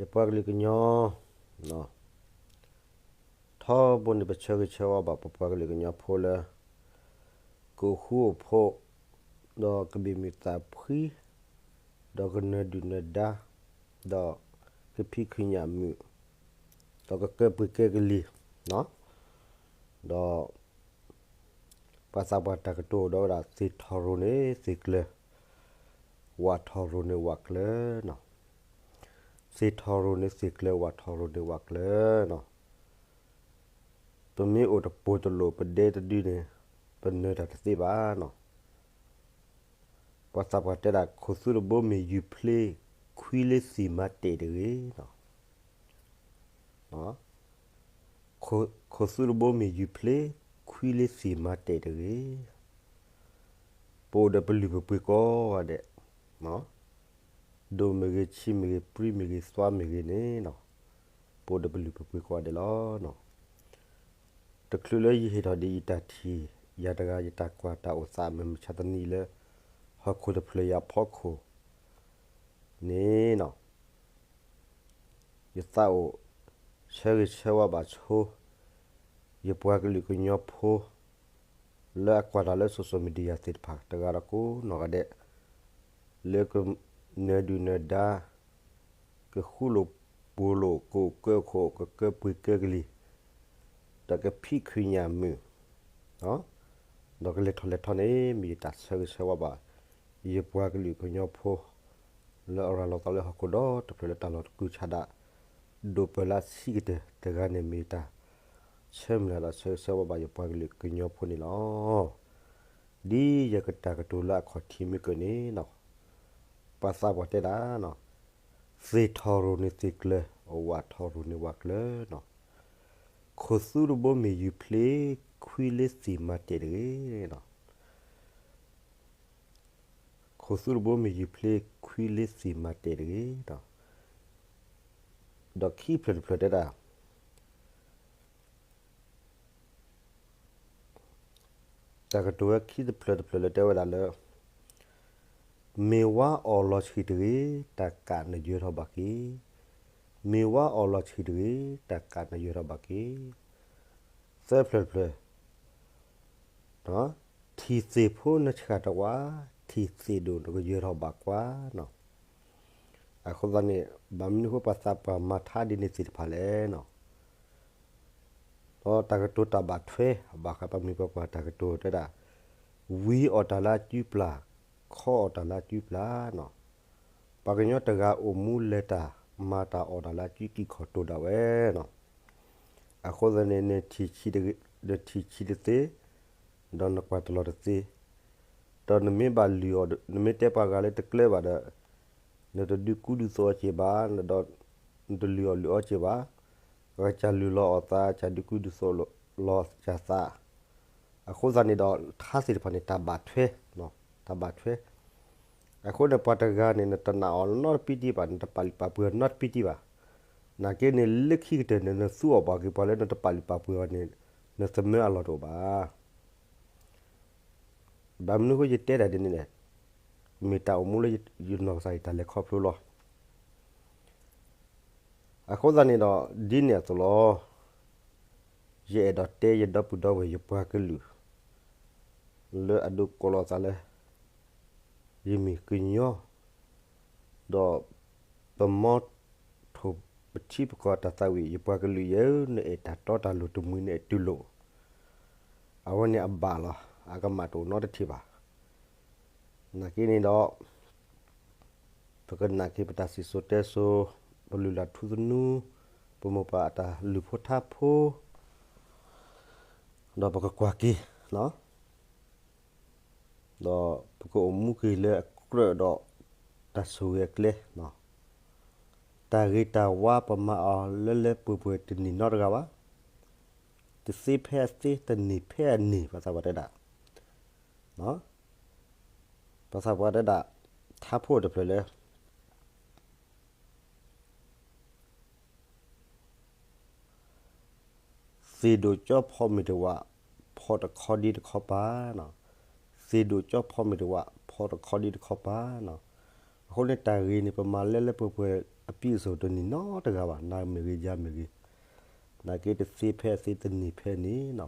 ယပှၤကလုာ်ကညီ ထီဘိန့ၣ် ပဆၢဂ့ၤဆၢဝါဘၣ်ပပှၤကလုာ်ကညီဖိလၢ ကအိၣ်ဃူအိၣ်ဖိး ဒီးကဘၣ်မုာ်သးဖှံ ဒီးကနၢၤဒုၣ်နၢၤဒါ ဒီးကဖံးခုညၣ်မုာ် ဒီးကကဲပှ့ၤကဲကလံၤ ဒီး ပှၤသးပှၢ်တၢ်ကတိၤဒီးဝဲဒၣ် သ့ၣ်ထီၣ်ရိၤန့ၣ်သ့ၣ်ကျၢၤ, ဝၣ်ထီၣ်ရိၤန့ၣ်ဝၣ်ကျၢၤနီၤ. သ့ၣ်ထီၣ်ရိၤန့ၣ်သ့ၣ်ကျၢၤ, ဝၣ်ထီၣ်ရိၤန့ၣ်ဝၣ်ကျၢၤနီၤ. ပမ့ၢ်အိၣ်တပိၤတလိာ် ပဒဲတဒုန့ၣ် ပနၢၤတၢ်တသ့ဘၣ်နီၤ. ပှၤသးပှၢ်တဲဒၣ် ခိၣ်သူတဘိမ့ၢ်ယူၤဖျ့, ခွံလ့သ့ၣ်မၤတဲာ်တဂ့ၤနီၤ. ခိၣ်သူတဘိမ့ၢ်ယူၤဖျ့, ခွံလ့သ့ၣ်မၤတဲာ်တဂ့ၤ. ပအိၣ်ဒီးပလုၢ်ပပှ့ၤကိးဂၤဒဲး, ဒိၣ်မ့ၢ်ဂ့ၤ, ဆံးမ့ၢ်ဂ့ၤ, ပြံမ့ၢ်ဂ့ၤ, သွါမ့ၢ်ဂ့ၤန့ၣ်နီၤ, ပအိၣ်ဒီးပလုၢ်ပပှ့ၤကိးဂၤဒဲးလီၤ. တချုးလၢယဟ့ၣ်ထီၣ်ဒံးယတၢ်ထံၣ်, ယၤတဂၤယတၢ်ကွၢ်တၢ်အိၣ်သး မုၢ်မဆါတနံၤလၢ ဟီၣ်ခိၣ်တဖျၢၣ်အံၤအဖီခိၣ်န့ၣ်နီၤ, ယသးအိၣ်ဆၢဂ့ၤဆၢဝါဘၣ်ဆိ ယပှၤကလုာ်ကညီဖိ လၢအကွၢ်တၢ်လၢ social media သ့ၣ်တဖၣ် တဂၤဒီးကိးနီၢ်ဂၤဒဲး, လၢကနၢၤဒုၣ်နၢၤဒါ, ကဃူလိာ်ဖိးလိာ်, ကအိၣ်ကၢခိၣ်, ကကဲပှ့ၤကဲကလံၤ, ဒီးကဖံးခုညၣ်မုာ် ဒီးကလဲၤထီၣ်လဲၤထီန့ၣ် မ့ၢ်ယတၢ်ဆၢဂ့ၤဆၢဝါဘၣ် ယပှၤကလုာ်ကညီဖိ လၢအရၤလီၤသးလၢဟီၣ်ခိၣ်ဒီတဖျၢၣ်လၢတၢ်လီၢ်တကူဆးဒး ဒိၣ်ပၢၢ်လၢဆံးကတၢၢ်တဂၤန့ၣ် မ့ၢ်ယတၢ်ဆၢမုၢ်လၢ်ဒီးဆၢဂ့ၤဆၢဝါဘၣ်ယပှၤကလုာ်ကညီဖိန့ၣ်လီၤ. ဒ်ယကတၢ်ကတိၤလၢအခီၣ်ထံးမ့ၢ်ကၢၢ်န့ၣ်နီၤ, ပှၤသးပှၢ်တဲဒၣ် သ့ၣ်ထီၣ်ရိၤန့ၣ်သ့ၣ်ကျၢၤ, ဝၣ်ထီၣ်ရိၤန့ၣ်ဝၣ်ကျၢၤနီၤ. ခိၣ်သူတဘိမ့ၢ်ယူၤဖျ့, ခွံလ့သ့ၣ်မၤတဲာ်တဂ့ၤနီၤ. ခိၣ်သူတဘိမ့ၢ်ယူၤဖျ့, ခွံလ့သ့ၣ်မၤတဲာ်တဂ့ၤနီၤ. ဒီးခံဖျၢၣ်တဖျၢၣ်တဲဒၣ် တၢ်ကတိၤဝဲခံတဖျၢၣ်တဖျၢၣ်လၢတဲဝဲဒၣ်လၢ မ့ၢ်ဝါအီၣ်လီၤဆံးတဂ့ၤ, တၢ်ကးနယၢၤထီၣ်ဘၣ်က့ၤ, မ့ၢ်ဝါအီၣ်လီၤဆံးတဂ့ၤ, တၢ်ကးနယၢၤထီၣ်ဘၣ်က့ၤ. သၢဖျၢၣ်တဖျၢၣ် ထံၣ်သ့ၣ်ဖိနဆှၣ်တဝး, ထံၣ်သ့ၣ်ဒိၣ်နကယၢၤထီၣ်ဘၣ်ကွၢ်နီၤ. အဃိသတးန့ၣ် ဘၣ်မနုၤဃိပှၤသးပှၢ်မၤထါဒ်န့ၣ်သ့ၣ်တဖၣ်လဲၣ်နီၤ. ဒီးတၢ်ကတိၤတၢ်ဘၣ်ထွဲ ဘၣ်ဃးပှၤမုၢ်ပှၤပှၢ်တၢ်ကတိၤတဲဒၣ် ဝံအီၣ်တၢ်လၢအစုပျၢ်, ခီအီၣ်တၢ်လၢအစုပျၢ်နီၤ. ပှၤကညီတဂၤအိၣ်မူလဲၤတၢ် မၤတၢ်အီၣ်တၢ်လၢအစုကံၢ်ခီၣ်တိၢ်ဒၣ်ဝဲနီၤ. အဃိသတးန့ၣ် နထံၣ်ဆံးတသ့, ဒီးနကွၢ်တလီၤတသ့, ဒီးနမ့ၢ်ဘၣ်လုၢ်အီၣ်, နမ့ၢ်တဲပှၤဂၤလၢတကျၢၤဘၣ်ဒီး နတဒုးကူဒုးသိးအီၤက့ၤဘၣ်, ဒီးနတလုၢ်အီၣ်လုၢ်အီက့ၤဘၣ်, အကစၢ်လုၢ်လီၤအီၣ်သး, ကစၢ်ဒုးကူဒုးသိးလီၤကစၢ်သး. အဃိသတးန့ၣ်ဒီး ထါသ့ၣ်တဖၣ်န့ၣ် တၢ်ဘၣ်ထွဲ, တၢ်ဘၣ်ထွဲ. အဃိန့ၣ် ပှၤတဂၤန့ၣ် နတနာ်အီၤနီတပံတံဘၣ်, နတပာ်လုၢ်ပာ်ပှ့ၤအီၤနီတပံတံဘၣ်. နာ်က့န့ၣ် လၢခံကတၢၢ်န့ၣ် နသူအီၣ်ဘၣ်က့ၤပှၤလၢနတပာ်လုၢ်ပာ်ပှ့ၤအီၤန့ၣ် နသမၢအလီၢ်တအိၣ်ဘၣ်. ဘၣ်မနုၤဃိယတဲဒၣ်ဒ်န့ၣ်လဲၣ်, မ့ၢ်တၢ်အိၣ်မူလၢယနီၢ်ကစၢ်ယတၢ်လဲၤခီဖျိလီၤ. အဃိသတးန့ၣ်ဒီး ဒ်န့ၣ်အသိးလီၤ. ယအဲၣ်ဒိးတဲယဒီပုၢ်ဒီဝဲၢ်ယပှၤကလုာ် လၢအဒိးကိးလီၤသးလၢ ယမ့ၢ်ကညီ, ဒီးပမီထိၣ်ပထံပကီၢ်တၢ်သးဝံၣ် ယပှၤကလုာ်ယဲဧၢ, နအဲၣ်တၢ်တီတၢ်လိၤတမှံၤနအဲၣ်တုၤလိာ်, အဝဲန့ၣ်အဘၣ်လီၤ, အကမၣ်တအိၣ်နီတထံၣ်ဘၣ်. နာ်က့န့ၣ်ဒီး ပကနာ်က့ၤပတၢ်စံၣ်စိၤတဲစိၤ, ပလုၢ်လၢ်ထူသနူ, ပမိၢ်ပၢ်အတၢ်လုၢ်ဖိထါဖိ, ဒီးပကကွၢ်က့ၤ, ဒီးပကအိၣ်မူက့ၤလၢအကြၢးဒီးတၢ်ဆိၣ်ဂ့ၤအကျဲ, တၢ်ဂ့ၤတၢ်ဝါပမၤအီၤလၢလၢပှဲၤပှဲၤတန့ၢ်နီတဂၤဘၣ်, တသ့ဖဲအသ့ တန့ၢ်ဖဲအန့ၢ် ပှၤသးပှၢ်တဲဒၣ် ပှၤသးပှၢ်တဲဒၣ် ထါဖိတဖျၢၣ်လၢ သ့ၣ်ဒိၣ်ကၠီဖီမ့ၢ်တဝး, ဖီတခီဒံတခီပၤနီၤ. သ့ၣ်ဒိၣ်ကၠီဖီမ့ၢ်တဝး, ဖီတခီဒံတခီပၤနီၤ. အဃိန့ၣ်တၢ်ဂ့ၤန့ၣ် ပမၤလၢလၢပှဲၤပှဲၤ အပံၣ်အစိၤတနံၤနီတဂၤဘၣ်, နၤမ့ၢ်ဂ့ၤ ယၤမ့ၢ်ဂ့ၤ, နာ်က့တသ့ဖဲအသ့တနံၤဖဲန့ၣ်နီၤ,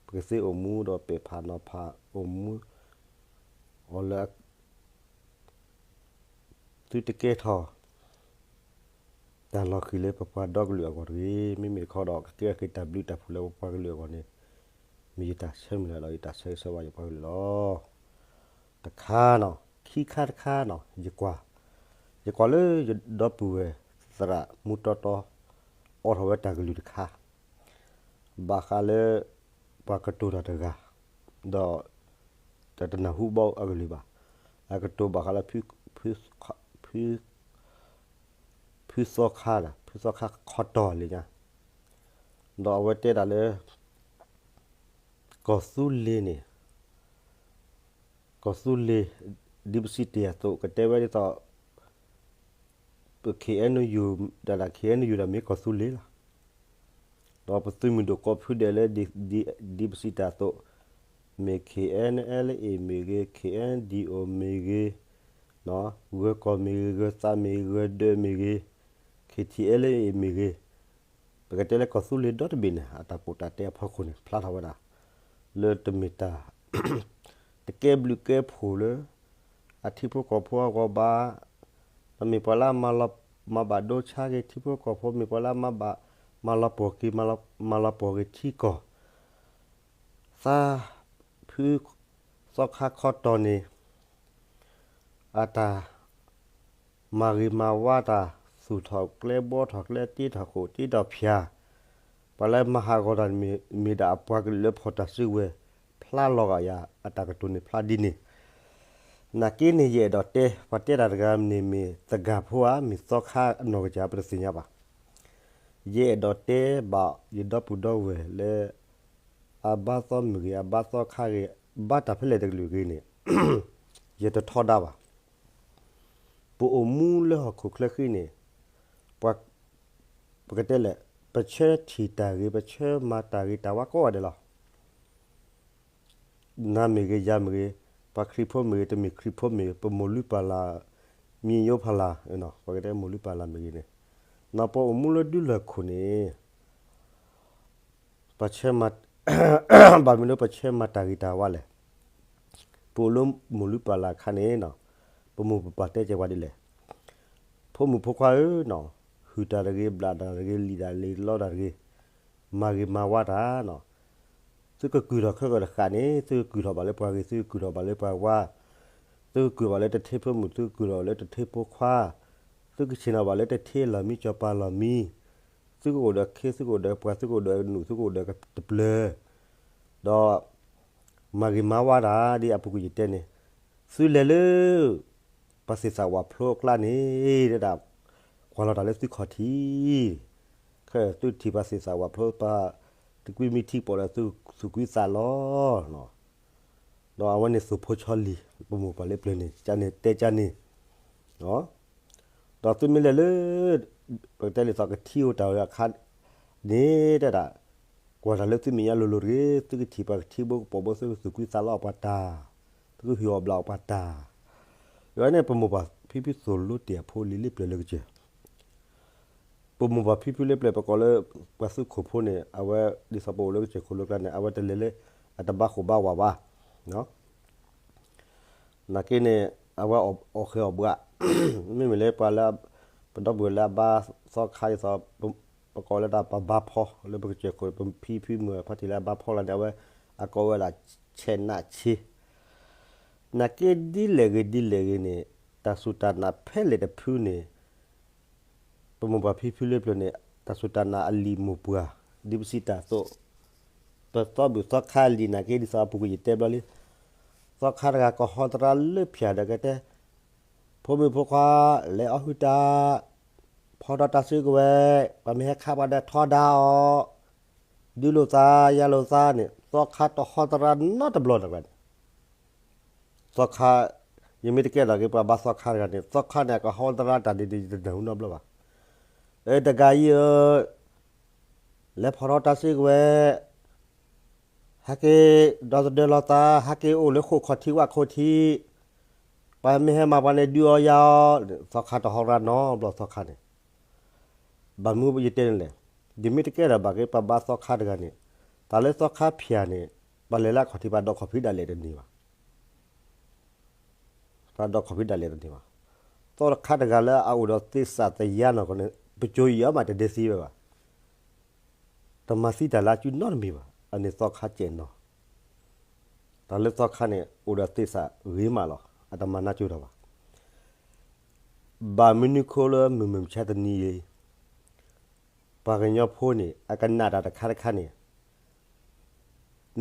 ပကသ့အိၣ်မူဒီးပဲာ်ဖးနီၤဖး အိၣ်မူအီၤလၢ သုတကဲထီၣ် တၢ်လီၤဃံၤလၢပပှၤဒီကလုာ်အဂီၢ်တဂ့ၤ, မ့မ့ၢ်တခီဒီး ကကဲထီၣ်က့ၤတၢ်ဘျုးတၢ်ဖှိၣ်လၢပပှၤကလုာ်အဂီၢ်န့ၣ်, မ့ၢ်ယတၢ်ဆၢမုၢ်လၢ်ဒီးယတၢ်ဆၢဂ့ၤဆၢဝါယပှၤကလုာ်လီၤ. တခါနီၤ, ခံခါတခါနီၤ, ယကွၢ်, ယကွၢ်လၢယဒီပုၢ်ဝဲၢ်သရၣ်မူတီတီ အိးထီၣ်ဝဲတၢ်ကလုၢ်တခါ ဘၣ်ဃးလၢ ပှၤကတိၤတၢ်တဂၤ, ဒီး တၢ်တနၢ်ဟူဘၣ်အကလုၢ်ဘၣ်, အကတိၤဘၣ်ဃးလၢ ဖုသီခါ, ဖုသီခါခီတီၢ်လံညါ, ဒီးအဝဲတဲဒၣ်လၢ ကီၢ်သူလ့ၤန့ၣ် ကီၢ်သူလ့ၤ ဒ်ပစံးတ့ၢ်အသိး ကတဲဝဲဒ်သိး ပ ခ့ၣ်အဲၣ်ယူၣ် ဒၣ်ဒၣ် ခ့ၣ်အဲၣ်ယူၣ် ဒၣ်မ့ၢ်ကီၢ်သူလ့ၤလီၤ. ဒီးပသုးမုၢ်ဒိၣ်ကိးဖုဒဲးလၢ ဒ်ပစံးတ့ၢ်အသိး မ့ၢ် ခ့ၣ်အဲၣ်အဲလ်အ့ၣ် မ့ၢ်ဂ့ၤ, ခ့ၣ်အဲၣ်ဒံၣ်အိၣ်မ့ၢ်ဂ့ၤ, ဂၢၤကီၢ်မ့ၢ်ဂ့ၤ, ဂၢၤသးမ့ၢ်ဂ့ၤ, ဂၢၤဒၢးမ့ၢ်ဂ့ၤ, ခ့ၣ်ထံၣ်အဲလ်အ့ၣ်မ့ၢ်ဂ့ၤ, ပကတဲလၢကီၢ်သူလ့ၤဒီတဘ့ၣ်န့ၣ် အတၢ်ပိာ်တၢ်တဲအဖီခိၣ်န့ၣ် ဖျါထီၣ်ဝဲဒၣ် လၢတမ့ၢ်တၢ် တကဲဘျုးကဲဖှိၣ်လၢ အထံဖိကီၢ်ဖိအဂီၢ်ဘၣ်, ဒီးမ့ၢ်ပှၤလၢအမၤဘၣ်ဒိဆါက့ၤထံဖိကီၢ်ဖိ, မ့ၢ်ပှၤလၢအမၤဘၣ် မၤလီၤပှီၢ်က့ၤ မၤလီၤပှီၢ်က့ၤထံကီၢ် သး ဖုသီခါခီတီၢ်န့ၣ် အတၢ် မၤဂ့ၤမၤဝါတၢ် သူၣ်ထီၣ်ကျဲဘှီထီၣ်ကျဲ တ့ထီၣ်ဃိာ်တ့ထီၣ်ဖၠၣ်, ပှၤလၢမၤဟးဂီၤတၢ်န့ၣ် မ့ၢ်ဒၣ်အပှၤကလုာ်လၢဖီၣ်တၢ်စုကဝဲၤ ဖျါလီၤဂာ်ယၤ အတၢ်ကတိၤန့ၣ်ဖျါဒ်န့ၣ်. နာ်က့န့ၣ် ယအဲၣ်ဒိးတဲ ပှၤတဲတၢ်တဂၤန့ၣ်မ့ၢ်သဂၢၢ်ဖိဧါ, မ့ၢ်သီခါအနီၢ်ကစၢ် ပတသ့ၣ်ညါဘၣ်. ယအဲၣ်ဒိးတဲဘၣ်ယဒီပုၢ်ဒီဝဲၢ်လၢ အဘါသီမုၢ်ဂ့ၤ အဘါသီခါဂ့ၤ ဘါတၢ်ဖဲလဲၣ်တကလုာ်ဂ့ၤန့ၣ် ယတထီဒါဘၣ်. ပအိၣ်မူလၢဟီၣ်ခိၣ်ချၢဃံန့ၣ် ပှၤ ပကတဲလဲၣ် ပဆၢထံၣ်တၢ်ဂ့ၤ ပဆၢမၤတၢ်ဂ့ၤတၢ်ဝါကိးဂၤဒဲးလီၤ. နၤမ့ၢ်ဂ့ၤ ယၤမ့ၢ်ဂ့ၤ, ပှၤခရံာ်ဖိမ့ၢ်ဂ့ၤ တမ့ၢ်ခရံာ်ဖိမ့ၢ်ဂ့ၤ ပမိၢ်လုၢ်ပၢ်လၢ် မံယိဖးလၢ် ပကတဲမိၢ်လုၢ်ပၢ်လၢ်မ့ၢ်ဂ့ၤန့ၣ် နီၢ်ပှၤအိၣ်မူလၢဒူလၢၢ်ခိၣ်န့ၣ် ပဆၢမၤ ဘၣ်မနုၤပဆၢမၤတၢ်ဂ့ၤတၢ်ဝါလဲၣ်. ပအိၣ်လၢမိၢ်လုၢ်ပၢ်လၢ်အခါန့ၣ် ပမိၢ်ပပၢ်တဲကဲပှၤဒ်လဲၣ်. ဖိမုၣ်ဖိခွါဧၢ, ဟုၣ်တၢ်တဂ့ၤ ဘျၣ်တၢ်တဂ့ၤ လံၣ်တၢ်လံၣ်လီတၢ်တဂ့ၤ, မၤဂ့ၤမၤဝါတၢ် သုကကုၢ်ထီၣ်ခဲကီၢ်တဃၣ်န့ၣ် သုကကုၢ်ထီၣ်ဘၣ်လၢပှၤဂ့ၤ သုကကုၢ်ထီၣ်ဘၣ်လၢပှၤဝါ, သုကကုၢ်ဘၣ်လၢတထ့ဖိမုၣ် သုကကုၢ်ထီၣ်လၢတထ့ဖိခွါ, သုကဆ့ၣ်နီၤဘၣ်လၢတထ့လီၢ်မံ စီၤပၤလီၢ်မံ, သုကအိၣ်ဒီးခ့ သုကအိၣ်ဒီးပှၤ သုကအိၣ်ဒီးနူၣ် သုကအိၣ်ဒီးတပျၢၤ, ဒီး မၤဂ့ၤမၤဝါတၢ် ဒ်အပူၤကွံာ်ယတဲန့ၣ်, သုလဲၤလၢ ပှၤသ့ၣ်သၣ်ဝၣ်ဖျိအကျါန့ၣ် ဒဲဒၣ် ကွၢ်လီၤတၢ်လၢသုခီၣ်ထံး, ခဲသုထံၣ်ပှၤသ့ၣ်သၣ်ဝၣ်ဖျိ ပှၤတကွံမံထံကပီၤဒီးသုသူၣ်ကွံသးလီၤ. ဒီးအဝဲန့ၣ်သိၣ်ဖိဆီလံၤ ပမိၢ်ပှၢ်လၢပျၢၤန့ၣ် ကန့ၣ်တဲကန့ၣ် ဒီးသုမ့ၢ်လဲၤလၢ ပကတဲလၢသိးကထံအိၣ်တၢ်ဝဲအခါန့ၣ် တဲဒၣ် ကွၢ်တၢ်လၢသုမဲာ်ညါလိၤလိၤတဂ့ၤ, သုကထံၣ်ပှၤကထံဘိကပီၤဘိ သုကသူၣ်ကွံသးလီၤအပှၤတၢ်, သုကဟုၣ်အီၣ်ဘျၣ်အပှၤတၢ်, ယဝဲန့ၣ် ပမိၢ်ပၢ်ဖံဖုသိၣ်လိတ့ၢ်အဖိလံၤလၢပျၢၤလၢကစၢၢ် ပမိၢ်ပၢ်ဖံဖုလၢပျၢၤ ပကိးလၢ ပှၤသုးခိၣ်ဖိန့ၣ် အဝဲဒ်သိးပအိၣ်လၢကစၢၢ်ခိၣ်လၢကျါန့ၣ် အဝဲတလဲၤလၢ အတဘၣ်ဃိၣ်ဘၣ်ဝးဘၣ်. နာ်က့န့ၣ် အဝဲအီၣ်ဃဲၤအီၣ်ဘှး, မ့မ့ၢ်လၢပှၤလၢ ပဒီပုၢ်ဝဲၢ်လၢအဘါသီခါဒ်သိး ပကိးလၢတၢ်ပဘါဖီ လၢပကစၢၢ်ခိၣ် ပဖံဖုမုၢ်ဖါတံၢ်လၢအဘါဖီလၢန့ၣ် အဝဲအကိးဝဲဒၣ် ဆဲးနးဆ့ နာ်က့ဒ်လဲၣ်ဂ့ၤဒ်လဲၣ်ဂ့ၤန့ၣ် တၢ်စူၢ်တၢ်နာ်ဖဲလဲၣ်တဖုန့ၣ် ပမိၢ်ပၢ်ဖံဖုလၢပျၢၤန့ၣ် တၢ်စူၢ်တၢ်နာ်အလံာ်မိၢ်ပှၢ် ဒ်ပစံးတၢ်အသိး, ပသီဘူၣ်သီခါလံာ်နာ်က့ဒ်သိးအပူၤကွံာ်ယတဲဘျီလံ, သီခါတဂၤကဟီသရၣ်လၢဖၠၣ်ဒီးကတဲ, ဖိမုၣ်ဖိခွါ လဲၤအီၣ်ဟုၣ်တၢ်, ဖီထီၣ်တၢ်စုကဝဲၤ, ပှၤမ့ၢ်ဟဲခးပှၤဒီးထီဒါအီၤ, ဒုးလိာ်သး ယၤလိာ်သးန့ၣ် သီခါတဟီသရၣ်နီတဘျီတဂၤန့ၣ် သီခါ, ယမ့ၢ်တကဲထီၣ်က့ၤပှၤဘါသီခါတဂၤန့ၣ် သီခါန့ၣ် အကဟီသရၣ်တၢ်ဒ်န့ၣ် ယတနၢ်ဟူနီတဘျီဘၣ်. အၢ တဂၤအံၤဧၢ, လဲၤဖီၣ်ထီၣ်တၢ်စုကဝဲၤ, ဟဲက့ၤဒီသဒၢလီၤသး, ဟဲက့ၤအိၣ်လၢဃိၣ်ခီၣ်ထံးဝၣ်ခီၣ်ထံး, ပှၤမ့ၢ်ဟဲမၤပှၤန့ၣ် ဒုးအီၤယၤအီၤ, သီခါတဟီသရၣ်နီတဘျီသီခါန့ၣ် ဘၣ်မနုၤယတဲန့ၣ်လဲၣ်, ယမ့ၢ်တကဲထီၣ်ဘၣ်က့ၤ ပှၤဘါသီခါတဂၤန့ၣ်, တၢ်လၢသီခါဖၠၣ်န့ၣ် ပှၤလဲၤလၢအခီၣ်ထံး ပှၤဒိးခီၣ်ဖံးဒၣ်လဲာ်တန့ၢ်ဘၣ်, ပှၤဒိးခီၣ်ဖံးဒၣ်လဲာ်တန့ၢ်ဘၣ်. သီခါတဂၤလၢအအိၣ်ဒီးသ့ၣ်စးသယါနီၢ်ကီၢ်န့ၣ် ပစိၤယံာ်အီၤမးတဒဲသံဝဲဘၣ်, တမၤသံတၢ်လၢအစုနီတမံၤဘၣ်, အန့ၣ်သီခါစဲးနီၤ. တၢ်လၢသီခါန့ၣ် အိၣ်ဒီးသ့ၣ်စးဂ့ၤမးလီၤ, အတမၤနၢ်ကၠိတၢ်ဘၣ်. ဘၣ်မနုၤဃိလၢမုၢ်မုၢ်မဆါတနံၤအံၤ ပှၤကညီဖိန့ၣ် အကနၣ်တၢ်တခါတခါန့ၣ်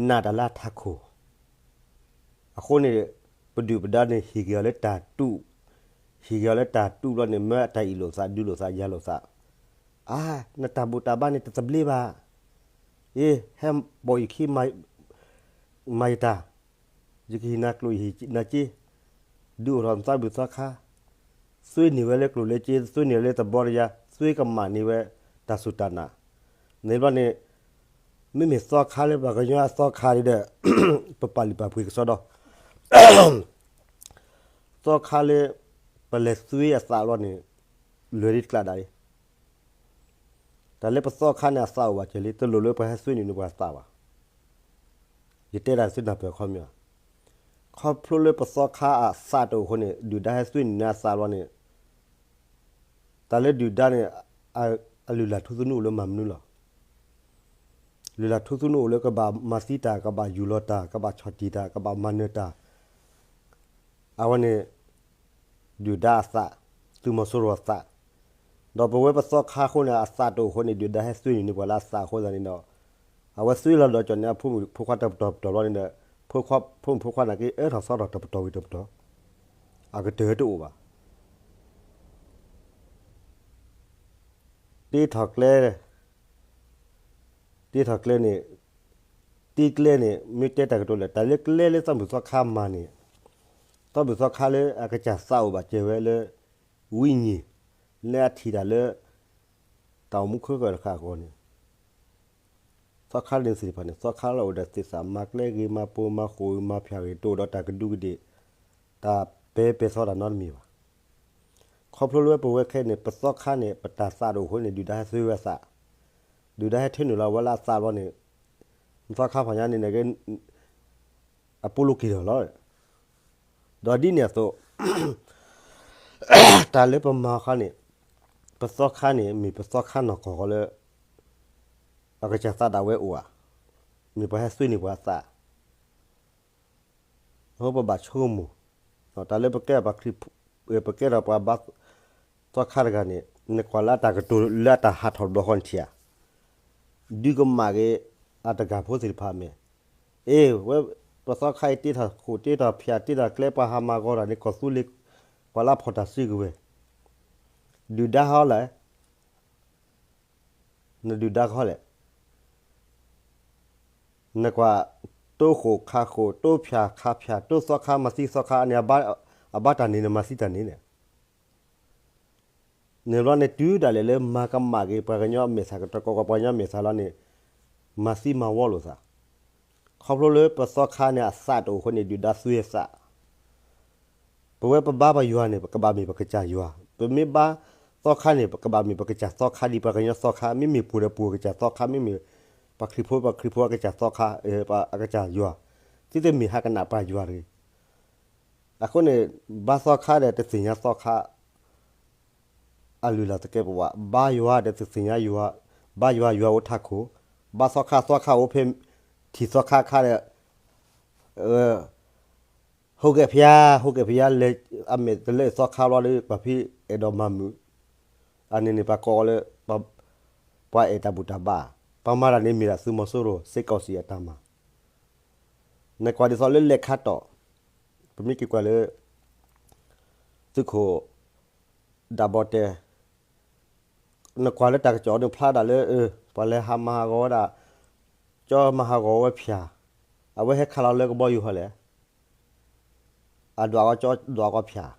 နၣ်တၢ်လၢအထးခိၣ်, အဃိန့ၣ် ပဒုၣ်ပဒါန့ၣ် ဟ့ၣ်က့ၤအီၤလၢတၢ်တူၢ်, ဟ့ၣ်က့ၤအီၤလၢတၢ်တူၢ်ဘျီန့ၣ် မၢအတၢ်အ့ၣ်လိာ်သး ဒုးလိာ်သး ယၤလိာ်သး, အါ, နတၢ်ဘူၣ်တၢ်ဘါန့ၣ် တသဘျ့ဘၣ်, အ့, ဟဲပိာ်ယခံ မၤယတၢ်, ယကဟ့ၣ်နၤကျိၣ် ယဟ့ၣ်နၤစ့, ဒုးအိၣ်ထီၣ်နသီဘူၣ်သီခါ, သွ့န့ၢ်ဝဲလၢကျိၣ်လၢစ့, သွ့န့ၢ်ဝဲလၢသဘီတယါ, သွ့ကမၣ်န့ၢ်ဝဲတၢ်စူၢ်တၢ်နာ်, န့ၣ်ဘျီန့ၣ် မ့မ့ၢ်သီခါလၢပှၤကညီအသီခါဒ်ဒီး ပပာ်လုၢ်ပာ်ပှ့ၤကစီဒီး သီခါလၢ ပလဲၤသွ့အသးလီၤန့ၣ် လွဲၤဒ်တကျးဒၣ်လံ. တၢ်လၢပသီခါန့ၣ် အသးအိၣ်ဘၣ်ကဲလံ, တလိၣ်လၢပှၤဟဲသွ့န့ၢ်န့ၢ်ပှၤသးဘၣ်. ယတဲတၢ်သုနၢ်ပၢၢ်ခီမ့ၢ်, ခီဖျိလၢပသီခါအသးတအိၣ်အဃိန့ၣ် ဒုၣ်ဒါဟဲသွ့န့ၢ်န့ၢ်အသးလီၤန့ၣ် တၢ်လၢဒုၣ်ဒါန့ၣ် အလုၢ်လၢ်ထူသနူအိၣ်လၢမၤမနုၤလီၤ. လုၢ်လၢ်ထူသနူအိၣ်လၢကဘၣ်မၤသံတၢ်, ကဘၣ်ယူၢ်လီၤတၢ်, ကဘၣ်ဆီၣ်တံၢ်တၢ်, ကဘၣ်မၤနၢၤတၢ်, အဝဲန့ၣ် ဒုၣ်ဒါအသး, သုးမီၤစိရိၤအသး, ဒီးပဝဲပသီခါအဃိန့ၣ် အသးတအိၣ်အဃိန့ၣ် ဒုၣ်ဒါဟဲသွ့န့ၢ်န့ၢ်ပှၤလၢအသးအဃိသတးန့ၣ်ဒီး အဝဲသွ့လီၤဒီးကၠီၣ်န့ၣ် အဖိမုၣ်ဖိခွါတပတီၢ်ပတီၢ်ဘျီန့ၣ်ဒီး ဖိခွါ, ဖိမုၣ်ဖိခွါန့ၣ်က့ အၢထီၣ်သီထီၣ်တပတီၢ်ဝံၤတပတီၢ်, အကတၢၢ်တအိၣ်ဘၣ်. တ့ထီၣ်ကျဲ, တ့ထီၣ်ကျဲန့ၣ်, တ့ကျဲန့ၣ် မ့ၢ်တဲတၢ်ကတိၤလဲၣ်, တၢ်လၢကျဲလၢသီဘူၣ်သီခါမၤန့ၣ်, သီဘူၣ်သီခါလၢအကစၢ်သးအိၣ်ဘၣ်စၢၤဝဲလၢ ဝိညာဉ် လၢအထံၣ်တၢ်လၢ တၢ်အိၣ်မူခဲကၢၢ်တဃာ်အဂီၢ်န့ၣ် သီခါန့ၣ်သ့ၣ်တဖၣ်န့ၣ် သီခါလၢအိၣ်ဒီးသ့ၣ်စးမၤကျဲဂ့ၤ မၤပိာ်မၤဃိာ်ဂ့ၤ မၤဖၠၣ်ဂ့ၤ တအိၣ်ဒီးတၢ်ကဒူကဒ့ၣ် တၢ်ပဲပဲသီတၢ်နီတမံၤဘၣ်. ခီဖျိလၢပဝဲခဲအံၤန့ၣ် ပသီခါန့ၣ် ပတၢ်သးတအိၣ်အဃိန့ၣ် ဒုၣ်ဒါဟဲသွ့ဝဲအသး, ဒုၣ်ဒါဟဲထၢနုာ်လီၤဝဲလၢအသးဘျီန့ၣ် သီခါဖးညါန့ၣ် အပူၤလိာ်က့ၤဒီးလီၤ. ဒီးဒ်န့ၣ်အသိး တၢ်လၢပမၤအခါန့ၣ် ပသီခါန့ၣ် မ့ၢ်ပသီခါနီၢ်ကီၢ်ဃီလၢ အကစၢ်သးဒၣ်ဝဲအိၣ်ဧါ, မ့ၢ်ပှၤဟဲသွ့န့ၢ်ပှၤအသး အဃိပဘၣ်ဆိကမိၣ်, တၢ်လၢပကဲပှၤခရံာ်, ပကဲထီၣ်ပှၤဘါသီခါတဂၤန့ၣ် နကွၢ်လၢအတၢ်ကတိၤလၢအတၢ်ဟးထီၣ်တဘျီဃီန့ၣ်ထံၣ်ဧါ, ဒုးကမၣ်က့ၤ အတဂၤဖိသ့ၣ်တဖၣ်အမဲာ်, အ့ ဝဲ ပသီခါအံၤတ့ထီၣ်ဃိာ်တ့ထီၣ်ဖၠၣ်တ့ထီၣ်ကျဲ ပှၤဟးမၤဂီၤတၢ်န့ၣ် ကီၢ်သူလ့ၤ ပှၤလၢအဖီၣ်တၢ်စုကဝဲၤ, ဒုၣ်ဒါဟီလဲၣ် နဒုၣ်ဒါကဟီလဲၣ်, နကွၢ် တိဃိာ်ခးဃိာ် တိဖၠၣ်ခးဖၠၣ် တိသီခါမၤသံသီခါန့ၣ် အဘၣ်တၢ်န့ၣ် နမၤသံတၢ်န့ၣ်န့ၣ်, န့ၣ်ဘျီန့ၣ် တုၤဒၣ်လဲာ်လၢမၤကမၣ်က့ၤ ပှၤကညီအမဲာ်ဆှး ကတကီၢ်ပှၤကညီအမဲာ်ဆှးလီၤန့ၣ် မၤသံမၤဝီလိာ်သး, ခီဖျိလၢပသီခါန့ၣ် အသးတအိၣ်အဃိန့ၣ် ဒုၣ်ဒါသွ့အသး ပဝဲပဘါပယွၤန့ၣ် ပကဘၣ်မ့ၢ်ပကစၢ်ယွၤ, ပမ့ၢ်ဘါသီခါန့ၣ် ပကဘၣ်မ့ၢ်ပကစၢ်သီခါ ဒ်ပှၤကညီသီခါ, မ့မ့ၢ်ပှၤဒီးပှၤကစၢ်သီခါ, မ့မ့ၢ်ပှၤခရံာ်ဖိ ပှၤခရံာ်ဖိအကစၢ်သီခါ, အကစၢ်ယွၤ, သုတမ့ၢ်ဟးကနၣ်ပှၤယွၤတဂ့ၤ. အဃိန့ၣ် ဘါသီခါဒီးတသ့ၣ်ညါသီခါ အလုၢ်အလၢ်သကဲးပဝး, ဘါယွၤဒီးတသ့ၣ်ညါယွၤ, ဘါယွၤယွၤအိၣ်ထးခိၣ်, ဘါသီခါသီခါအိၣ်ဖဲထံၣ်သီခါခါဒီး ဟူးကဲဖျါ, ဟူးကဲဖျါ လဲၤအမဲာ်တလၢသီခါလီၤဒီး ပှၤဖဲအဲၣ်ဒိးမၤမုာ်, အန့ၣ်န့ၣ် ပှၤကိးလၢ ပှၤအဲၣ်တၢ်ဘူၣ်တၢ်ဘါ, ပှၤမၤတၢ်န့ၣ်မ့ၢ်ဒၣ်သုးမီၤစိရိၤ စ့ၢ်ကီးစံးအတၢ်မၤ, နကွၢ်ဒ်သိးလၢလဲၤခါတီၢ်, ပမ့ၢ်က့ၤကွၢ်လၢ သုးခိၣ် ဒၣ်ဘီတဲ နကွၢ်လၢတၢ်ကစီၣ်န့ၣ်ဖျါဒၣ်လၢ ပှၤလဲၤဟးမၤဟးဂီၤဝဲဒၣ်, ကၠီမၤဟးဂီၤဝဲဖၠၣ်, အဝဲဟဲခးလီၤလၢကဘီယူၤဟီလဲၣ်, အဒွးအီၤကၠီဒွးအီၤဖၠၣ်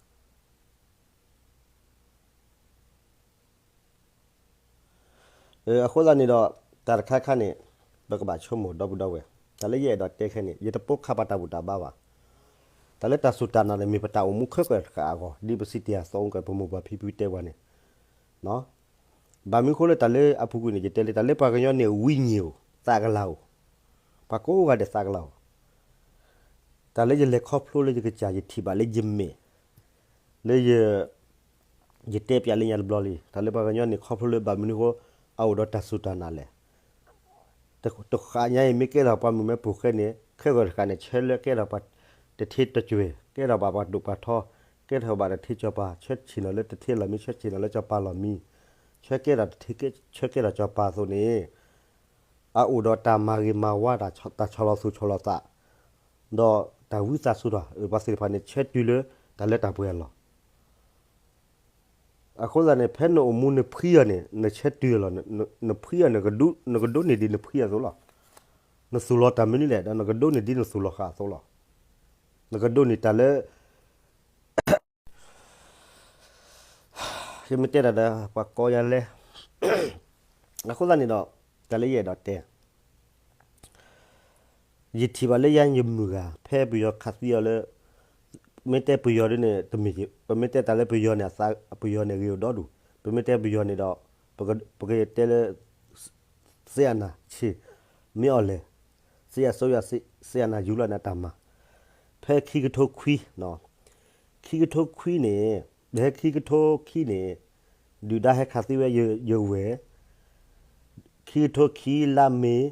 အဃိသတးန့ၣ်ဒီး တၢ်တခါခါန့ၣ် ပကဘၣ်ဆိကမိၣ်ဒီပုၢ်ဒီဝဲၢ်, တၢ်လၢယအဲၣ်ဒိးတဲခဲန့ၣ် ယတပိာ်ခါပှၤတၢ်ဘူၣ်တၢ်ဘါဘၣ်. တၢ်လၢတၢ်စူၢ်တၢ်နာ်န့ၣ် မ့ၢ်ပတၢ်အိၣ်မူခဲကၢၢ်တဃာ်အဂီၢ် ဒ်ပစံးတ့ၢ်အသိး ပမိၢ်ပၢ်ဖံဖုတဲပှၤန့ၣ်, ဘၣ်မနုၤဃိလၢတၢ်လၢအပူၤကွံာ်န့ၣ် ယတဲလၢတၢ်လၢပှၤကညီန့ၣ် ဝံၤညံၤဧိၤ သးကလၤဧိၤ, ပှၤကိးဂၤဒဲးသးကလၤဧိၤ, တၢ်လၢယလဲၤခီဖျိလၢယကစၢ်ယထံၣ်ဘၣ်လၢယမဲာ်, လၢယ ယတဲပျးလၢညါတဘျီလံ, တၢ်လၢပှၤကညီန့ၣ် ခီဖျိလၢဘၣ်မနုၤဃိ အအိၣ်ဒီးတၢ်စူၢ်တၢ်နာ်လဲၣ်. တ တဃၣ်ညါအံၤ မ့ၢ်ကဲထီၣ်ပှၤမုၣ်မဲဖိဃဲန့ၣ် ခဲဂီၤတဃၣ်န့ၣ် ဆၢလၢကဲထီၣ်ပှၤတထ့တကွဲၢ်, ကဲထီၣ်ဘၣ်ပှၤဒိၣ်ပှၤထီ, ကဲထီၣ်ဘၣ်တထ့ကၠီၤပၤ, ဆၢဆ့ၣ်နီၤလၢတထ့လီၢ်မံ, ဆၢဆ့ၣ်နီၤလၢကၠီၤပၤလီၢ်မံ, ဆၢကဲထီၣ်တထ့ ဆၢကဲထီၣ်ကၠီၤပၤအသိးန့ၣ် အအိၣ်ဒီးတၢ်မၤဂ့ၤမၤဝါ တၢ်ဆီၣ်လီၤသူၣ်ဆီၣ်လီၤသး ဒီးတၢ်ဝံသးစူၤထီၣ် ပှၤသ့ၣ်တဖၣ်န့ၣ် ဆၢတုၤလၢတၢ်လၢတၢ်ပှဲၤအလီၢ်. အဃိသတးန့ၣ် ဖဲနအိၣ်မူနဖှံအီၤန့ၣ် နဆၢတုၤအလီၢ်, နဖှံအီၤ နကဒိးန့ၢ်ဒ်နဖှံအသိးလီၤ. နသူၣ်လီၤတၢ်မနုၤလဲၣ်, ဒီးနကဒိးန့ၢ်ဒ်နသူၣ်လီၤဃာ်အသိးလီၤ. နကဒိးန့ၢ်တၢ်လၢ ယမ့ၢ်တဲတၢ်ဒီး ပှၤကိးယၤလဲၣ်. အဃိသတးန့ၣ်ဒီး တၢ်လၢယအဲၣ်ဒိးတဲ ယထံၣ်ဘၣ်လၢယၤယမုၢ်ဂၤ ဖဲပယီၤခးသံအီၤလၢ မ့ၢ်တဲပယီၤဒ်န့ၣ် တမ့ၢ် ပမ့ၢ်တဲတၢ်လၢပယီၤန့ၣ် အသးပယီၤန့ၣ်ဂ့ၤအိၣ်ဒီဒူၣ်, ပမ့ၢ်တဲပယီၤန့ၣ်ဒီး ပကတဲလၢ စ့အနၢ်ဆ့ မ့ၢ်အီၤလဲၣ်, စ့အစိယၤ စ့အနၢ်ယူၤလီၤန့ၣ်အတၢ်မၤ, ဖဲခံကထိခွံ ခံကထိခွံန့ၣ် ဖဲခံကထိခံန့ၣ် ဒုၣ်ဒါဟဲခးသံဝဲယဝဲၢ် ခံကထိခံလါမ့ၤ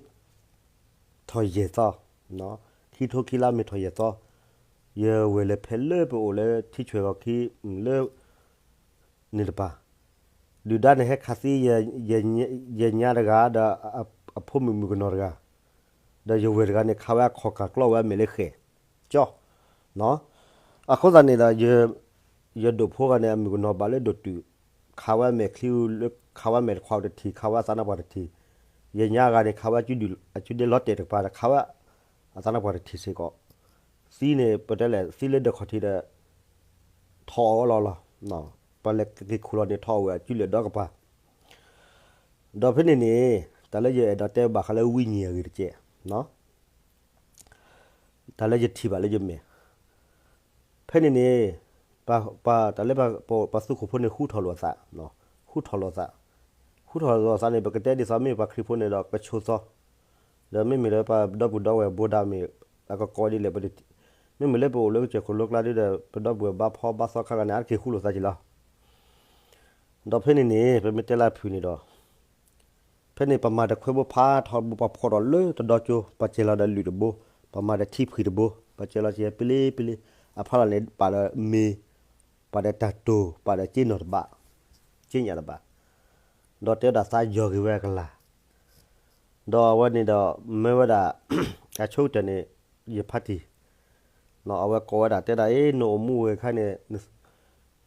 ထီၣ်ယဲၢ်သီ, ခံကထိခံလါမ့ၤထီၣ်ယဲၢ်သီ, ယဝဲၢ်လဲၤဖဲလၢပအိၣ်လၢထံဆွဲၣ်ဂီၤခံ လၢ န့ၣ်တပၤ, ဒုၣ်ဒါန့ၣ်ဟဲခးသံ ယညါတဂၤဒီး အဖိမုၣ်မုၣ်ကနီၤတဂၤ, ဒီးယဝဲၢ်တဂၤန့ၣ် ခးဝဲအခီၣ်ကၢ်ကျီဝဲအမဲာ်လၢဃဲၣ်ကၠီ, အဃိသတးန့ၣ်ဒီး ယဒိၣ်ဖိဂၤန့ၣ် အမုၣ်ကနီၤဘၣ်လၢဒိၣ်တုာ် ခးဝဲအမဲာ်ချံ ခးဝဲအမဲာ်တခွးတထံၣ် ခးဝဲအသးနါပှၢ်တထံၣ်, ယညါဂၤန့ၣ် ခးဝဲအစုဒ့လီၤတဲာ်တကပၤဒီး ခးဝဲအသးနါပှၢ်တထံၣ်စ့ၢ်ကီး, သံန့ၣ် ပတဲလဲၣ် သံလၢဒၢးခီၣ်ထံးဒီး ထီၣ်အီၤလီၤလီၤ, ပှၤလဲၤက့ၤခူၣ်လီၤန့ၣ် ထီၣ်အီၤဝဲအစုလၢဒီကပၤ, ဒီးဖဲန့ၣ်န့ၣ် တၢ်လၢယအဲၣ်ဒိးတဲဘၣ်ဃးလၢဝံယံၤအဂ့ၢ်တကဲး, တၢ်လၢယထံၣ်ဘၣ်လၢယမဲာ်, ဖဲန့ၣ်န့ၣ် ပှၤတၢ်လၢပှၤသူခိၣ်ဖိန့ၣ် ဃူထီၣ်လိာ်အသး, ဃူထီၣ်လိာ်အသး, ဃူထီၣ်လိာ်အသးန့ၣ် ပကတဲဒ်သိးမ့ၢ်ပှၤခရံာ်ဖိန့ၣ်ဒီး ကဆိးသီ, ဒီးမ့မ့ၢ်လၢပှၤဒီပုၢ်ဒီဝဲၢ်ဘိဒၣ်မ့ၢ် အကကိးဒ်လဲၣ်, မ့မ့ၢ်လၢပအိၣ်လၢကစၢၢ်ခိၣ်လိကျါဒ်ဒီး ပဒီပုၢ်ဝဲၢ်ဘါဖီဘါသီခါဂၤန့ၣ် အါတက့ၢ်ဃူလိာ်သးက့ၤလီၤ. ဒီးဖဲန့ၣ်န့ၣ် ပမ့ၢ်တဲလၢအဖုၣ်န့ၣ်ဒီး ဖဲန့ၣ်ပမၤတခွဲဘိဖးထီဘိ ပှၤဖီၣ်ထီၣ်လၢတဒီကၠိ ပှၤစဲၤလီၤဒီးလုာ်တဘိ, ပမၤဒီးထံဖှံၣ်တဘိ, ပှၤစဲၤလီၤစဲၤပလ့ပလ့, အဖီလာ်န့ၣ် ပာ်ဒီးမ့ၤ, ပာ်ဒီးတၢ်တိၢ်, ပာ်ဒီးက့နီၣ်တဘၣ်, က့ညၣ်တဘၣ်, ဒီးတဲဝဲဒၣ်သးယီၤက့ၤဝဲအကလၤ ဒီးအဝဲန့ၣ်ဒီး မၢဝဲဒၣ် အဆိကတၢၢ်န့ၣ် ယဖါတံၢ် အဝဲကိးဝဲဒၣ်တဲဒၣ် အ့ နအိၣ်မူဝဲခါန့ၣ်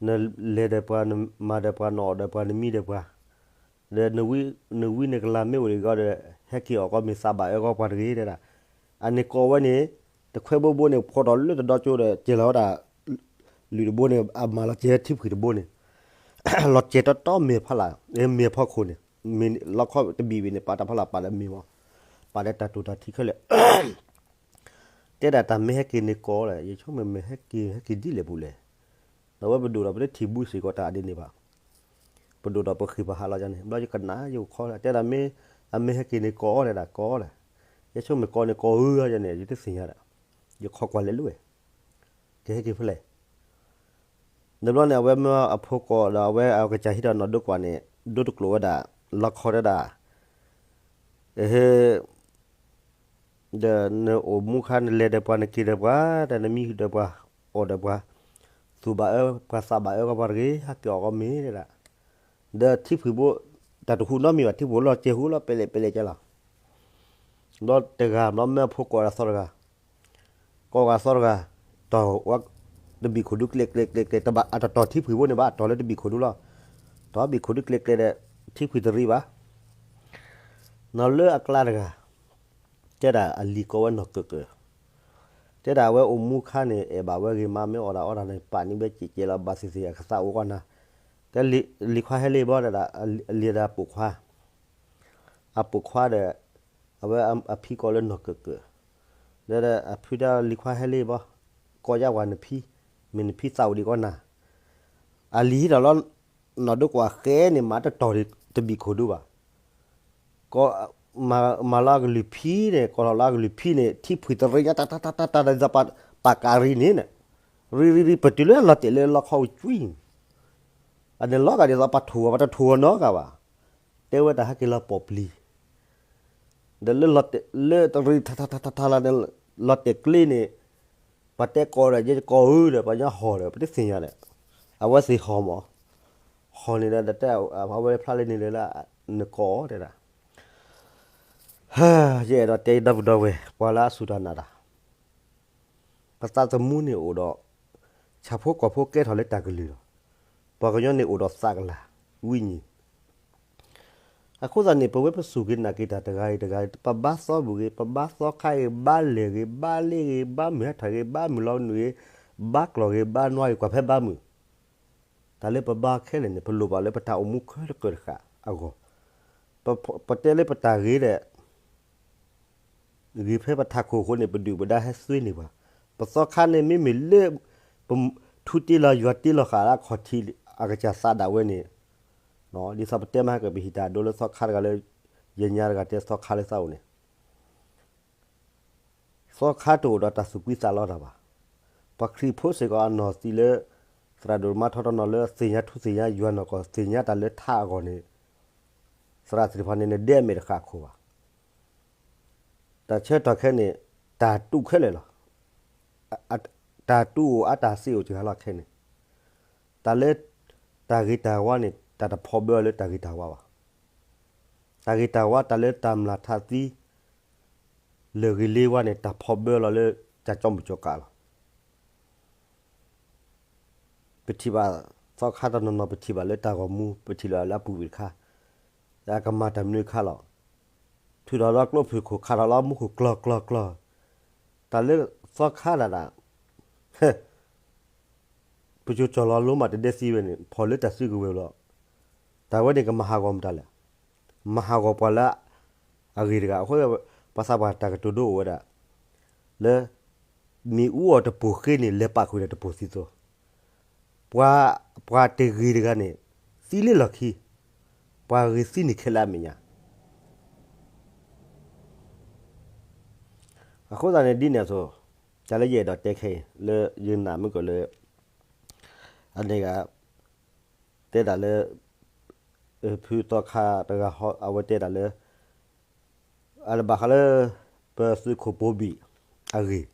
နလဲၤဒီးပှၤ နမၤဒီးပှၤ နအီၣ်ဒီးပှၤ နမံဒီးပှၤ, ဒီးနဝံနကလၤမ့ၢ်အိၣ်ဒံးဂီၢ်ဒီး ဟဲက့ၤအီၣ်ကီမ့ၢ်သးဘၣ်အၢကီပှၤတဂ့ၤ တဲဒၣ်. အန့ၣ်ကိးဝဲန့ၣ် တခွဲဘိဘိန့ၣ် ဖီၣ်ထီၣ်လၢတဒီကၠိဒီး စဲၤလီၤဝဲဒၣ် လုာ်တဘိန့ၣ် အမၤလီၤစဲၤထံဖှံၣ်တဘိန့ၣ် လီၤစဲၤတီတီမ့ၤဖီလာ် မ့ၤဖီခိၣ်န့ၣ် မ့ၤလီခီတဘံၣ်ဘ့ၣ်န့ၣ် ပာ်တၢ်ဖီလာ် ပာ်ဒီးမ့ၤမး ပာ်ဒီးတၢ်တိၢ်တၢ်ထံခဲလၢာ် တဲဒၣ်တၢ်မ့ၢ်ဟဲက့ၤန့ၣ်ကီးလဲၣ် ယဆိကမိၣ်မ့ၢ်ဟဲက့ၤ ဟဲက့ၤဒ်လဲၣ်ပူၤလဲၣ်. ဒီးဝဲပဒိၣ်ဒီးပတထံၣ်ဘုစ့ၢ်ကီးတၢ်ဒ်န့ၣ်ဘၣ်. ပဒိၣ်ဒီးပဃ့ၢ်ပဟးလီၤယၤန့ၣ် ဘျီယကနၣ်ယကခီ တဲဒၣ်မ့ၢ် အမ့ၢ်ဟဲက့ၤန့ၣ်ကီးလဲၣ်ဒၣ်ကီးလဲၣ်. ယဆိကမိၣ်ကီးန့ၣ်ကီးဧါယၤန့ၣ် ယတသ့ၣ်ညါဒၣ်. ယခီကွၢ်လဲၤလၢဝဲ ကဟဲက့ၤဖဲလဲၣ် တဘျီန့ၣ် အဝဲမၢအဖိကိးဒီး အဝဲအကစၢ်ဟံးဒီးနီၢ်ဒိကွၢ်န့ၣ် ဒိတကျိာ်ဝဲဒၣ် လီခီတဲဒၣ် ဟ့ ဒီးနအိၣ်မူခါ နလဲၤဒီးပှၤ နက့ၤဒီးပှၤ ဒီးနမံဒီးပှၤ အီၣ်ဒီးပှၤ သူၣ်ဘၣ်အၢပှၤသးဘၣ်အၢကီးပှၤတဂ့ၤ ဟဲက့ၤအီၣ်ကီမ့ၤတဲဒၣ်. ဒီးထံဖှံၣ်ဘိ တၢ်တဟူးနီတမံၤဘၣ် ထံဖှံၣ်ဘိလီၤစဲၤဟူလီၤပဲလဲၣ်ပဲလဲၣ်ကဲလီၤ. ဘျီတဂၤဘျီမၢအဖိကိးဂၤသီတဂၤ ကိးဂၤသီတဂၤ တီၢ်ဝဲတဘံၣ်ခိၣ်ဒူကျဲကျဲကျဲကျဲ တဘၣ်အတတီၢ်ထံဖှံၣ်ဘိန့ၣ်ဘၣ် တီၢ်လၢတဘံၣ်ခိၣ်ဒူလီၤ. တီၢ်ဘံၣ်ခိၣ်ဒူကျဲကျဲဒီး ထံဖှံၣ်တရံးဘၣ်. နီၢ်လၢအကျါတဂၤ တဲဒၣ်အလံၤကိးဝဲနီၢ်ကၢၢ်ကၢၢ် တဲဒၣ်အဝဲအိၣ်မူခါန့ၣ် အဲၣ်ဘၣ်ဝဲဂ့ၤမး မ့ၢ်အီၣ်ဒၣ်အီဒၣ်န့ၣ် ပာ်န့ၢ်ဝဲစဲးစဲးလီၤ ဘၣ်သ့ၣ်သ့ၣ် အကသးအိၣ်ကီးနၤ. တဲလံၤခွါဟဲလံဘီတဲဒၣ် အလံၤဒီးအပိာ်ခွါ အပိာ်ခွါဒီး အဝဲအဖံကိးလၢနီၢ်ကၢၢ်ကၢၢ် ဒီးအဖံတဲလံၤခွါဟဲလံဘီ ကိးယါပှၤနဖံ မ့ၢ်နဖံသးအိၣ်ဒံးကီးနၤ. အလံၤဟံးထီၣ်လီၤ နီၢ်ဒိကွၢ်ဃဲန့ၣ် မၤတတီၢ်ဒံး တဘံၣ်ခိၣ်ဒူဘၣ်. က မၤလီၤအကလုၢ်ဖံန့ၣ် ကိးထီၣ်လီၤအကလုၢ်ဖံန့ၣ် ထံဖှံၣ်တရံးညါ တၢ်တၢ်တၢ်တၢ်တၢ် ဒ်သိးပာ်ကးရံၣ်န့ၣ် ရံၣ်ရံၣ်ရံၣ် ပတုၤလၢလီၤတဲာ်လၢလီခီကွံာ်န့ၣ် အန့ၣ်လီၤဂာ်ဒ်သိးပှၤထိၣ်ဂီၤ ပှၤတထိၣ်ဂီၤနီတဂၤဘၣ်. တဲဝဲတၢ်ဟဲက့ၤလီၤပိာ်ပျံၤ ဒီးလၢလီၤတဲာ် လၢတရံၣ်ထးထးထးထးလီၤန့ၣ် လီၤတဲာ်ကျ့န့ၣ် ပှၤတဲကိးဒီး ယဲယကိးဧၢဒီး ပှၤညီဟီၣ်ဒီး ပတသ့ၣ်ညါဒီး အဝဲသ့ၣ်ဟီၣ်မး ဟီၣ်န့ၣ်ဒီး တၢ်အဝဲဖျါလၢန့ၣ်လၢ နကိးတဲဒၣ် ယအဲၣ်ဒိးတဲဒီပုၢ်ဒီဝဲၢ် ပှၤလၢအစူၢ်တၢ်နာ်တၢ် ပသးသမူန့ၣ်အိၣ်ဒီး ဆၣ်ဖိကီၢ်ဖိကဲထီၣ်လၢတၢ်ကလုၢ်လီၤ. ပှၤကညီန့ၣ်အိၣ်ဒီးသးကလၤ ဝိညာဉ် အဃိသတးန့ၣ် ပဝဲပစူၢ်က့ၤနာ်က့ၤတၢ်တဂၤဂ့ၤတဂၤဂ့ၤ ပဘါသီဘၣ်ဂ့ၤ ပဘါသီခါဂ့ၤ ဘါလဲၢ်ဂ့ၤ ဘါလ့ဂ့ၤ ဘါမုၢ်ဟါထၣ်ဂ့ၤ ဘါမုၢ်လီၤနုာ်ဂ့ၤ ဘါကျီၢ်ဂ့ၤ ဘါနွါဂ့ၤ ကွၢ်ဖဲဘါမုၢ် တၢ်လၢပဘါခဲလၢာ်န့ၣ် ပလိၣ်ဘၣ်လၢပတၢ်အိၣ်မူခဲလၢာ်ကၢၢ်တဃာ်အဂီၢ် ပတဲလၢပတၢ်ဂ့ၤဒီး ဂ့ၤဖဲပထးခိၣ်အဃိန့ၣ် ပဒုၣ်ပဒါဟဲသွ့န့ၢ်ပှၤ, ပသီခါန့ၣ်မ့မ့ၢ်လၢ ပထူတ့လီၤယွၤတ့လီၤဃာ်လၢအခီၣ်ထံးအကစၢ်သးဒၣ်ဝဲန့ၣ်, ဒ်သိးပတဲမးဟဲက့ၤ ပဟံးတၢ်ဒိလၢသီခါတဂၤလၢ ယညါတဂၤတဲသီခါလၢသးအိၣ်န့ၣ် သီခါတအိၣ်ဒီးတၢ်သူၣ်ကွံသးလီတၢ်ဘၣ်. ပှၤခရံာ်ဖိစ့ၢ်ကီးအနီၢ်သံလၢ သရၣ်ဒိၣ်မါထီထီနီၤလၢသ့ၣ်ညါထူသ့ၣ်ညါယွၤနီၢ်ကီၢ် သ့ၣ်ညါတၢ်လၢထါအဂီၢ်န့ၣ် သရၣ်သ့ၣ်တဖၣ်န့ၣ် နဒဲအမဲာ်တဃၣ်ခိၣ်ဘၣ်. တၢ်ဆၢကတီၢ်ခဲအံၤန့ၣ် တၢ်တူၢ်ခဲလၢာ်လီၤ. တၢ်တူၢ်အိၣ်အါတၢ်စ့အိၣ်စှၤလီၤခဲအံၤန့ၣ်, တၢ်လၢ တၢ်ဂ့ၤတၢ်ဝါန့ၣ် တၢ်တဖီဘၢအီၤလၢတၢ်ဂ့ၤတၢ်ဝါဘၣ်. တၢ်ဂ့ၤတၢ်ဝါ တၢ်လၢတၢ်မျၢ်ထးသံ လၢာ်ဂ့ၤလ့ဝါန့ၣ် တၢ်ဖီဘၢလီၤလၢ တၢ်ကၠီမုၢ်ကၠီကးလီၤ. ပထံၣ်ဘၣ် သီခါတနီၤနီၤ ပထံၣ်ဘၣ်လၢတၢ်ဂီၤမူ ပထံၣ်လၢအပူၤကွံာ်တခါ, အကမၤတၢ်မနုၤတခါလီၤ. ထုးထီၣ်လၢကျိဖုၣ်ခိၣ် ခးထီၣ်လၢမူခိၣ်ကျီၢ်ကျီၢ်ကျီၢ်, တၢ်လၢသီခါဒၣ်ဒၣ် ပကၠိကၠီၣ်လီၤလိမးတဒဲသံဝဲန့ၣ် ဖီၣ်လၢတၢ်စုကဝဲၤလီၤ. တၢ်ဝဲန့ၣ်ကမၤဟးဂီၤမတၤလဲၣ်. မၤဟးဂီၤပှၤလၢ အဂ့ၤတဂၤအဃိ ပှၤသးပှၢ်တၢ်ကတိၤဒိအိၣ်ဝဲဒၣ် လၢ မ့ၣ်အူအီၤတပိၢ်ဃ့န့ၣ် လဲၤပာ်ဃုာ်ဒီးတပိၢ်သံသိ, ပှၤ ပှၤတဂ့ၤတဂၤန့ၣ် သံလၢလီၢ်ခံ, ပှၤဂ့ၤသံန့ၣ်ခဲလၢာ်အမဲာ်ညါ အဃိသတးန့ၣ် ဒ်န့ၣ်အသိး တၢ်လၢယအဲၣ်ဒိးတဲခဲအံၤ လၢယနာ်မုၢ်ကီၢ်လၢ အန့ၣ်ဂၤ တဲဒၣ်လၢ ဖုသီခါတဂၤ အဝဲတဲဒၣ်လၢ အတဘၣ်ဃးလၢ ပသုးခိၣ်ပိဘံၣ်အဂ့ၢ်,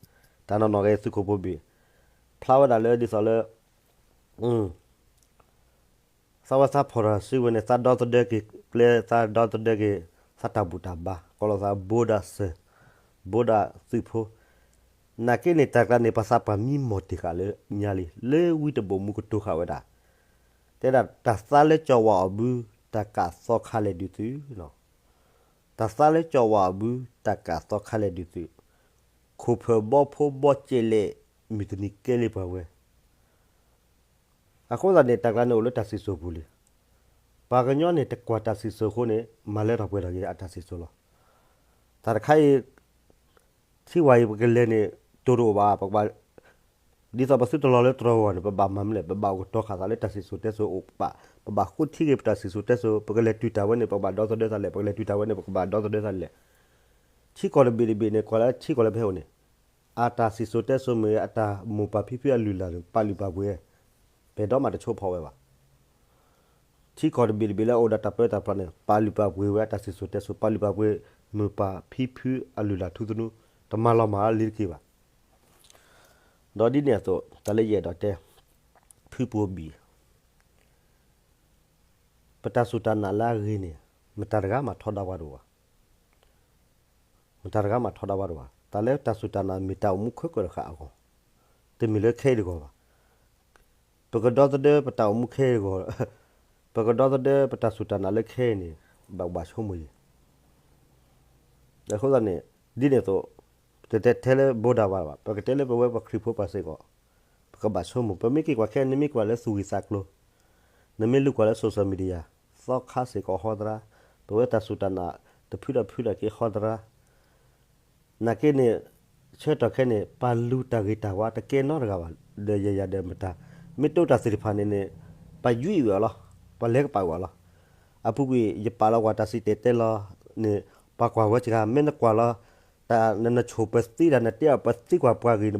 တၢ်နီၢ်နီၢ်ဂ့ၤ သုးခိၣ်ပိဘံၣ် ဖျါဝဲဒၣ်လၢဒ်သိးလၢ သးဝဲသးဖီၣ်တၢ်စုကဝဲၤန့ၣ် သးဒီသဒၢက့ၤကျဲ သးဒီသဒၢက့ၤ သးတၢ်ဘူၣ်တၢ်ဘါ ကိးလီၤသး ဘိဒၣ်စၢၤ ဘိဒၣ်သုးဖိ, နာ်က့န့ၣ် တၢ်ကျါန့ၣ် ပှၤသးပှၢ်မံမီၢ်တ့ၢ်ဃာ်လၢညါလံ လၢဝံတဘိၣ်မူကတိၤဃာ်ဝဲဒၣ်, တဲဒၣ်တၢ်သါလၢကၠီဝၣ်အဘု တၢ်ကးသီခါလဲၣ်ဒုးသုး တၢ်သါလၢကၠီဝၣ်အဘု တၢ်ကးသီခါလဲၣ်ဒုးသုး, ခိၣ်ဖၢၣ်ဘီဖိဘီကဲးလဲး မုၢ်တနံၤကဲလံပှၤဝဲ အဃိသတးန့ၣ် တၢ်ကျါန့ၣ်အိၣ်လၢတၢ်စံၣ်စိၤပူၤလံ. ပှၤကညီန့ၣ် တကွၢ်တၢ်စံၣ်စိၤအဃိန့ၣ် မၤလၢထီၣ်ပှဲၤထီၣ်က့ၤအတၢ်စံၣ်စိၤလီၤ. တၢ်တခါအံၤ ထံဝၣ်အံၤပကလဲၤန့ၣ် တိၢ်တအိၣ်ဘၣ်, ပကဘၣ် ဒ်သိးပသုတလီၤလၢတြီၤဝၤန့ၣ် ပဘၣ်မၤမနုၤလဲၣ်, ပဘၣ်အိၣ်ကတီၤဃာ်သးလၢတၢ်စံၣ်စိၤတဲစိၤအိၣ်ပာ်, ပဘၣ်ဃိထံက့ၤပတၢ်စံၣ်စိၤတဲစိၤ, ပကလဲၤတုၤတၢ်ဝဲန့ၣ် ပကဘၣ်ဒီသဒၢသးလဲၣ်, ပကလဲၤတုၤတၢ်ဝဲန့ၣ် ပကဘၣ်ဒီသဒၢသးလဲၣ်. ထံကီၢ်တဘ့ၣ်တဘ့ၣ်န့ၣ် ကွၢ်လၢထံကီၢ်လၢပဟဲအိၣ်န့ၣ် အတၢ်စံၣ်စိၤတဲစိၤမ့ၢ်ဂ့ၤ အတၢ်မိၢ်ပၢ်ဖံဖုအလုၢ်အလၢ်န့ၣ် ပာ်လုၢ်ပာ်ပှ့ၤဝဲ, ပဒီမးတဆိဖီဝဲဘၣ်. ထံကီၢ်တဘ့ၣ်တဘ့ၣ်လၢအအိၣ်ဒီးတၢ်ပၢတၢ်ပြးန့ၣ် ပာ်လုၢ်ပာ်ပှ့ၤဝဲအတၢ်စံၣ်စိၤတဲစိၤ, ပာ်လုၢ်ပာ်ပှ့ၤမိၢ်ပၢ်ဖံဖုအလုၢ်အလၢ်ထူသနူ, တမၤလီၤမၢ်လၢလံတက့ၢ်ဘၣ်. ဒီးဒ်န့ၣ်အသိး တၢ်လၢယအဲၣ်ဒိးတဲ ဖုပိာ်ဘံၣ် ပတၢ်စူၢ်တၢ်နာ်လၢအဂ့ၤန့ၣ် မတၤတဂၤမးထီဒါဝဲတအိၣ်ဘၣ်. မတၤတဂၤမးထီဒါဝဲတအိၣ်ဘၣ်. တၢ်လၢတၢ်စူၢ်တၢ်နာ်မ့ၢ်တၢ်အိၣ်မူခဲကၢၢ်တဃာ်အဂီၢ်, တမ့ၢ်လၢခဲအံၤတဂီၢ်ဘၣ်. ပကဒီသဒၢပတၢ်အိၣ်မူခဲအံၤတဂီၢ်, ပကဒီသဒၢပတၢ်စူၢ်တၢ်နာ်လၢခဲအံၤန့ၣ် ဘၣ်ဘၣ်ဆိကမိၣ်ယံၤ အဃိသတးန့ၣ် ဒ်န့ၣ်အသိး ပတတဲထဲလၢဘိးဒၣ်ဝဲဘၣ်, ပကတဲလၢပဝဲပှၤခရံာ်ဖိပှၤစ့ၢ်ကီး ပကဘၣ်ဆိကမိၣ်, ပမ့ၢ်က့ၤကွၢ်ခဲ နမ့ၢ်ကွၢ်လၢသူၣ်ဂံၢ်သးကျိၤ, နမ့ၢ်လူၤကွၢ်လၢ social media, သီခါစ့ၢ်ကီးဟီသရၣ်, ပဝဲတၢ်စူၢ်တၢ်နာ် တဖုဒီးဖုဒီးက့ၤဟီသရၣ် နာ်က့န့ၣ် ဆၢကတီၢ်ခဲအံၤန့ၣ် ပာ်လူၤတၢ်ဂ့ၤတၢ်ဝါတကဲနီတဂၤဘၣ်, ဒီးယဲယၤဒီးမတၤ, မ့ၢ်တအိၣ်တၢ်သ့ၣ်တဖၣ်န့ၣ်န့ၣ် ပာ်ယွံအီၤလီၤ, ပာ်လဲၤကပာ်ဝဲလီၤ. အပူၤကွံာ် ယပာ်လီၤကွၢ်တၢ်စံၣ်တဲၤတဲလီၤန့ၣ် ပှၤကွၢ်ဝဲစှၤ မ့ၢ်နကွၢ်လီၤ တၢ်နနဆိၣ်ပသံတၢ် နတဲအီၤပသံကွၢ်ပှၤဂ့ၢ်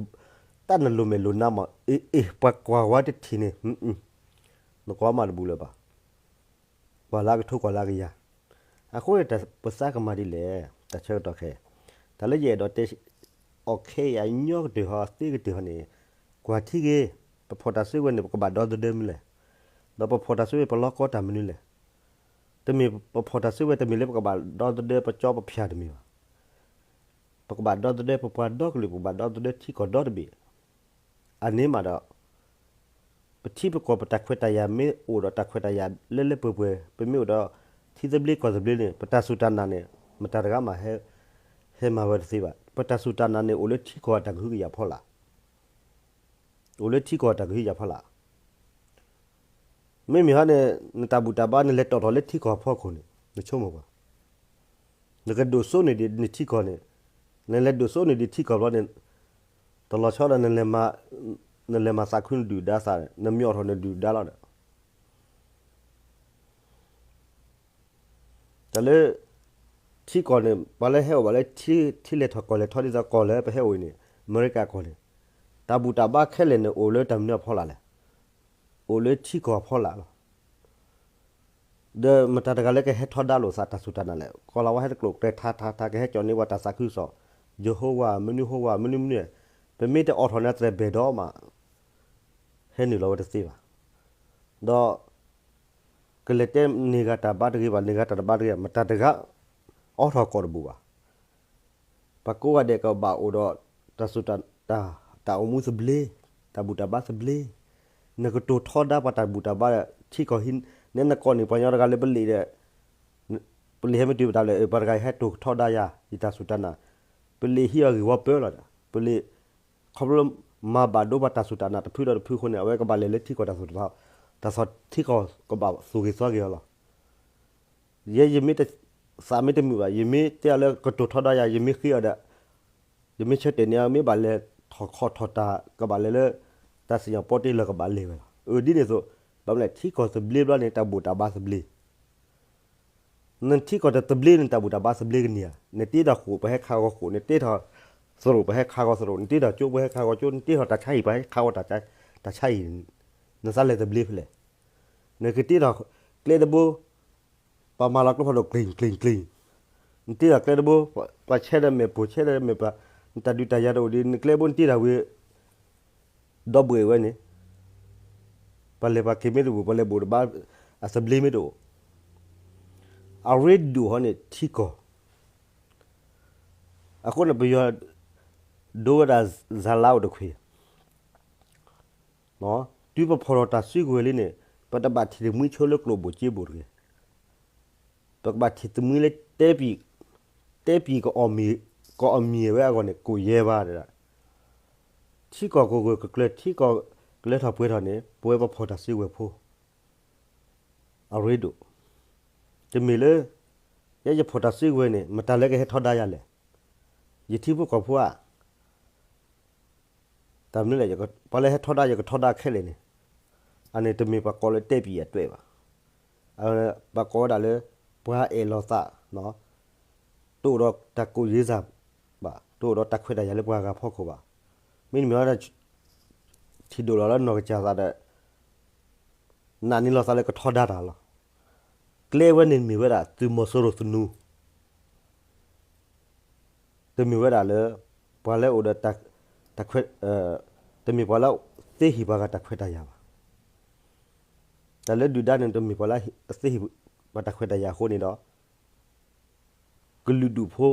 တၢ်နလိၣ်မဲာ်လိၣ်နါမး အ့ၣ်အ့ၣ် ပှၤကွၢ်ဝဲတထံၣ်န့ၣ် နကွၢ်မးတဘူးလၢၤဘၣ်. ကွၢ်လၢကထိကွၢ်လၢကယၤ. အဃိန့ၣ် ပသးကမၤဒ်လဲၣ် တၢ်ဆၢကတီၢ်ခဲအံၤ တၢ်လၢယအဲၣ်ဒိးတဲ အီၤခဲအံၤအညီကတၢၢ်ဟီ အသ့ကတၢၢ်ဟီန့ၣ် ကွၢ်ထံဂ့ၤ ပဖီၣ်တၢ်စုကဝဲၤန့ၣ် ပကဘၣ်ဒီသဒၢမနုၤလဲၣ်. ဒီးပဖီၣ်တၢ်စုကဝဲၤ ပလီၤကီတၢ်မနုၤလဲၣ်. တမ့ၢ်ပဖီၣ်တၢ်စုကဝဲၤ တမ့ၢ်လၢပကဘၣ်ဒီသဒၢပကၠီပဖၠၣ်တမ့ၢ်ဘၣ်. ပကဘၣ်ဒီသဒၢပပှၤဒီကလုာ် ပကဘၣ်ဒီသဒၢထံကီၢ်ဒီတဘ့ၣ် အန့ၣ်မးဒီး ပထံပကီၢ်ပတၢ်ခွဲးတၢ်ယာ်မ့ၢ်အိၣ်ဒီးတၢ်ခွဲးတၢ်ယာ်လၢလၢပှဲၤပှဲၤ ပမ့ၢ်အိၣ်ဒီးထံသဘျ့ကီၢ်သဘျ့န့ၣ် ပတၢ်စူၢ်တၢ်နာ်န့ၣ် မတၤတဂၤမး ဟဲမၤဝဲတသ့ဘၣ်. ပတၢ်စူၢ်တၢ်နာ်န့ၣ် အိၣ်လၢထံကီၢ်အတၢ်ကဟုကယာ်ဖီလာ် အိၣ်လၢထံကီၢ်အတၢ်ကဟုကယာ်ဖီလာ် မ့မ့ၢ်ဟီန့ၣ် နတၢ်ဘူၣ်တၢ်ဘါ နလဲၤတီၣ်ထီၣ်လၢထံကီၢ်ဖီခိၣ်န့ၣ် နဆိကမိၣ်ကွၢ် နကဒိၣ်စိန့ၢ်ဒံးနထံကီၢ်န့ၣ် နလဲၤဒိၣ်စိန့ၢ်ဒံးထံကီၢ်ဘျီန့ၣ် တလီၤဆီဒီး နလဲၤမၤသးခုနဒုၣ်ဒါသး နမံအီၣ်ထီၣ်နဒုၣ်ဒါလီၤဒီး တၢ်လၢ ထံကီၢ်န့ၣ် ပှၤလၢဟဲအိၣ်ဘၣ်လၢ ထံလဲၤထီၣ်ကီၢ်လဲၤထီၣ်ဒ်သိးကီၢ်လၢပဟဲအိၣ်အံၤန့ၣ် အမဲရကၤကီၢ်န့ၣ် တၢ်ဘူၣ်တၢ်ဘါခဲလၢာ်န့ၣ် အိၣ်လၢတၢ်မနုၤအဖီလာ်လဲၣ်. အိၣ်လၢထံကီၢ်အဖီလာ်လီၤ. ဒီးမတၤတဂၤလၢကဟဲထီဒါလိာ်သးတၢ်စူၢ်တၢ်နာ်လဲၣ်. ကီၢ်လၤဝါဟဲတကျိာ်ကျဲထါထါထါ ကဟဲကၠီၣ်န့ၢ်ပှၤတၢ်သးခုကစီၣ် ယဟိဝၤ မနုၤဟိဝၤ မနုၤမနုၤ ပမ့ၢ်တအိးထီၣ်န့ၣ် တြဲၤဘဲၣ်ဒီးမး ဟဲနုာ်လီၤဝဲတသ့ဘၣ်. ဒီး ကလဲၤတဲန့ၢ်ဂၤတၢ်ဘါတဂ့ၤဘၣ် န့ၢ်ဂၤတၢ်တဘါတဂ့ၤ မတၤတဂၤ အိးထီၣ်ကီၢ်တဘူၣ်ဘၣ်. ပှၤကိးဂၤဒဲးကဘၣ်အိၣ်ဒီး တၢ်စူၢ်တၢ် တၢ်အိၣ်မူသဘျ့ တၢ်ဘူၣ်တၢ်ဘါသဘျ့ နကတိၤထီဒါပှၤတၢ်ဘူၣ်တၢ်ဘါ ထံကီၢ်ဟံး နဲနကိးန့ၢ်ပှၤကညီတဂၤလၢပလံၤဒီး ပလံၤဟဲမ့ၢ်တုၤပတၢ်လၢ ပှၤတဂၤအံၤဟဲတိၤထီဒါယၤ ယတၢ်စူၢ်တၢ်နာ် ပလံၤဟံးအီၤဂ့ၢ်ဝီပၢလီၤဒီး ပလံၤ ခီဖျိမၤဘၣ်ဒိပှၤတၢ်စူၢ်တၢ်နာ်တဖုဒီးတဖုအဃိန့ၣ် အဝဲကဘၣ်လဲၤလၢထံကီၢ်တၢ်သိၣ်တၢ်သီ တၢ်သိၣ်ထံကီၢ်ကဘၣ်သူၣ်ဂ့ၤသီဂ့ၤအီၤလီၤ. ယဲယမ့ၢ်တ သးမ့ၢ်တမုာ်ဘၣ် ယမ့ၢ်တဲအီၤလၢကတိၤထီဒါယၤ ယမ့ၢ်ဃ့အီၤဒီး ယမ့ၢ်ဆၢတဲာ်န့ၢ်အီၤ မ့ၢ်ဘၣ်လဲၤထီၣ်ခီၣ်ထီၣ်တၢ် ကဘၣ်လဲၤလၢ တၢ်စံၣ်ညီၣ်ပီတ့ၢ်လၢကဘၣ်လဲၤဝဲလီၤ. အၢ ဒ်န့ၣ်အသိး ဘၣ်မနုၤလဲၣ် ထံကီၢ်သဘျ့ဘျီန့ၣ် တၢ်ဘူၣ်တၢ်ဘါသဘျ့ နထံကီၢ်တသဘျ့န့ၣ် တၢ်ဘူၣ်တၢ်ဘါသဘျ့ကန့ၢ်ဧါ. နတ့ထီၣ်ဃိာ်ပှၤဟဲခးဂီၤဃိာ် နတ့ထီၣ်သရိာ်ပှၤဟဲခးဂီၤသရိာ် နတ့ထီၣ်ကၠိပှၤဟဲခးဂီၤကၠိ နတ့ထီၣ်တၢ်ဆါဟံၣ်ပှၤဟဲခးဂီၤတၢ်ဆါဟံၣ် နသးလဲၤသဘျ့ဖဲလဲၣ်. နကတ့ထီၣ်ကျဲတဘိ ပှၤမၤလီၤကျိဖးဒိၣ်ကျ့ၣ်ကျ့ၣ်ကျ့ၣ် နတ့ထီၣ်ကျဲတဘိ ပှၤဆဲးဒီးမဲာ်ပိၢ်ဆဲးဒီးမဲာ်ပှၤ နတၢ်ဒုးတၢ်ယၤတအိၣ်ဒီး နကျဲဘိနတ့ထီၣ်ဝံၤ ဒီဘှံးဝဲန့ၣ် ပှၤလဲၤပှၤက့ၤမ့ၢ်တဘူၣ် ပှၤလဲၤဘူၣ်တဘါ အသဘျ့မ့ၢ်တအိၣ် အရ့ဒိၣ်ဟီန့ၣ်ထံကီၢ် အဃိန့ၣ် ပယီၤဒိဝဲဒၣ် ဇာတ်လမ်းအိၣ်တခွံ တုၤပဖီၣ်ထီၣ်တၢ်စုကဝဲၤလံန့ၣ် ပတဘၣ်ထံၣ်တမှံဆိလၢကျိၣ်ဘိၣ်စ့ဘိၣ်တဂ့ၤ. ပကဘၣ်ထံၣ်တမှံလၢတဲပံၤ တဲပံၤ ကအီၣ်မံၤဝဲအဂီၢ်န့ၣ် ကိးယဲၢ်ဘၣ်ဒၣ် ထံကီၢ်ကဂၢၢ်ကကျၢၤ ထံကီၢ်ကလဲၤထီၣ်ပှဲၤထီၣ်န့ၣ် ပဝဲပဖီၣ်တၢ်စုကဝဲၤဖိ အရ့ဒိၣ် တမ့ၢ်လၢ ယဲယဖီၣ်တၢ်စုကဝဲၤန့ၣ် မတၤလၢကဟဲထီဒါယၤလဲၣ်. ယထံဖိကီၢ်ဖိဧါ တၢ်မနုၤလဲၣ် ပှၤလၢဟဲထီဒါယကထီဒါခဲလၢာ်န့ၣ် အန့ၣ်တမ့ၢ်ပှၤကိးလၢတဲပံၤအတၢၢ်ဘၣ်. ပှၤကိးဝဲဒၣ်လၢ ပှၤအဲၣ်လီၤသး တအိၣ်ဒီးတၢ်ကိးယ့ၢ်စၢ်ဘၣ် တအိၣ်ဒီးတၢ်ခွဲးတၢ်ယာ်လၢပှၤဂၤဖီခိၣ်ဘၣ်. မ့တမ့ၢ်ဝဲဒၣ် ထံၣ်ဒိၣ်လီၤလၢနီၢ်ကစၢ်သးဒီး နာ်န့ၢ်လီၤသးလၢကထီဒါတၢ်လီၤ. ကျဲဝဲန့ၣ်မ့ၢ်ဝဲဒၣ်သုးမီၤစိရိၤသနူ တမ့ၢ်ဝဲဒၣ်လၢ ပှၤလၢအိၣ်ဒီး တၢ်ခွဲး တမ့ၢ်ပှၤလၢသ့ဟံၣ်ပှၤဂၤတၢ်ခွဲးတၢ်ယာ်ဘၣ်. တၢ်လၢဒုၣ်ဒါန့ၣ် တမ့ၢ်ပှၤလၢသ့ဟံၣ်ပှၤတၢ်ခွဲးတၢ်ယာ်အဃိန့ၣ်ဒီး ကလုာ်ဒူၣ်ဖိ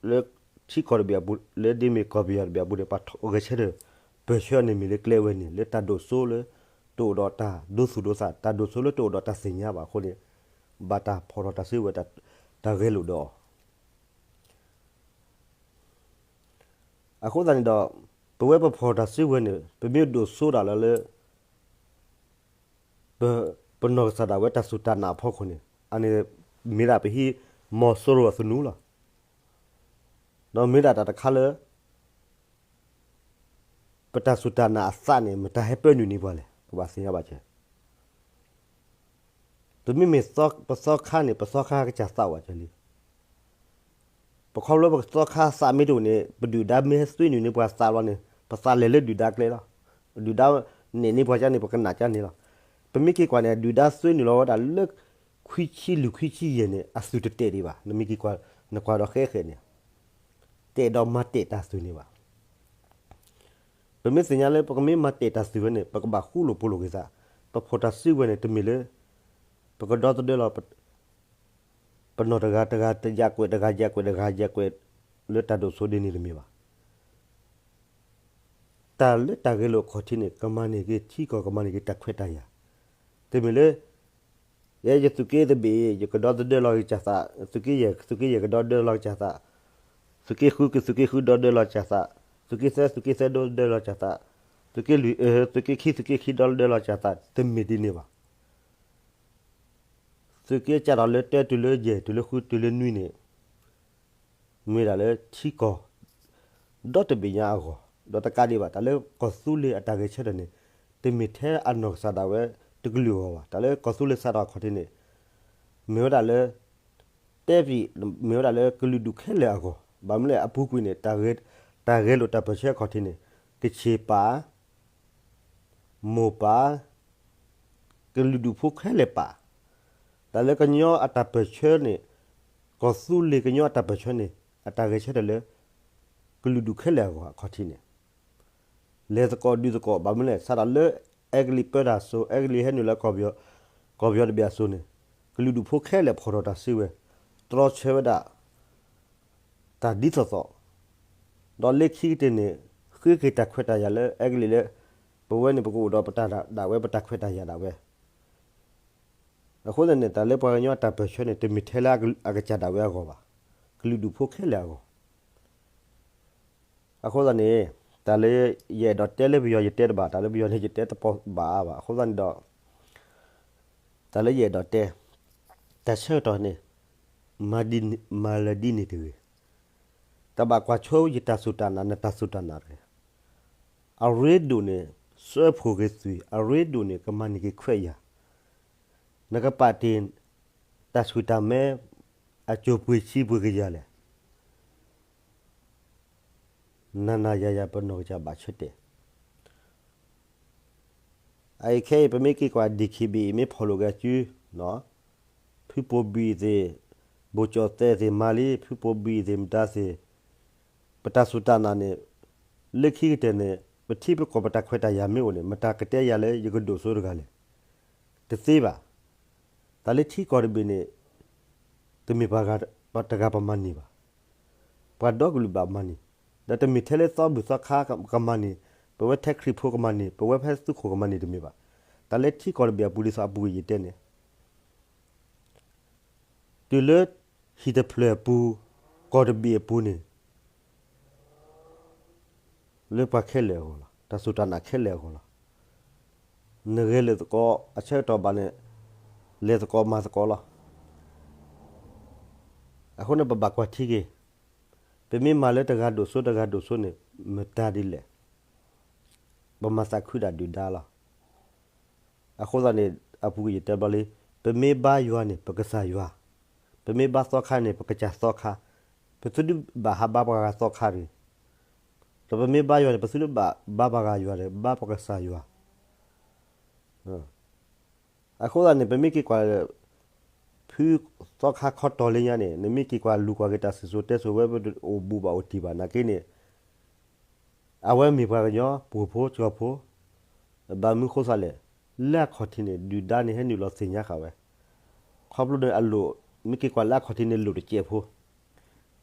လၢထံကီၢ်တဘ့ၣ်အပူၤ လၢဒ်မ့ၢ်ကီၢ်ပယီၤတဘ့ၣ်အပူၤန့ၣ် ပှၤဂဲၤဆၢထၢၣ် ပၢၢ်ဆၢအီၤန့ၣ်မ့ၢ်လၢကျဲဝဲန့ၣ် လၢတၢ်ဒိၣ်စိလၢ တအိၣ်ဒီးတၢ်ဒိသူၣ်ဒိသး တၢ်ဒိၣ်စိလၢတအိၣ်ဒီးတၢ်သ့ၣ်ညါဘၣ်အဃိန့ၣ် ဘၣ်တၢ်ဖီၣ်ထီၣ်တၢ်စုကဝဲၤ တၢ်ဂဲၤလိာ်ဒီးအီၤ အဃိသတးန့ၣ်ဒီး ပဝဲပဖီၣ်တၢ်စုကဝဲၤန့ၣ် ပမ့ၢ်ဒိၣ်စိဒၣ်လၢလၢ ပနီၢ်ကစၢ်ဒၣ်ဝဲတၢ်စူၢ်တၢ်နာ်အဖီခိၣ်န့ၣ် အန့ၣ်မ့ၢ်ဒၣ်ပဟံးမီၤစိရိၤအသနူလီၤ. ဒီးမ့ၢ်ဒၣ်တၢ်တခါလၢ ပတၢ်စူၢ်တၢ်နာ်အသးန့ၣ် မတၤဟဲပၢနုာ်န့ၢ်ပှၤလဲၣ် ပဘၣ်သ့ၣ်ညါဘၣ်ကဲ တမ့မ့ၢ်ပသီခါန့ၣ် ပသီခါကစၢ်သးဝဲကလံ, ပခီဖျိပသီခါသးမ့ၢ်တအိၣ်န့ၣ် ပဒုၣ်ဒါမ့ၢ်ဟဲသွံနုာ်န့ၢ်ပှၤသးလီၤန့ၣ် ပသးလဲၤလၢဒုၣ်ဒါကျဲလီၤ. ဒုၣ်ဒါနဲၣ်န့ၢ်ပှၤကန့ၣ် ပကနၣ်ကန့ၣ်လီၤ. ပမ့ၢ်က့ၤကွၢ်န့ၣ် ဒုၣ်ဒါသွံနုာ်လီၤဝဲဒၣ်လၢ ခွံဆံလွံၢ်ခွံဆံယဲၢ်န့ၣ် အသုးတတဲာ်ဒံးဘၣ်. နမ့ၢ်က့ၤကွၢ် နကွၢ်ဒီးဃဲဃဲန့ၣ် တအဲၣ်ဒိးမၤတဲာ်တၢ်သုးန့ၣ်ဘၣ်. ပမ့ၢ်သ့ၣ်ညါလၢပကမ့ၢ်မၤတဲာ်တၢ်သုးဝဲန့ၣ် ပကဘၣ်ဃူလိာ်ဖိးလိာ်က့ၤသး, ပဖီၣ်တၢ်စုကဝဲၤန့ၣ် တမ့ၢ်လၢ ပကဒီသဒၢလီၤ ပနီၢ်တဂၤတဂၤ ယၤကွဲးတဂၤ ယၤကွဲးတဂၤ ယၤကွဲး လၢတၢ်ဒိၣ်စိဒ်န့ၣ်တမ့ၢ်ဘၣ်. တၢ်လၢတၢ်ဂဲၤလိာ်အခီၣ်ထံးန့ၣ် ကမၤန့ၢ်က့ၤထံကီၢ် ကမၤန့ၢ်က့ၤတၢ်ခွဲးတၢ်ယာ်, တမ့ၢ်လၢ ယဲယသုးက့သဘ့ၣ် ယကဒီသဒၢလီၤက့ၤကၢ်သး, သုးက့ယဲၢ် သုးက့ယဲၢ်ကဒီသဒၢလီၤကၢ်သး, သုးက့ဃု သုးက့ဃုဒီသဒၢလီၤကၢ်သး, သုးက့သၢ သုးက့သၢဒီသဒၢလီၤကၢ်သး, သုးက့လွံၢ် သုးက့ခံ သုးက့ခံဒီသဒၢလီၤကၢ်သး တမ့ၢ်ဒ်န့ၣ်ဘၣ်. သုးက့စးထီၣ်လၢတၢတုၤလၢယဲၢ် တုၤလၢဃု တုၤလၢနွံန့ၣ် မ့ၢ်ဒၣ်လၢထံကီၢ် ဒီတဘ့ၣ်ညါအဂီၢ်, ဒီးတကးဒံးဘၣ် တၢ်လၢကီၢ်သူလ့ၤအတၢ်ဂဲၤဆၢထၢၣ်န့ၣ် တမ့ၢ်ထဲအနီၢ်ကစၢ်ဒၣ်ဝဲတကလုာ်အဂီၢ်ဘၣ်. တၢ်လၢကီၢ်သူလ့ၤစးထီၣ်အခီၣ်ထံးန့ၣ် မ့ၢ်ဝဲဒၣ်လၢ တဲပံၤ မ့ၢ်ဝဲဒၣ်လၢကလုာ်ဒူၣ်ခဲလၢာ်အဂီၢ်, ဘၣ်မနုၤလဲၣ် အပူၤကွံာ်န့ၣ် တၢ်ဂဲၤလိာ်တၢ်ပၢၢ်ဆၢအခီၣ်ထံးန့ၣ် ကဆ့ၣ်ပာ် မိၢ်ပၢ် ကလုာ်ဒူၣ်ဖိခဲလၢာ်ပာ်, တၢ်လၢကညီအတၢ်ပၢၢ်ဆၢန့ၣ် ကီၢ်သူလ့ၤကညီအတၢ်ပၢၢ်ဆၢန့ၣ် အတၢ်ဂဲၤဆၢထၢၣ်လၢ ကလုာ်ဒူၣ်ခဲလၢာ်အဂီၢ်အခီၣ်ထံးန့ၣ် လဲၤသကိးဒုးသကိး ဘၣ်မနုၤလဲၣ် စးထီၣ်လၢ အဲကလံးပၢတၢ်အစိၤ အဲကလံးဟဲနုာ်လၢ ကီၢ်ပယီၤတဘ့ၣ်အစိၤန့ၣ် ကလုာ်ဒူၣ်ဖိခဲလၢာ်ဖီၣ်ထီၣ်တၢ်စုဝဲၤ တြီဆၢဝဲဒၣ် တၢ်ဒ်သိးသိး, ဒီးလၢခံကတၢၢ်န့ၣ် ဃ့က့ၤတၢ်ခွဲးတၢ်ယာ်လၢအဲကလံးလၢ ပဝဲန့ၣ်ပကအိၣ်ဒီးပတၢ်ဒၣ်ဝဲ ပတၢ်ခွဲးတၢ်ယာ်ဒၣ်ဝဲ. အဃိသတးန့ၣ် တၢ်လၢပှၤကညီအတၢ်ပၢၢ်ဆၢန့ၣ် တမ့ၢ်ထဲလၢအကစၢ်ဒၣ်ဝဲအဂီၢ်ဘၣ်, ကလုာ်ဒူၣ်ဖိခဲလၢာ်အဂီၢ်. အဃိသတးန့ၣ် တၢ်လၢယအဲၣ်ဒိးတဲလၢပယီၤယတဲတဘၣ်, တၢ်လၢပယီၤန့ၣ် ယတဲတပီၤဘၣ်အါဘၣ်. အဃိသတးန့ၣ်ဒီး တၢ်လၢယအဲၣ်ဒိးတဲ တၢ်ဆၢကတီၢ်န့ၣ် မၤဒ်န့ၣ် မၤလၢဒ်န့ၣ်တဂ့ၤ. တဘၣ်ကွၢ်ဆိယတၢ်စူၢ်တၢ်နာ် နတၢ်စူၢ်တၢ်နာ်တဂ့ၤ. အရ့ဒိၣ်န့ၣ် စၢဖှိၣ်က့ၤသွံၣ်, အရ့ဒိၣ်န့ၣ် ကမၤန့ၢ်က့ၤခွဲးယာ်, နကပာ်တ့ၢ် တၢ်ဆှုၣ်တၢ်မဲ အစိၤပှ့ၤဆံပှ့ၤကယၤလဲၣ်. နၤနၤယၤယၤ ပနီၢ်ကစၢ်ဘၣ်ဆၢတဲာ်. အအံၤခဲအံၤ ပမ့ၢ်က့ၤကွၢ် DKBA မ့ၢ်ဖီၣ်လိာ်က့ၤအစု, ဖုပိာ်ဘံၣ်သ့ၣ်, ဘိၣ်ကၠီၣ်သဲးသ့ၣ်မၤလံ, ဖုပိာ်ဘံၣ်သ့ၣ်မတၤသ့ၣ်, ပတၢ်စူၢ်တၢ်နာ်န့ၣ် လၢခံကတၢၢ်န့ၣ် ပထံပကီၢ်ပတၢ်ခွဲးတၢ်ယာ်မ့ၢ်အိၣ်န့ၣ် မတၤကတဲယၤလၢယကဒိၣ်စိတဂၤလဲၣ်. တသ့ဘၣ်. တၢ်လၢထံကီၢ်တဘ့ၣ်န့ၣ် တမ့ၢ်ပှၤတဂၤပမၤန့ၢ်ဘၣ်. ပှၤဒီကလုာ်ဘၣ်မၤန့ၢ်, ဒီးတမ့ၢ်ထဲလၢသီဘူၣ်သီခါကမၤန့ၢ်, ပဝဲထဲခရံာ်ဖိကမၤန့ၢ်, ပဝဲဖဲသုးခိၣ်ကမၤန့ၢ်တမ့ၢ်ဘၣ်. တၢ်လၢထံကီၢ်တဘ့ၣ်အပူၤဒ်သိးအပူၤကွံာ်ယတဲန့ၣ် တုၤလၢဟံၣ်တဖျၢၣ်အပူၤ, ကီၢ်တဘ့ၣ်အပူၤန့ၣ် လၢပှၤခဲလၢာ်အဂီၢ်လီၤ. တၢ်စူၢ်တၢ်နာ်ခဲလၢာ်အဂီၢ်လီၤ. နဂဲၤလိာ်သကိး အဆၢကတီၢ်ဘၣ်န့ၣ် လဲၤသကိးမၤသကိးလီၤ. အဃိန့ၣ် ပဘၣ်ကွၢ်ထံက့ၤ, ပမ့ၢ်မၤလၢတဂၤဒိၣ်စိတဂၤဒိၣ်စိန့ၣ် မတၤဒ်လဲၣ်, ပမၤသးခုဒၣ်ဒုၣ်ဒါလီၤ. အဃိသတးန့ၣ် အပူၤကွံာ်ယတဲဘၣ်လံ, ပမ့ၢ်ဘါယွၤန့ၣ် ပကစၢ်ယွၤ, ပမ့ၢ်ဘါသီခါန့ၣ် ပကစၢ်သီခါ, ပသုတဘၣ်ဟးဘါပှၤဂၤသီခါတဂ့ၤ. ဒီးပမ့ၢ်ဘါယွၤန့ၣ် ပသုတဘၣ်ဘါပှၤဂၤယွၤတဂ့ၤ, ဘါပကစၢ်ယွၤ. အဃိသတးန့ၣ် ပမ့ၢ်က့ၤကွၢ် ဖုသီခါခီတီၤလၢညါန့ၣ် နမ့ၢ်က့ၤကွၢ်လူၤကွၢ်က့ၤတၢ်စံၣ်စိၤတဲစိၤဝဲ ပအိၣ်ဘူးဘၣ်အိၣ်တံၢ်ဘၣ်နာ်က့န့ၣ် အဝဲမ့ၢ်ပှၤကညီ ပှိၤဖိကၠီဖိ, ဘၣ်မနုၤဃိသတးလဲၣ်, လၢအခီၣ်ထံးန့ၣ် ဒုၣ်ဒါန့ၣ်ဟဲနုာ်လီၤသ့ၣ်ညါဃာ်ဝဲ, ခီဖျိန့ၣ်အလိၣ်, မ့ၢ်က့ၤကွၢ်လၢအခီၣ်ထံးန့ၣ်လိၣ်တစဲးဖိ,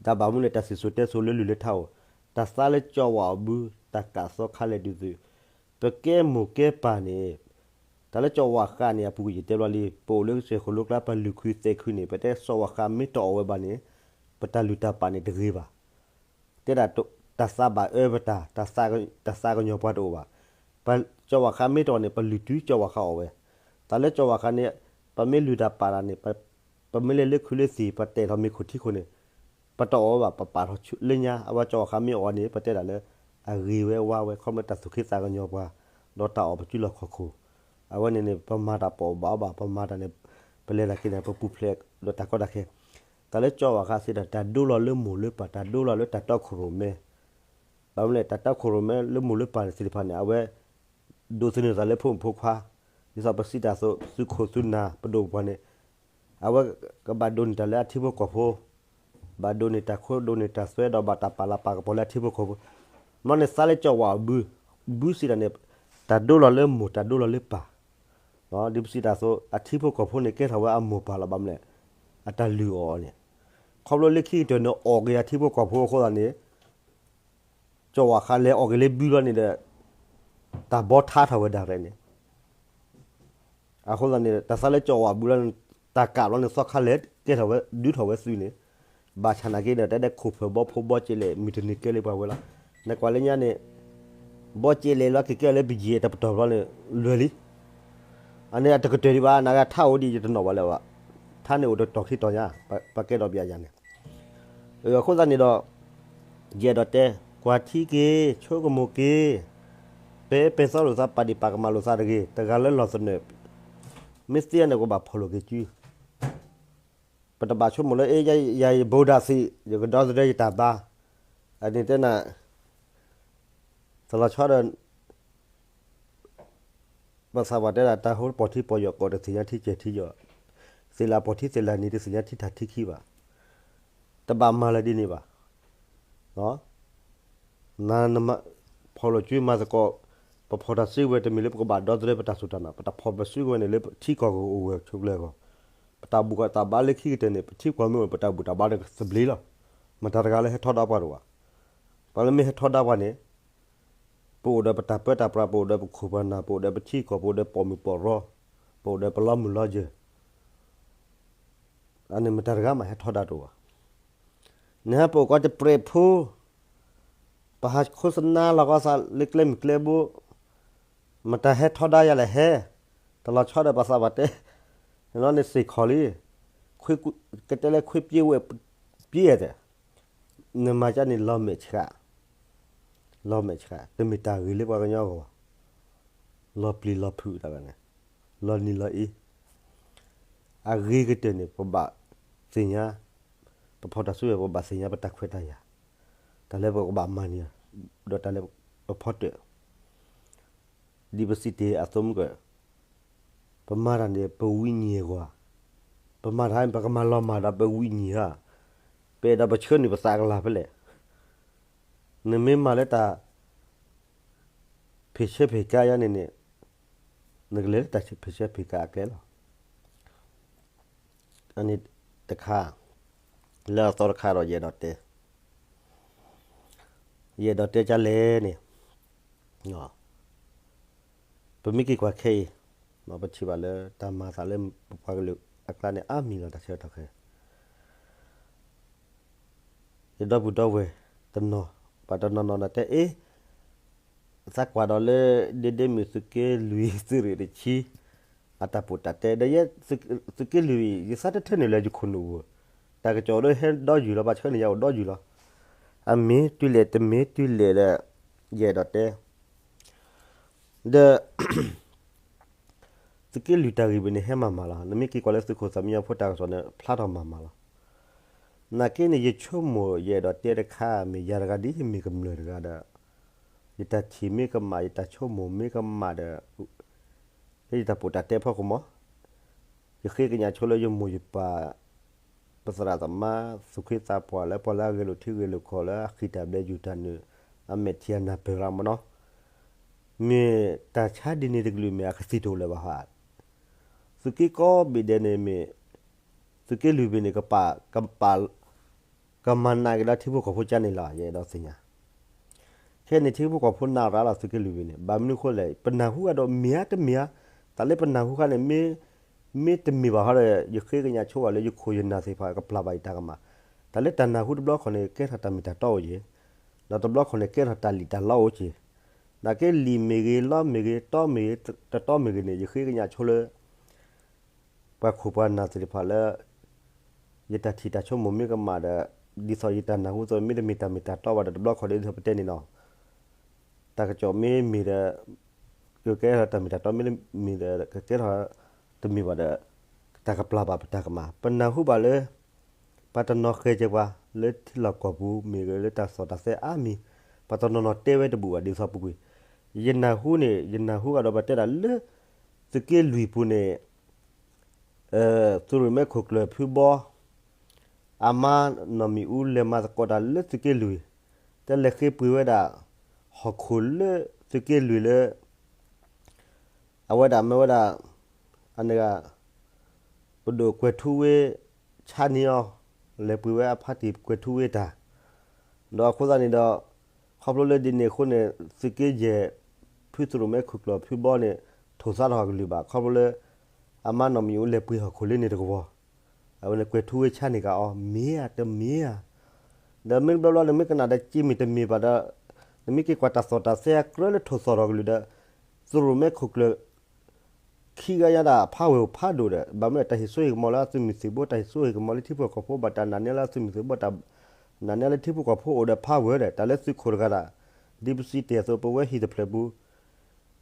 တၢ်ဘၣ်မနုၤလဲၣ် တၢ်စံၣ်စိၤတဲစိၤလၢလုၢ်လၢထါအိၣ်, တၢ်သါလၢကၠီဝၣ်အဘု, တၢ်ကးသီခါလဲၤဒုးသုး, ပကဲမိၢ်ကဲပၢ်န့ၣ် တၢ်လၢကၠီဝၣ်ဃးန့ၣ် အပူၤကွံာ်ယတဲဘၣ်လံ, ပအိၣ်လၢကစၢၢ်ခိၣ်လိကျါ ပလုၢ်ခုသဲးခုန့ၣ် ပတဲကၠီဝၣ်ဃးမ့ၢ်တအီၣ်ဝဲဘၣ်န့ၣ် ပတၢ်လုၢ်တၢ်ပာ်န့ၣ်တဂ့ၤဘၣ်. တဲဒၣ်တၢ်သးဘၣ်အၢပတၢ်, တၢ်သးကညီၤပှၤတအိၣ်ဘၣ်. ပကၠီဝၣ်ဃးမ့ၢ်တအီၣ်န့ၣ် ပလုၢ်တုၤကၠီဝၣ်ဃးအီၣ်ဝဲ. တၢ်လၢကၠီဝၣ်ဃးန့ၣ် ပမ့ၢ်လုၢ်တၢ်ပာ်တၢ်န့ၣ် ပမ့ၢ်လဲၤလၢခုလၢသံၣ် ပတဲာ်ထီၣ်မ့ၤခိၣ်ထံခိၣ်န့ၣ် ပတအီၣ်ဝဲဘၣ် ပပာ်ထီၣ်လၢညါ အဝဲကၠီဝၣ်ဃးမ့ၢ်အီၣ်န့ၣ် ပတဲဒၣ်လၢ အဂ့ၤဝဲဝါဝဲ ခီဖျိတၢ်သူၣ်က့သးကညီၤပှၤ ဒီးတၢ်အီၣ်ပစုလီၢ်ခီၣ်ခိၣ်. အဝဲန့ၣ်န့ၣ် ပမၤတၢ်ပအီၣ်ဘၣ်အီဘၣ် ပမၤတၢ်န့ၣ် ပလဲၤသးက့ၤန့ၣ် ပပူၤဖျဲးဒီးတၢ်ကီတၢ်ခဲ, တၢ်လၢကၠီဝးခါသ့ဒီး တၢ်ဒိလီၤလၢမိၢ်လၢပၢ် တၢ်ဒိလီၤလၢတၢ်တီခိၣ်ရိၣ်မဲ, ဘၣ်မနုၤလဲၣ် တၢ်တီခိၣ်ရိၣ်မဲလၢမိၢ်လၢပၢ်သ့ၣ်တဖၣ်န့ၣ် အဝဲ ဒိးသန့ၤသးလၢဖိမုၣ်ဖိခွါ, ဒ်သိးပစံးတၢ်အသိး သုးခိၣ်သုးနၢ်ပဒိၣ်ပပှၢ်န့ၣ်, အဝဲကဘၣ်ဒိးန့ၢ်တၢ်လၢအထံဖိကီၢ်ဖိ, ဘၣ်ဒိးန့ၢ်တၢ်ခိဒိးန့ၢ်တၢ်သွဲဒီးဘၣ်တၢ်ပာ်လၤပာ်ကပီၤလၢအထံဖိကီၢ်ဖိ, မ့ၢ်န့ၣ်သးလၢကၠီဝးအဘု, ဘုစံးတၢ်န့ၣ်, တၢ်ဒိလီၤလၢမိၢ်တၢ်ဒိလီၤလၢပၢ်, ဒ်ပစံးတၢ်အသိး အထံဖိကီၢ်ဖိန့ၣ်ကဲထီၣ်ဝဲအမိၢ်ပၢ်လီၤ ဘၣ်မနုၤလဲၣ်, အတၢ်လုၢ်အီၤအီၤန့ၣ်, ခီဖျိလၢခံကတၢၢ်န့ၣ် အီၣ်က့ၤအထံဖိကီၢ်ဖိအဃိသတးန့ၣ် ကၠီဝးခါလဲၤအီၣ်က့ၤလၢဘုလီၤန့ၣ်ဒီး တၢ်ဘီထါထီၣ်ဝဲဒၣ်ရဲၣ်န့ၣ်, အဃိသတးန့ၣ် တၢ်သးလၢကၠီဝးဘုလီၤန့ၣ် တၢ်ကးဘျီန့ၣ် သီခါလဲၤကဲထီၣ်ဝဲ ဒုးထီၣ်ဝဲသုးန့ၣ်, ဘၣ်ဆၣ်နာ်က့ဒီး တဲဒဲခိၣ်ဖၢၣ်ဘီဖိဘီကဲလဲၣ် မုၢ်တနံၤကဲလၢပှၤဝဲလီၤ, နကွၢ်လၢညါန့ၣ် ဘီကဲလဲၣ်လီၤ က့ၤကဲလၢပယဲၢ်တပတီၢ်ဘျီန့ၣ် လွဲၢ်လံ အန့ၣ်အတကတၢၢ်ဒံးဘၣ် နာ်က့ထါအိၣ်ဒံးယတနီၣ်ဘၣ်လၢၤဘၣ်, ထါန့ၣ်အိၣ်တတီၤခံတီၤညါ, ပကဲဒီးပယၤယၤန့ၣ်, အဃိသတးန့ၣ်ဒီး ယအဲၣ်ဒိးတဲ, ကွၢ်ထံက့ၤ ဆိကမိၣ်က့ၤ, ပဲပဲသီလိာ်သး ပာ်ဒံးပာ်ကမၣ်လိာ်သးတဂ့ၤ, တဂၤလၢလီၢ်သနၢၣ်, မ့ၢ်သ့န့ၣ် ကဘၣ်ဖီၣ်လိာ်က့ၤစု ပတဘၣ်ဆိကမိၣ်လၢ အ့ ယၤယဘိဒၣ်သ့ၣ် ယကဒီသဒၢယတၢ်ဘါ, အန့ၣ်တဲနၤ, တလီၤဆီဒီး ပသးပှၢ်တဲဒၣ် တၢ်ဟိပီၢ်ထံပီၢ်ယီၢ် ကိးတသ့ၣ်ညါထံကဲၤထံယီၢ်, သ့ၣ်လၣ်ပီၢ်ထံသ့ၣ်လၣ်နံၤ တသ့ၣ်ညါထံထးထံခံဘၣ်, တဘၣ်မၤလၢၤဒ်န့ၣ်ဘၣ်. နမၤ ဖီၣ်လိာ်စုမၤသကိး, ပဖီၣ်တၢ်စုကဝဲၤတမ့ၢ်လၢပကဘၣ်ဒီသဒၢပတၢ်စူၢ်တၢ်နာ်, ပတၢ်ဖီၣ်ပစုကဝဲၤန့ၣ်လၢထံကီၢ်ကအိၣ်ဝဲဆိးကျၢၤအဂီၢ်, ပတၢ်ဘူၣ်တၢ်ဘါလၢခံကတၢၢ်န့ၣ် ပထံပှၤမ့ၢ်အိၣ် ပတၢ်ဘူၣ်တၢ်ဘါန့ၣ်ကသဘျ့လီၤ. မတၤတဂၤလၢဟဲထီဒါပှၤတအိၣ်ဘၣ်. ပှၤလၢမ့ၢ်ဟဲထီဒါပှၤန့ၣ် ပအိၣ်ဒီးပတၢ်ပၢတၢ်ပြး, ပအိၣ်ဒီးပခိၣ်ပှၤနၢ်, ပအိၣ်ဒီးပထံကီၢ်, ပအိၣ်ဒီးပိာ်မုၣ်ပိာ်ရီ, ပအိၣ်ဒီးပလီမုၢ်လီယၢၢ်, အန့ၣ်မတၤတဂၤမးဟဲထီဒါတအိၣ်ဘၣ်. နဟဲပအိၣ်ကီးတပြဲးဖိ, ပဟးခိစနါလီၤကီးသးလၢကျဲမုၢ်ကျဲဘိ, မတၤဟဲထီဒါယၤလဲၣ်ဟဲ, တလီၤဆီဒီးပသးပှၢ်တဲ, န့ၣ်စ့ၢ်ကီးလံ, ကတဲလၢခွ့ပျ့ဝဲၢ်ပျ့ဧါတဲ, နမၤကၢန့ၣ်လီၤမဲာ်ဆှး, လီၤမဲာ်ဆှး တမ့ၢ်တၢ်ဂ့ၤလၢပှၤကညီအဂီၢ်ဘၣ်, လီၤပျံၤလီၤဖုးတၢ်န့ၣ်, လီၤနံၤလီၤအ့ အဂ့ၤကတၢၢ်န့ၣ် ပဘၣ်သ့ၣ်ညါ, ပဖီၣ်တၢ်စုကဝဲၤ ပဘၣ်သ့ၣ်ညါပတၢ်ခွဲးတၢ်ယာ်, တၢ်လၢပကဘၣ်မၤန့ၢ်, ဒီးတၢ်လၢပဖီတၢၣ်, ဒ်ပစံးတ့ၢ်အသိးမုၢ်ကၢၢ်, ပမၤတၢ်န့ၣ် ပဝံၤညံၣ်အဂီၢ်, ပမၤတၢ် ပကမၤလီၤမၢ်ဒီးပဝံၤညံၣ်ဧါ, ပအဲၣ်ဒိးပဆှၢနုာ်ပသးကလၤဖဲလဲၣ်, နမ့ၢ်မၤလၢတၢ် ဖံးဆၢဖံးကါယါန့ၣ်န့ၣ်, နကလဲၤလၢတၢ်ဖံးဆၢဖံးကါအကျဲလီၤ. အန့ၣ်တခါ, လၢအသီတခါဒီးယအဲၣ်ဒိးတဲ, ယအဲၣ်ဒိးတဲကလဲၣ်န့ၣ်, ပမ့ၢ်က့ၤကွၢ်ခဲအံၤ, ပထံၣ်ဘၣ်လၢတၢ်မၤသးလၢပပှၤကလုာ်အကျါန့ၣ် အါမံၤလီၤတၢ်ဆၢကတီၢ်ခဲ ယဒီပုၢ်ဒီဝဲၢ်တနီၤ, ပှၤတနီၤနီၤတဲအ့ၣ်, သးကွၢ်ဒီးလၢ ဒ့ဒ့မုၣ်သုးက့လွံၢ်သုးရ့ၣ်တဆံ, အတၢ်ပူးတၢ်တဲ ဒီးယဲ သုးက့လွံၢ် ယသးတထၢၣ်န့ၣ်လၢယခိၣ်နူာ်ပူၤ, တၢ်ကစီၣ်ဒီးဟဲဒီယုၢ်လီၤ ပှၤဆှၢန့ၢ်ယၤအိၣ်ဒီယုၢ်လီၤ, အမ့ၢ်တုၤလဲၣ်တမ့ၢ်တုၤလဲၣ်ဒီး ယအဲၣ်ဒိးတဲ ဒီး သုးက့လွံၢ်တၢ်ဂ့ၢ်ဘၣ်န့ၣ် ဟဲမၤမၤလီၤ. နမ့ၢ်က့ၤကွၢ်လၢသုးခိၣ်သးမံညီဖိတၢ်ကစီၣ်န့ၣ် ဖျါထီၣ်မၤမၤလီၤ. နာ်က့န့ၣ် ယဆိကမိၣ် ယအဲၣ်ဒိးတဲတခါ မ့ၢ်ယၤတဂၤဒ်ယမ့ၢ်ကမျၢၢ်တဂၤဒီး ယတၢ်ထံၣ်မ့ၢ်ကမၣ် ယတၢ်ဆိကမိၣ်မ့ၢ်ကမၣ်ဒီး လၢယတၢ်ပူးတၢ်တဲဖီခိၣ်မး ယဃ့ကညးဆိလၢယမိၢ်ယပၢ် ပသရၣ်သမါ သူၣ်က့သးပှၢ်လၢပှၤလၢအဂဲၤလိာ်ထံဂဲၤလိာ်ကီၢ်လၢအဃံတၢ်ဘျဲးယူၤတၢ်နုာ် အမဲာ်ထံအနၢ်ပၢၢ်လီၤမးနီၤ, မ့ၢ်တၢ်ဆါဒ်န့ၣ်တကလုာ်မ့ၢ်အကသံၣ်တအိၣ်လၢၤဘၣ်ဟါ, သုးက့ကိးဘ့ၣ်ဒဲးန့ၣ်မ့ၢ် သုးက့လွံၢ်ဘ့ၣ်န့ၣ် ကပာ် ကပာ် ကမၤနာ်က့ၤလၢထံဖိကီၢ်ဖိကန့ၣ်လီၤ ယအဲၣ်ဒိးသ့ၣ်ညါ ခဲအံၤန့ၣ် ထံဖိကီၢ်ဖိနာ်ရၤလီၤ သုးက့လွံၢ်ဘ့ၣ်န့ၣ် ဘၣ်မနုၤအဃိလဲၣ် ပနၢ်ဟူဃာ်ဒီးမ့ၢ်ဧါတမ့ၢ်ဧါ, တၢ်လၢပနၢ်ဟူဃာ်န့ၣ် မ့ၢ် မ့ၢ်တမ့ၢ်ဘၣ်ဟီဒီး ယဃ့ကညးဆိဘၣ်လၢယခိၣ်ယနၢ်သ့ၣ်တဖၣ် ကပျၢ်ဘၣ်ယတၢ်ကမၣ်, တၢ်လၢတၢ်နၢ်ဟူတဘျီခီန့ၣ် ကဲထီၣ်တၢ်မ့ၢ်တၢ်တီအိၣ်က့ၤ, ဒီးတဘျီခီန့ၣ် ကဲထီၣ်တၢ်လံၣ်တၢ်လီအိၣ်က့ၤ, နာ်က့လံာ်မ့ၢ်ဂ့ၤ လီမ့ၢ်ဂ့ၤ တီမ့ၢ်ဂ့ၤ တတီမ့ၢ်ဂ့ၤန့ၣ် ယဃ့ကညးဆိလၢ ပှၤခိၣ်ပှၤနၢ်သ့ၣ်တဖၣ်လၢ ယတၢ်ထံၣ်တၢ်ဆိကမိၣ်မ့ၢ်ကမၣ်ဒီး ဒ်သိးယတၢ်နၢ်ဟူသိး မ့တမ့ၢ်တၢ်မ့ၢ်တၢ်တီဘၣ်ဒီး တဘျီခီဒ်သိးပတဲန့ၣ်နီၤ, တၢ်ကစီၣ်မ့မ့ၢ်ဒီး ကကဲထီၣ်တၢ်မ့ၢ်တၢ်တီ မ့တမ့ၢ်ဒီး ကကဲထီၣ်တမ့ၢ်ဘၣ်ဒီး က တၢ်ကပျၢ်ဘၣ်ပတၢ်ကမၣ်, ပနၢ်ဟူဘၣ်လၢ ပှၤတနီၤဃဲၤကဲပှၤ လၢထံလီၢ်ကီၢ်ပူၤမ့ၢ်ဂ့ၤ လၢတၢ်သီၣ်တၢ်သဲအါမံၤ, ပှၤတနီၤနီၤတဲဝဲတဘူၣ်ဘၣ်ဒ်သိးပူၤကွံာ်, ယနၢ်ဟူန့ၣ် ယနၢ်ဟူကဒီးပှၤတဲဒၣ်လၢ သုးက့လွံၢ်ပူၤန့ၣ် သုးရိၣ်မဲခိၣ်ကျၢၢ်ဖုဘီ အမါနီၢ်မံၤအူလဲၤမၤသကိးတၢ်လၢသုးက့လွံၢ်, တဲလဲၤဃ့ပှ့ၤဝဲဒၣ် ဟီၣ်ခိၣ်လၢသုးက့လွံၢ်လၢ အဝဲဒၣ်မ့ၢ်ဝဲဒၣ် အန့ၣ်ဂ့ၤ ပဒိၣ်ကွဲၤထူဝ့ ဆါန့ၢ်အီၤ, လဲၤပှ့ၤဝဲအဖါတံၢ်ကွဲၤထူဝ့တၢ်, ဒီးအဃိသတးန့ၣ်ဒီး ခီဖျိလၢဒ်န့ၣ်အဃိန့ၣ် သုးက့ယဲၢ် ဖုသုးရိၣ်မဲခိၣ်ကျၢၢ်ဖုဘီန့ၣ် ထိၣ်သါထီၣ်အကလုၢ်ဘၣ် ခီဖျိလၢ အမါနီၢ်မံၤအူလဲၤပှ့ၤဟီၣ်ခိၣ်လၢန့ၣ်တကဝီၤ, အဝဲန့ၣ်ကွဲၤထူဝ့ဆါန့ၢ်က့ၤအီၤ မ့ၢ်ဧါတမ့ၢ်ဧါ, ဒီးမ့ၢ်ဘျီဘျီန့ၣ် မ့ၢ်ကနၣ်ဒီးက့ၤမ့ၢ်တမ့ၢ်ဘၣ်ဒီး နမ့ၢ်က့ၤကွၢ်တၢ်သီၣ်တၢ်သဲအကြၢးလၢထိၣ်သီၣ်ထီၣ်ကလုၢ်ဒီး သုးရိၣ်မဲခိၣ်ကျၢၢ် ခံဂၤညါဒၣ်ဖးဝဲၢ်ဖးဒိၣ်ဒီး ဘၣ်မနုၤတၢ်ဟ့ၣ်စိဟ့ၣ်ကမီၤလၢအသုးမုၢ်သံၣ်ဘိ တၢ်ဟ့ၣ်စိဟ့ၣ်ကမီၤလၢထံဖိကီၢ်ဖိ ဘၣ်တၢ်နာ်န့ၢ်လၢအသုးမုၢ်သံၣ်ဘိ တၢ်နာ်န့ၢ်လၢထံဖိကီၢ်ဖိအိၣ်ဒီးဖးဝဲၢ်ဒီး တၢ်လၢသုးခိၣ်တဂၤဒၣ် ဒ်ပစံးတ့ၢ်အသိး ပဝဲဟံၣ်တဖျၢၣ်ပူၤ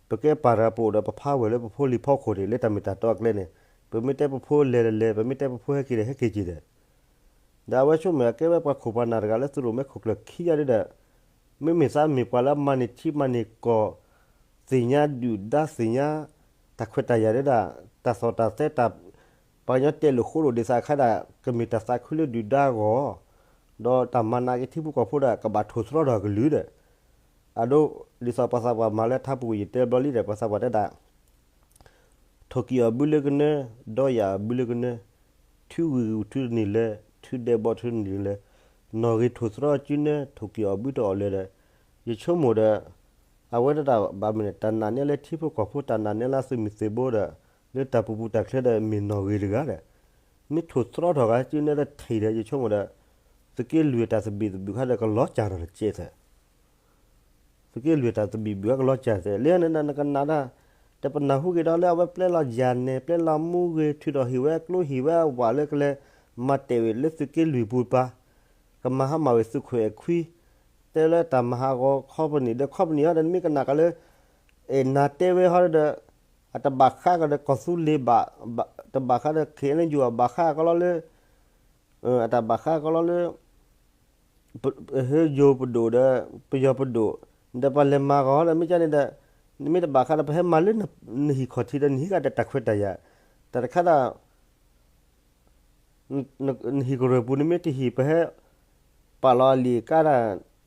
ပကဲပၢ်တဂၤပအိၣ်ဒီးပဖးဝဲၢ်လၢပဖိလံၤဖီခိၣ်န့ၣ် လၢတၢ်မ့ၢ်တၢ်တီအကျဲန့ၣ် ပမ့ၢ်တဲပဖိလဲၤဒီးလဲၤ ပမ့ၢ်တဲပဖိဟဲက့ၤဒီးဟဲက့ၤက့ၤဒီး ဒီးအဝဲဆိကမိၣ်အကဲဝဲပှၤခိၣ်ပှၤနၢ်တဂၤလၢသုးရိၣ်မဲခိၣ်ကျၢၢ်ခံဂၤဒၣ်ဒီး မ့မ့ၢ်သးမ့ၢ်ပှၤလၢအမၤန့ၢ်ထံမၤန့ၢ်ကီၢ် သ့ၣ်ညါဒုၣ်ဒါသ့ၣ်ညါ တၢ်ခွဲးတၢ်ယာ်ဒၣ် တၢ်သီၣ်တၢ်သဲတၢ် ပှၤကညီတဲာ်လိာ်ဃိလိာ်ဒ်သိးအခါဒၣ် ကမ့ၢ်တၢ်သးခုလၢဒုၣ်ဒါအဂီၢ် ဒီးတၢ်မၤနးက့ၤထံဖိကီၢ်ဖိဒီး ကဘၣ်ထိၣ်သတြီထီၣ်အကလုၢ်ဒီး အဒိ ဒ်သိးပှၤသးပှၢ်မၤလၢထါပူၤကွံာ် ယတဲဘျီလံဒီး ပှၤသးပှၢ်တဲဒၣ် ထိၣ်ကံၢ်အီၣ်ဘုလၢကနၢ, ဒီးယၤအီၣ်ဘုလၢကနၢ, ထုဂံၢ်ဂူာ်ထုတနံၤလၢ, ထုဒဲးဘီထုတနံၤလၢ, နီၣ်ဂံၢ်ထိၣ်သတြီစုနၢ ထိၣ်ကံၢ်အီၣ်ဘုတအီၣ်လၢၤဒီး ယဆိကမိၣ်ဒီး အဝဲဒၣ်ဘၣ်မနုၤ တၢ်နာ်န့ၢ်လၢထံဖိကီၢ်ဖိ တၢ်နာ်န့ၢ်လၢသုးမုၢ်သံၣ်ဘိဒီး လၢတၢ်ပူၤပူၤတၢ်ချၢဒီး မ့ၢ်နီၣ်ဂံၢ်တဂၤဒီး မ့ၢ်ထိၣ်သတြီထီၣ်ဂၤစုနၢလၢထံၣ်ဒီး ယဆိကမိၣ်ဒီး သုးက့လွံၢ်တၢ်သဘံၣ်သဘုၣ်ခါဒီးကလီၤစၢ်ထီၣ်တကဲးသး သုးက့လွံၢ်တၢ်သဘံၣ်ဘုၣ်အကလီၤစၢ်သ့ၣ် လၢနနကနၣ်ဒၣ် တပနၢ်ဟူက့ၤဒီးလၢအဝဲပျဲလီၤယၤနဲၣ် ပျဲလီၤမူဂ့ၤ ထုးထီၣ်ဟ့ၣ်ဝဲကျိဟ့ၣ်ဝဲအဝၤလၢကလဲၤ မၤတဲာ်ဝဲလၢသုးက့လွံၢ်ပူၤပၢ် ကမၤဟါမၢ်ဝဲသုးခိၣ်အဲၣ်ခွံ တဲလၢတၢ်မၤဟးဂီၤခီပနံၣ်ဒီးခီပနံၣ်ဟီဒီး နမ့ၢ်ကနၣ်ကလၢ အဲၣ်နၤတဲဝဲဟီဒီး အတဘၣ်ဃးကဒီးကီၢ်သူလ့ၤဘၣ် တဘၣ်ဃးဒီး ခ့ၣ်အဲၣ်ယူၣ် အဘၣ်ဃးကလီလၢ အတၢ်ဘၣ်ဃးကလီလၢ ဟဲယိၤပဒိၣ်ဒီး ပယီၤပဒိၣ် ဒီးပှၤလဲၤမၤဂီၤဒီး မ့ၢ်ကန့ၣ်ဒီး နမ့ၢ်တဘၣ်ဃးဒီး ပဟဲမၤလၢနဟံၣ်ခီၣ်ထံးဒီး နဟံးဃာ်ဒီးတၢ်ခွဲးတၢ်ယာ် တၢ်တခါဒီး နဟံၣ်ကရၢၢ်ပူၤ နမ့ၢ်တဟံၣ် ပဟဲပာ်လီၤအလံာ်အကါဒီး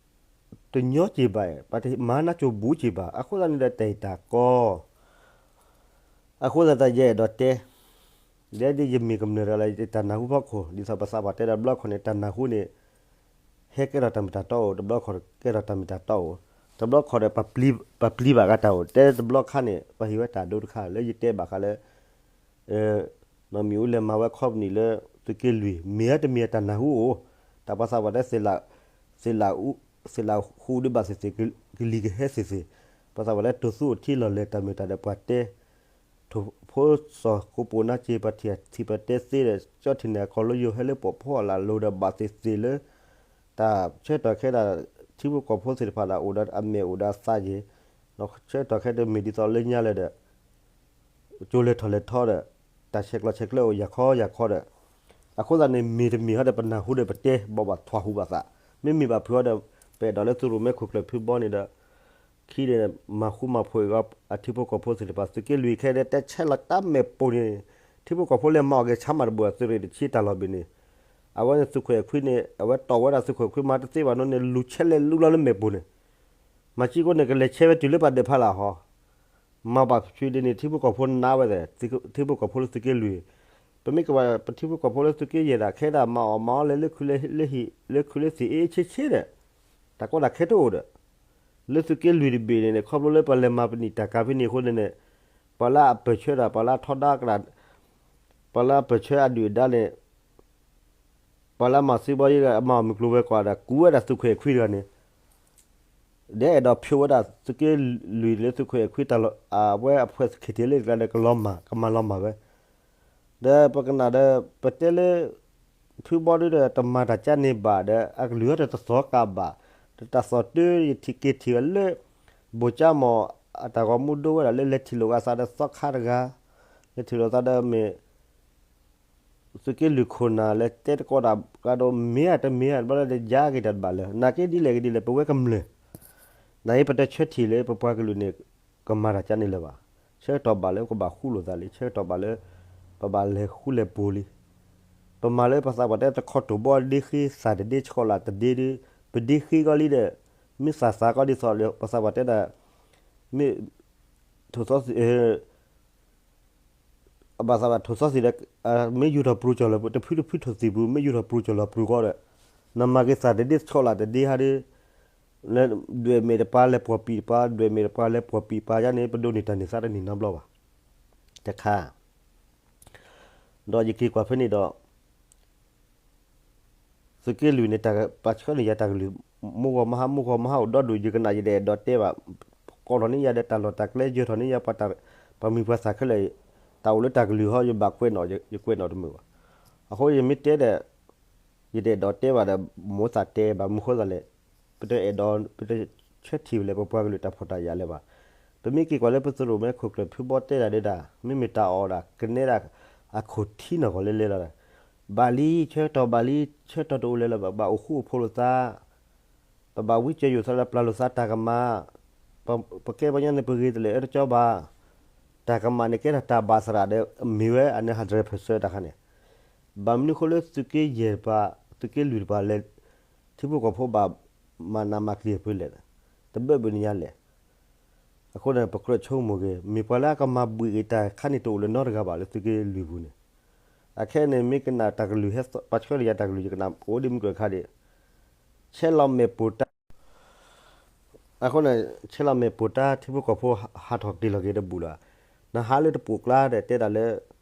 တညီက့ၤဘၣ် ပှၤတမၤနါစိၤဘူးက့ၤဘၣ် အဃိသတးန့ၣ်ဒီး တၢ်အံၤတၢ်ကီ အဃိသတးတၢ်ယအဲၣ်ဒိးတဲ ဒ်ယမ့ၢ်ကမျၢၢ်တဂၤလၢ ယတၢ်နၢ်ဟူဖီခိၣ် ဒ်သိးပသးပှၢ်တဲဒီးတဘျီခီန့ၣ် တၢ်နၢ်ဟူန့ၣ် ဟဲကဲထီၣ်တၢ်မ့ၢ်တၢ်တီအိၣ် တဘျီခီကဲထီၣ်တၢ်မ့ၢ်တၢ်တီအိၣ် တဘျီခီဒီး ပပျံၤဘၣ်ဂၤတၢ်အိၣ် တဲတဘျီခါန့ၣ် ပှၤဟ့ၣ်ဝဲတၢ်ဒိတခါ လၢယတဲဘၣ်ဃးလၢ နီၢ်မံၤအူလဲၤမၤဝဲခီပနံၣ်လၢသုးက့လွံၢ် မ့ၢ်ဧါတမ့ၢ်ဧါတၢ်နၢ်ဟူအိၣ် တၢ်ပှၤသးပှၢ်တဲ သ့ၣ်လးဃူဒုးဘၣ်သ့ၣ်သ့ၣ် ကလံၤကဟဲသ့ၣ်သ့ၣ် ပှၤသးပှၢ်တဲတိၢ်သူအိၣ်ထံလီၢ်လဲၣ် တၢ်မ့ၢ်တၢ်ဒီးပှၤတဲ ထိၣ်ဖိစီၤကိးပိာ်နါစ့ ပှၤထံၣ်ထံၣ်ပှၤတဲသ့ဒီး ကၠီထံၣ်န့ၣ် အခီၣ်လၢယိၤဟဲလၢပှီၢ်ဖီအလၢ်လိၤဒီးဘၣ်သ့ၣ်သ့ၣ်လၢ တၢ်ဆၢကတီၢ်ခဲဒၣ် ထံဖိကီၢ်ဖိသ့ၣ်တဖၣ်ဒီး အိၣ်ဒီးအမဲာ်အိၣ်ဒီးအသးက့ၤ ဒီးဆၢကတီၢ်ခဲဒၣ်မ့ၢ်ဒ်သိးလၢညါလၢဒီး ကၠိလဲၤထီၣ်လဲၤထီဒီး တၢ်ဆဲးကျိးဆဲးကျၢအိၣ်ယၤခီယၤခီဒီး အဃိသတးန့ၣ် မ့ၢ်တမ့ၢ်ဟီဒီး ပနၢ်ဟူဒီးပတဲ ဘၣ်ဘၣ်ထွးဟူဘၣ်သး မ့မ့ၢ်ဘၣ်ဖုးဟီဒီး ပအဲၣ်ဒိးလၢသုးရိၣ်မဲခိၣ်ကျၢၢ်ဖုဘီန့ၣ်ဒီး ခံန့ၣ် မၤဃူမၤဖိးအဂီၢ် အထံဖိကီၢ်ဖိသ့ၣ်တဖၣ် သုးက့လွံၢ်ခဲဒၣ်တဲဆဲးလီၤတၢ်မဲာ်ပိာ်န့ၣ် ထံဖိကီၢ်ဖိလဲၤမၤအီၣ်က့ၤဆါမးတဘိ သုးရ့ၣ်တဆံတၢ်လီၢ်ဘ့ၣ်န့ၣ် အဝဲန့ၣ်သုးခိၣ်အဲၣ်ခွံန့ၣ် အဝဲတီၢ်ဝဲဒၣ်သုးခိၣ်အဲၣ်ခွံမၤတသ့ဘၣ်နီၢ်န့ၣ် လူၤဆဲးလဲၤလူၤလီၤလၢမဲာ်ပိာ်န့ၣ် မၤစံကိန့ၣ် ကလဲၤဆဲးဝဲတုၤလၢပှၤဒၢးဖးလၢ်ဟီ မၤဘၣ်ဖုးဒ်န့ၣ် ထံဖိကီၢ်ဖိနါဝဲသ့ၣ် ထံဖိကီၢ်ဖိလၢသုးက့လွံၢ် ပမ့ၢ်ကဘၣ်ပထံဖိကီၢ်ဖိလၢသုးက့ယဲၢ်ဒၣ် ခဲဒၣ်မၤအီၣ်မၤအီလၢ လၢခူလၢသ့ၣ်အ့ဆ့ဆ့ဒီး တၢ်ကီတၢ်ခဲတအိၣ်ဒီး လၢသုးက့လွံၢ်တဘ့ၣ်န့ၣ်န့ၣ် ခီဖျိလၢပှၤလဲၤမၤပနံာ်တၢ်ကၤဖဲန့ၣ်အဃိန့ၣ်န့ၣ် ပှၤလၢအပၢၢ်ဆၢတၢ် ပှၤလၢအထီဒါကဒၣ် ပှၤလၢအပၢၢ်ဆၢအဒုၣ်အဒါန့ၣ် ပှၤလၢအမၤသ့ဘီယဲၢ် အမၤအီၣ်မုၢ်ကျိၤဝဲၤကွာ်ဒီး ကူဝဲဒၣ်သုးခိၣ်အဲၣ်ခွံတဂၤန့ၣ် ဒီးအဲၣ်ဒိးဖျိဝဲဒၣ်သုးက့လွံၢ်လၢသုးခိၣ်အဲၣ်ခွံတၢ်လီၢ် အဝဲအဖှဲးသခ့ၣ်ထံးလၢတဂၤဒီး ကလီၤမၢ် ကမၤလီၤမၢ်ဝဲ ဒီးပကနၣ်ဒီး ပတဲလၢ ဖုဘီဒုဒီး တမၤတၢ်ကါန့ၣ်ဘၣ်ဒီး အကလုၢ်ဟီဒီးတသီၣ်ကးဘၣ် ဒီးတၢ်သီၣ်တၢ် ယထံၣ်က့ၤထံၣ်ဝဲလၢ ဘိၣ်ကၠါမီၢ် အတၢ်ဂီၤမူဒိဝဲဒၣ်လၢ လဲၤထံၣ်လိာ်အသးဒီးသီခါတဂၤ လဲၤထံၣ်လိာ်သးဒီးမ့ၢ် သုးက့လွံၢ်ခိၣ်နၢ်လၢတဲတကိးတၢ်ကဒီး မ့ၢ်ဧါတမ့ၢ်ဧါ တဘျီလၢ်လၢ်ယါက့ၤတၢ်တဘၣ်လၢၤ နာ်က့ဒ်လဲၣ်ဂ့ၤဒ်လဲၣ် ပဝဲကမျၢၢ် နာ်က့ပတဆၢထံၣ်လၢပပှၤကလုာ်န့ၣ် ကမၤတၢ်ကန့ၣ်လၢၤဘၣ်. ဆၢကတီၢ်ဘၣ်လၢပကဘၣ်ဃူလိာ်သးလံ, ဆၢကတီၢ်ဘၣ်လၢ ပဘၣ်လဲၤဃူလဲၤဖိးလံ. ပမၤလၢပသးပှၢ်တဲတခီတိၢ်ဘီဒ့ဃ့သၣ်တဒ့ဆှီလၢ်တဒ့ဒီး ပဒ့ဃ့ကီးလံဒီး မ့ၢ်သၣ်သးကီးဒ်သိးဒီး ပသးပှၢ်တဲဒၣ် မ့ၢ် ထိၣ်သီသံၣ် အဘၣ်သးဘၣ်ထိၣ်သီသံၣ်ဒီး မ့ၢ်ယူာ်ထီၣ်ပြူၤကၠီၣ်လီၤ တဖုတဖုထိၣ်သံၣ်ပူၤ မ့ၢ်ယူာ်ထီၣ်ပြူၤကၠီၣ်လီၤပြူၤကီးဒီး နမၤက့ၤသၣ်တဒ့ဆှီလၢ်တဒ့ဟါဒီး ဒွဲၣ်မဲာ်တပၤလဲၤပှီၢ်ပံာ်တပၤ ဒွဲၣ်မဲာ်တပၤလဲၤပှီၢ်ပံာ်ပၤယါန့ၣ် ပဒိးန့ၢ်တၢ်န့ၢ်သါတန့ၢ်နီတဘျီဘၣ်. တခါ ဒီးယက့ၤကွၢ်ဖဲန့ၣ်ဒီး သုးက့လွံၢ်န့ၣ် ပှၤဆှၢန့ၢ်ယၤတၢ်ကလုၢ် မုၢ်ဂီၤမဟါ မုၢ်ဂီၤမဟါအိၣ်ဒီဒူၣ် ယကနၣ်ယတအဲၣ်ဒိးတဲဘၣ် ကိးထီၣ်န့ၢ်ယၤဒီးတၢ်လီၢ်တၢ်ကျဲ ယၢၤထီၣ်န့ၢ်ယၤ ပှၤမံၤပှၤသၣ်ခဲလၢာ် တၢ်အိၣ်လၢတၢ်ကလုၢ်ဟီ ယဘၣ်ကွဲးနီၣ် ယကွဲးနီၣ်တမုာ်ဘၣ်. အဃိယမ့ၢ်တဲဒီး ယတအဲၣ်ဒိးတဲဘၣ်ဒီး မိၢ်သးတဲဘၣ်မုၢ်ဃိသးလဲၣ်, ပတအဲၣ်ဒိး ပတဆၢထံၣ်ဝဲလၢပပှၤကလုာ်တၢ်ဖှီၣ်တၢ်ယာ်လၢၤဘၣ်. ပမ့ၢ်က့ၤကွၢ်လၢပသုးရိၣ်မဲခိၣ်ကျၢၢ်ဖုဘီတဲဒၣ်ဒၣ် မ့မ့ၢ်တၢ်အီၣ်ဒၣ်ကနဲဒၣ် အခိၣ်ထံနီၢ်ကီၢ်လဲလဲလီၤ. ဘၣ်လံ ဆၢကတီၢ်ဘၣ်လံ ဆၢကတီၢ်တအိၣ်လၢၤလၢၤဘၣ် ဘၣ်အိၣ်ဃူအိၣ်ဖိးလိာ်သး ပဘၣ်ဝံစၢၤယိာ်သးလၢပျၢ်လိာ်သးတၢ်ကမၣ်, ပကဲပှၤကညီန့ၣ် ပဂ့ၤတလၢာ်အၢတကၠီဘၣ်, တၢ်ကမၣ်န့ၣ်ကဲထီၣ်တၢ်ဘၣ်သရၣ်ဒီး မ့ၢ်ဝဲအန့ၣ် hundred percent တၢ်ခါန့ၣ်, ဘၣ်မနုၤဃိလၢသုးက့ယဲၢ်တပၤ သုးက့လွံၢ်တပၤလဲၤ ထံဖိကီၢ်ဖိဘၣ်မၤနးမၤကျံၤအဖုလဲၣ်, တဘၢၣ်ဘၣ်န့ၣ်ညါလဲၣ်. အဃိန့ၣ် ပကြၢးဆိကမိၣ်က့ၤ မ့ၢ်ပှၤလၢအကမၤဘှံးက့ၤတၢ်ခါန့ၣ်တအိၣ်လၢၤနီတဂၤဘၣ်လၢသုးက့လွံၢ်ပူၤန့ၣ်, အခဲအံၤန့ၣ် မ့ၢ်ကနၣ်တၢ်ကလုၢ်ဟဲ ပှၤဆှၢန့ၢ်ယၤတၢ်ကလုၢ် ယကနၣ်အိၣ်ဒ်မုၢ်ကျၢၢ်ခါဒံး ဆဲးလီၤမဲာ်ပိာ်တၢ် အဃိန့ၣ် ဆဲးလီၤမဲာ်ပိာ်တၢ် ထံဖိကီၢ်ဖိဟးထီၣ်က့ၤလီၤက့ၤတဘူၣ်လီၤ. နဟးလၢတပိာ်ကျါဒီးတဲဒၣ်လၢ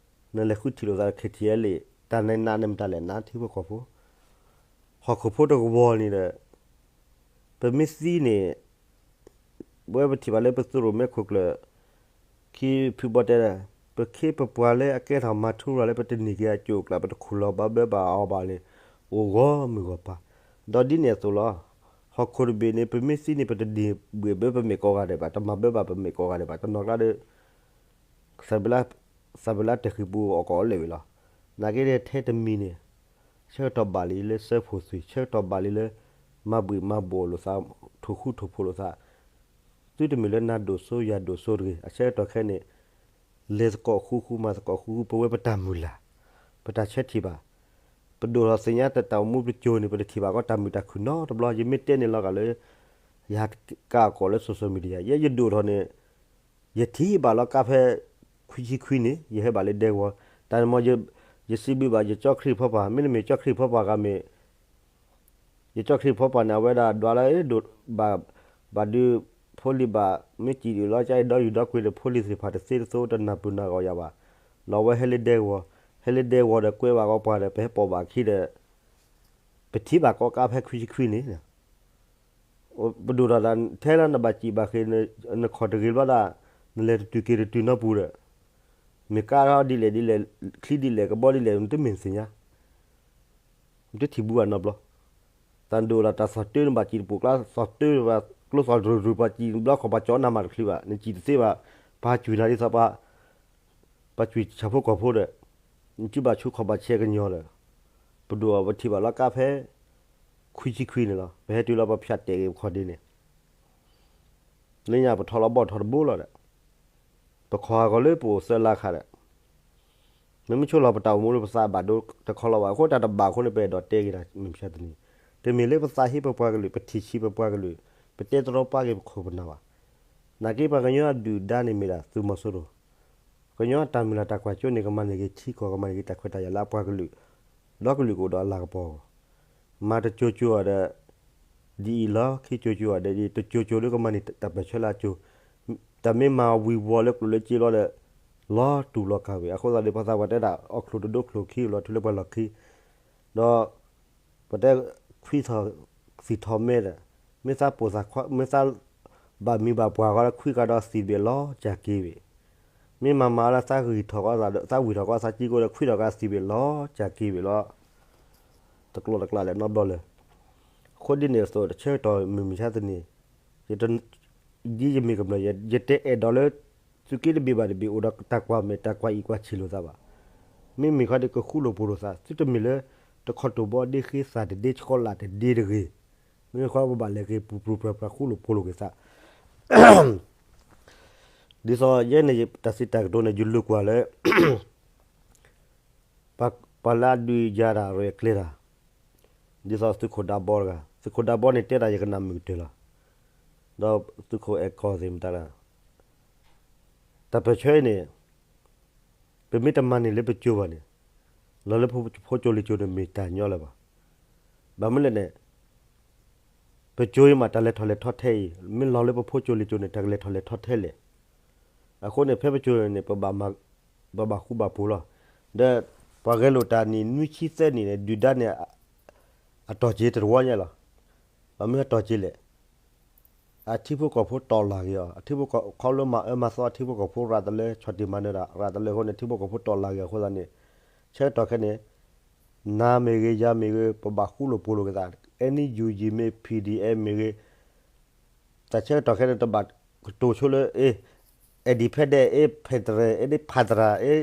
နလဲၤဃုထံၣ်လိာ်သးဒီး ခဲထံးအ့လံ တၢ်န့ၣ်နးန့ၣ်မတၤလဲၣ်နး ထံဖိကီၢ်ဖိ ဟီၣ်ခိၣ်ဖိတကဝီၤန့ၣ်ဒီး ပမ့ၢ်သံန့ၣ် ဝဲပထံၣ်ဘၣ်လၢပသုးရိၣ်မဲခိၣ်ကျၢၢ် ခံဖုဘီတဲဒၣ် ပခ့ပပှၤလၢအကဲထီၣ်မၤထူရၤလၢပတန့ၢ်က့ၤအကၠိၣ်အကျၢ် ပတခူၣ်လီၤဘၣ်ဘၢဘၣ်အီၤဘၣ်န့ၣ် အိၣ်ဂီၢ်မုၢ်ဂီၢ်ပၤ, ဒီးဒ်န့ၣ်အသိးလီၤ. ဟီၣ်ခိၣ်တဘ့ၣ်န့ၣ် ပမ့ၢ်သံန့ၣ် ပတဒံၣ်ဘှံးဘၢပမဲာ်ကိးဂၤဒဲးဘၣ်, တမၤဘၢဘၣ်ပမဲာ်ကိးဂၤဒဲးဘၣ်, တနီၤကျါဒီး သးဘၢလၢ သးဘၢလၢတၢ်ဃံၤပူၤအီၣ်ကအီၣ်လဲၣ်ဝံၤလီၤ. နာ်က့ဒီးထဲတမံၤန့ၣ် ဆၢကတီၢ်ဘၣ်လံလၢစၢဖှိၣ်သွံၣ်, ဆၢကတီၢ်ဘၣ်လံလၢ မၤဘှံးမၤဘှီၣ်လိာ်သး, ထိၣ်ဃူထိၣ်ဖိးလိာ်သး, သုတမ့ၢ်လၢနၤဒိၣ်စိယၤဒိၣ်စိတဂ့ၤ, အဆၢကတီၢ်ခဲအံၤန့ၣ် လဲၤသကိးဃူဃူမၤသကိးဃူဃူ ပဝဲပတၢ်မုၢ်လၢ်, ပတၢ်ဆၢထံၣ်ဘၣ်, ပဒိၣ်ထီၣ်သ့ၣ်ညါတၢ်အိၣ်မူပစိၤန့ၣ် ပတထံၣ်ဘၣ်ကီးတၢ်မုာ်တၢ်ခုၣ်နီတဘျီ, ယမ့ၢ်တဲန့ၣ်လီၤဂာ်လၢ ယဟးကးအကိာ်လၢ social media ယဲယဒိၣ်ထီၣ်န့ၣ် ယထံၣ်ဘၣ်လီၤကါဖဲ ခွံဆံခွံန့ၣ် ယဟဲဘၣ်လၢဒဲကဝီၤ, တၢ်မ့ၢ် ယစံးဘျုးဘၣ်ယကၠီခရံာ်ဖိပၢ်, မ့တမ့ၢ်ကၠီခရံာ်ဖိပၢ်ဂၤမ့ၢ် ယကၠီခရံာ်ဖိပၢ်န့ၣ် အဝဲဒၣ်ဒွးလၢဒိၣ်ဘၣ်, ဘၣ်ဒုးဖိလံၤဘၣ်, မ့ၢ်စံးဒုးလီၤကဒီးယူၤဒီကွံာ်ဒီး ဖိလံၤသ့ၣ်တဖၣ်တသ့တသိးတနၢ်ပၢၢ်နၢ်ဂီၤယၤဘၣ်, လီၤဝဲဟဲလၢဒဲကဝီၤ, ဟဲလၢဒဲကဝီၤဒီးကွဲဘၣ်ကီးပှၤဒီး ပဟဲပိာ်ဘၣ်ခံဒီး ပထံၣ်ဘၣ်ကီးကါဖဲခွံဆံခွံန့ၣ် ပဒိၣ်ထီၣ်ဒၣ်ထဲလၢနဘၣ်စံးဘၣ်ဃ့ နခီၣ်တဂ့ၤဘျီဒၣ် နလဲၤတတုၤက့ၤတတုၤနီပူၤဒီး မ့ၢ်ကါထီၣ်ဒ်လဲၣ်ဒ်လဲၣ် ချံဒ်လဲၣ် ကဘီဒ်လဲၣ် နတမ့ၢ်သ့ၣ်ညါ နတထံၣ်ဘူးဘၣ်နီတဘျီ, သးဒိၣ်ဒၣ်တၢ်သီၣ်တၢနဘၣ်စံးတပိာ်ကျါ သီၣ်တၢဘၣ် ကျိသီၣ်တရူၢ်တရူၢ် ပှၤစံးဘျီခီၣ်ပှၤကၠီနၤမးတချုးဘၣ် နစံးတသ့ဘၣ်, ပှၤကွံာ်နၤဒ်သိး ပှၤကွံာ်ဆၣ်ဖိကီၢ်ဖိဒီး နစုဘၣ်ဆူခီၣ်ဘၣ်ဆဲးကညီၤဒီး ပဒိၣ်အီၤပထံၣ်ဘၣ်လီၤကါဖဲ ခွံဆံခွံန့ၣ်လီၤ. ပဟဲတုၤလီၤပဖၠးတဲာ်က့ၤပခီၣ်ဒ့န့ၣ် လၢညါပထီၣ်လီၤဘီၣ်ထီၣ်တဘိလီၤဒီး ပခီၣ်ဟးဂီၤလၢပအိၣ်သၢလါခါဒီး မ့မ့ၢ်ဆိလီၤပတၢ်အိၣ်မူလၢပသးဘၣ်ဒိတခီလီၤဘၣ် အဃိတၢ်တဘၣ်အဃိန့ၣ် ပအဲၣ်ဒိးတဲက့ၤတၢ်မုၢ်မဆါတနံၤ, တမ့ၢ်လၢပသးဟ့ပပှၤကလုာ် ပထံၣ်ဆံးပပှၤကလုာ် ပတဲတရီပာ်က့ၤပခိၣ်ပနၢ်ဘၣ်. နာ်က့ပှၤကညီအဒုၣ်ဒါန့ၣ်မ့ၢ်ဒၣ်သုးမီၤစိရိၤ ကညီတၢ်မုၢ်လၢ်တၢ်ကွၢ်စိန့ၣ် ကမၤန့ၢ်က့ၤထံကီၢ် ကမၤန့ၢ်က့ၤတၢ်ခွဲးတၢ်ယာ်လၢအပှၤကလုာ် ဒီကလုာ်ကအိၣ်ဒီးအလၤကပီၤအဂီၢ်, မၤတကၠိကၠိအီၤဒီး ဒ်အံၤလီၤ ခံကၠိကၠိအီၤဒီး တကၠိကၠိဒီးကမၤန့ၢ်တၢ်ပၢၢ်ဆၢလၢအကၠိ, တၢ်မ့ၢ်မၤဝံၤဝီၤလၢကျိၣ်လၢစ့လီၤဒီး လီၤတူာ်လီၤကာ်ဝံၤ အဃိသတးဒီး ပှၤသးပှၢ်တဲဒၣ် အီၣ်ချိၣ်တဒိချိၣ်ခံလီၤ ထူလၢပှဲၤလီၢ်ခံ, ဒီး ပတဲခွံထီၣ်သံၣ်ထီၣ်မဲဒီး မ့ၢ်သးပိာ်သးခွါ မ့ၢ်သးဘၣ်မံၤဘၣ်ပှၢ်ဃီဒီး ခွံကဒီးသံၣ်ဘ့ၣ်လီၤကၢ်က့ၤဝံၤ, မ့ၢ်မၤမၤလၢသးဂံၢ်ထီၣ်ကီးသး သးဝံၢ်ထီၣ်ကီးသးကံကိးဒီး ခွံထီၣ်ကဒီးသံၣ်ဘ့ၣ်လီၤကၢ်က့ၤဝံၤလီၤ. တကျိၤတကျဲလဲၣ်နီတဘျီလၢၤ. အဃိဒ်န့ၣ်အသိး တဆၢကတီၢ်မုၢ်မဆါတနံၤ ဒ်ယမ့ၢ်ကမျၢၢ် ယတအဲၣ်ဒိးလၢ သုးက့တဘ့ၣ်ဘၣ်တဘ့ၣ် အိၣ်ဒီးတၢ်ကွၢ်မဲာ်တၢ်ကွၢ်အံၣ်ကွၢ်ဆံးလိာ်သးဘၣ်. မ့မ့ၢ်ခီဒီးကဃူလိာ်ဖိးလိာ်သး သုတမ့ၢ်လၢ တခီတိၢ်ဘီဒ့ဃ့ သးတဒ့ ဆှီလးတဒ့တဂ့ၤ, မ့ၢ်ဃီပဘၣ်လဲၤက့ၤပူၤပူၤပြၤပြၤဃူလိာ်ဖိးလိာ်က့ၤသး ဒ်သိးယဲန့ၣ် တၢ်စံးတၢ်ကတိၤန့ၣ် ယလူၤကွၢ်လၢ ပှၤလၢအဒုးယၤတၢ်ရဲၣ်ကျဲၤတၢ်, ဒ်သိးသုးခိၣ်ဒးဘီတဂၤ, သုးခိၣ်ဒးဘီန့ၣ်တဲတၢ်ယကနၣ်မုာ်ကတၢၢ်လီၤ. ဒီးသုးခိၣ်အဲၣ်ကီၢ်သ့ၣ်မတၤတဂၤ, တၢ်ပၢၢ်ဆၢအံၤန့ၣ် ပမ့ၢ်တမၤန့ၢ်လၢပစိၤဘၣ်န့ၣ်, လီၤလၢပဖိကၠိလံၤကၠိန့ၣ်မ့ၢ်တၢ်ညီလၢၤဘၣ်. ဘၣ်မနုၤလဲၣ်န့ၣ် ပစိၤအံၤမးတၢ်လဲၤထီၣ်လဲၤထီထဲအံၤ မ့ၢ်လီၤလၢပဖိကၠိလံၤကၠိန့ၣ် တၢ်ကလဲၤထီၣ်လဲၤထီထဲလဲၣ်. အဃိန့ၣ် ဖဲပစိၤန့ၣ် ပဘၣ်ဃူဘၣ်ဖိးလီၤ. ဒီးပှၤဂဲၤလိာ်တၢ်နံၣ်နွံဆံသၢနံၣ်န့ၣ် ဒုၣ်ဒါန့ၣ် အတီၢ်က့ၤတဝီညါလီၤ. ဘၣ်မနုၤအတီၢ်က့ၤလဲၣ်. အထံဖိကီၢ်ဖိတီၢ်လၢ်က့ၤအီၤ, အထံဖိကီၢ်ဖိခီဖျိမၤအၢမၤသီအထံဖိကီၢ်ဖိ ရၤတလၢ ဆီၣ်တံၢ်မၤနၢၤတၢ် ရၤတလၢအဃိန့ၣ် ထံဖိကီၢ်ဖိတီၢ်လၢ်က့ၤအဃိသတးန့ၣ် ဆၢကတီၢ်ခဲန့ၣ် နၤမ့ၢ်ဂ့ၤ ယၤမ့ၢ်ဂ့ၤ ပဘၣ်ဃူလိာ်ဖိးလိာ်က့ၤသး, NUG မ့ၢ် P D F မ့ၢ်ဂ့ၤ တၢ်ဆၢကတီၢ်ခဲန့ၣ် တဘၣ်ကတိၤဆိလၢ အ့ independent အ့ federal အ့ ဖးတရၣ်အ့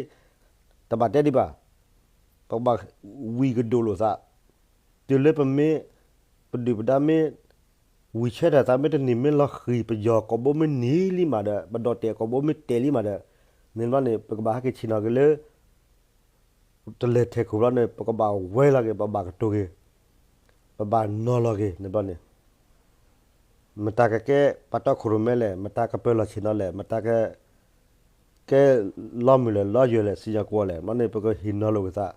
တဘၣ်တဲဒံးဘၣ်. ပကဘၣ်ဝံၤကဒိၣ်လိာ်သး, တုၤလၢပမ့ၢ် ပဒုၣ်ပဒါမ့ၢ် ဝံၤဆၢထၢၣ်သး မ့ၢ်တနံၤမ့ၢ်လီၤဃံၤ ပယီၤကိာ်ဘိမ့ၢ်နံၤလံမးဒီး ပဒိးတဲာ်ကိာ်ဘိမ့ၢ်တဲာ်လံမးဒီး န့ၣ်ဘျီန့ၣ် ပကဘၣ်ဟဲက့ၤဆ့ၣ်နီၤက့ၤလၢ တလဲၤထဲးခိၣ်ဘျီန့ၣ် ပကဘၣ်ဝဲလီၤက့ၤ ပဘၣ်ကတိၤက့ၤ ပဘၣ်နီၤလီၤက့ၤန့ၣ်ဘျီန့ၣ် မတၤကကဲပှၤတီခိၣ်ရိၣ်မဲလဲၣ်, မတၤကပၢၤလီၢ်ဆ့ၣ်နီၤလဲၣ်, မတၤက ကဲလီမုၢ်လဲၣ် လီယွၤလဲၣ် စံၣ်ညီၣ်ကွီၢ်လဲၣ်, မ့ၢ်န့ၣ် ပကဟ့ၣ်နီၤလိာ်က့ၤသး,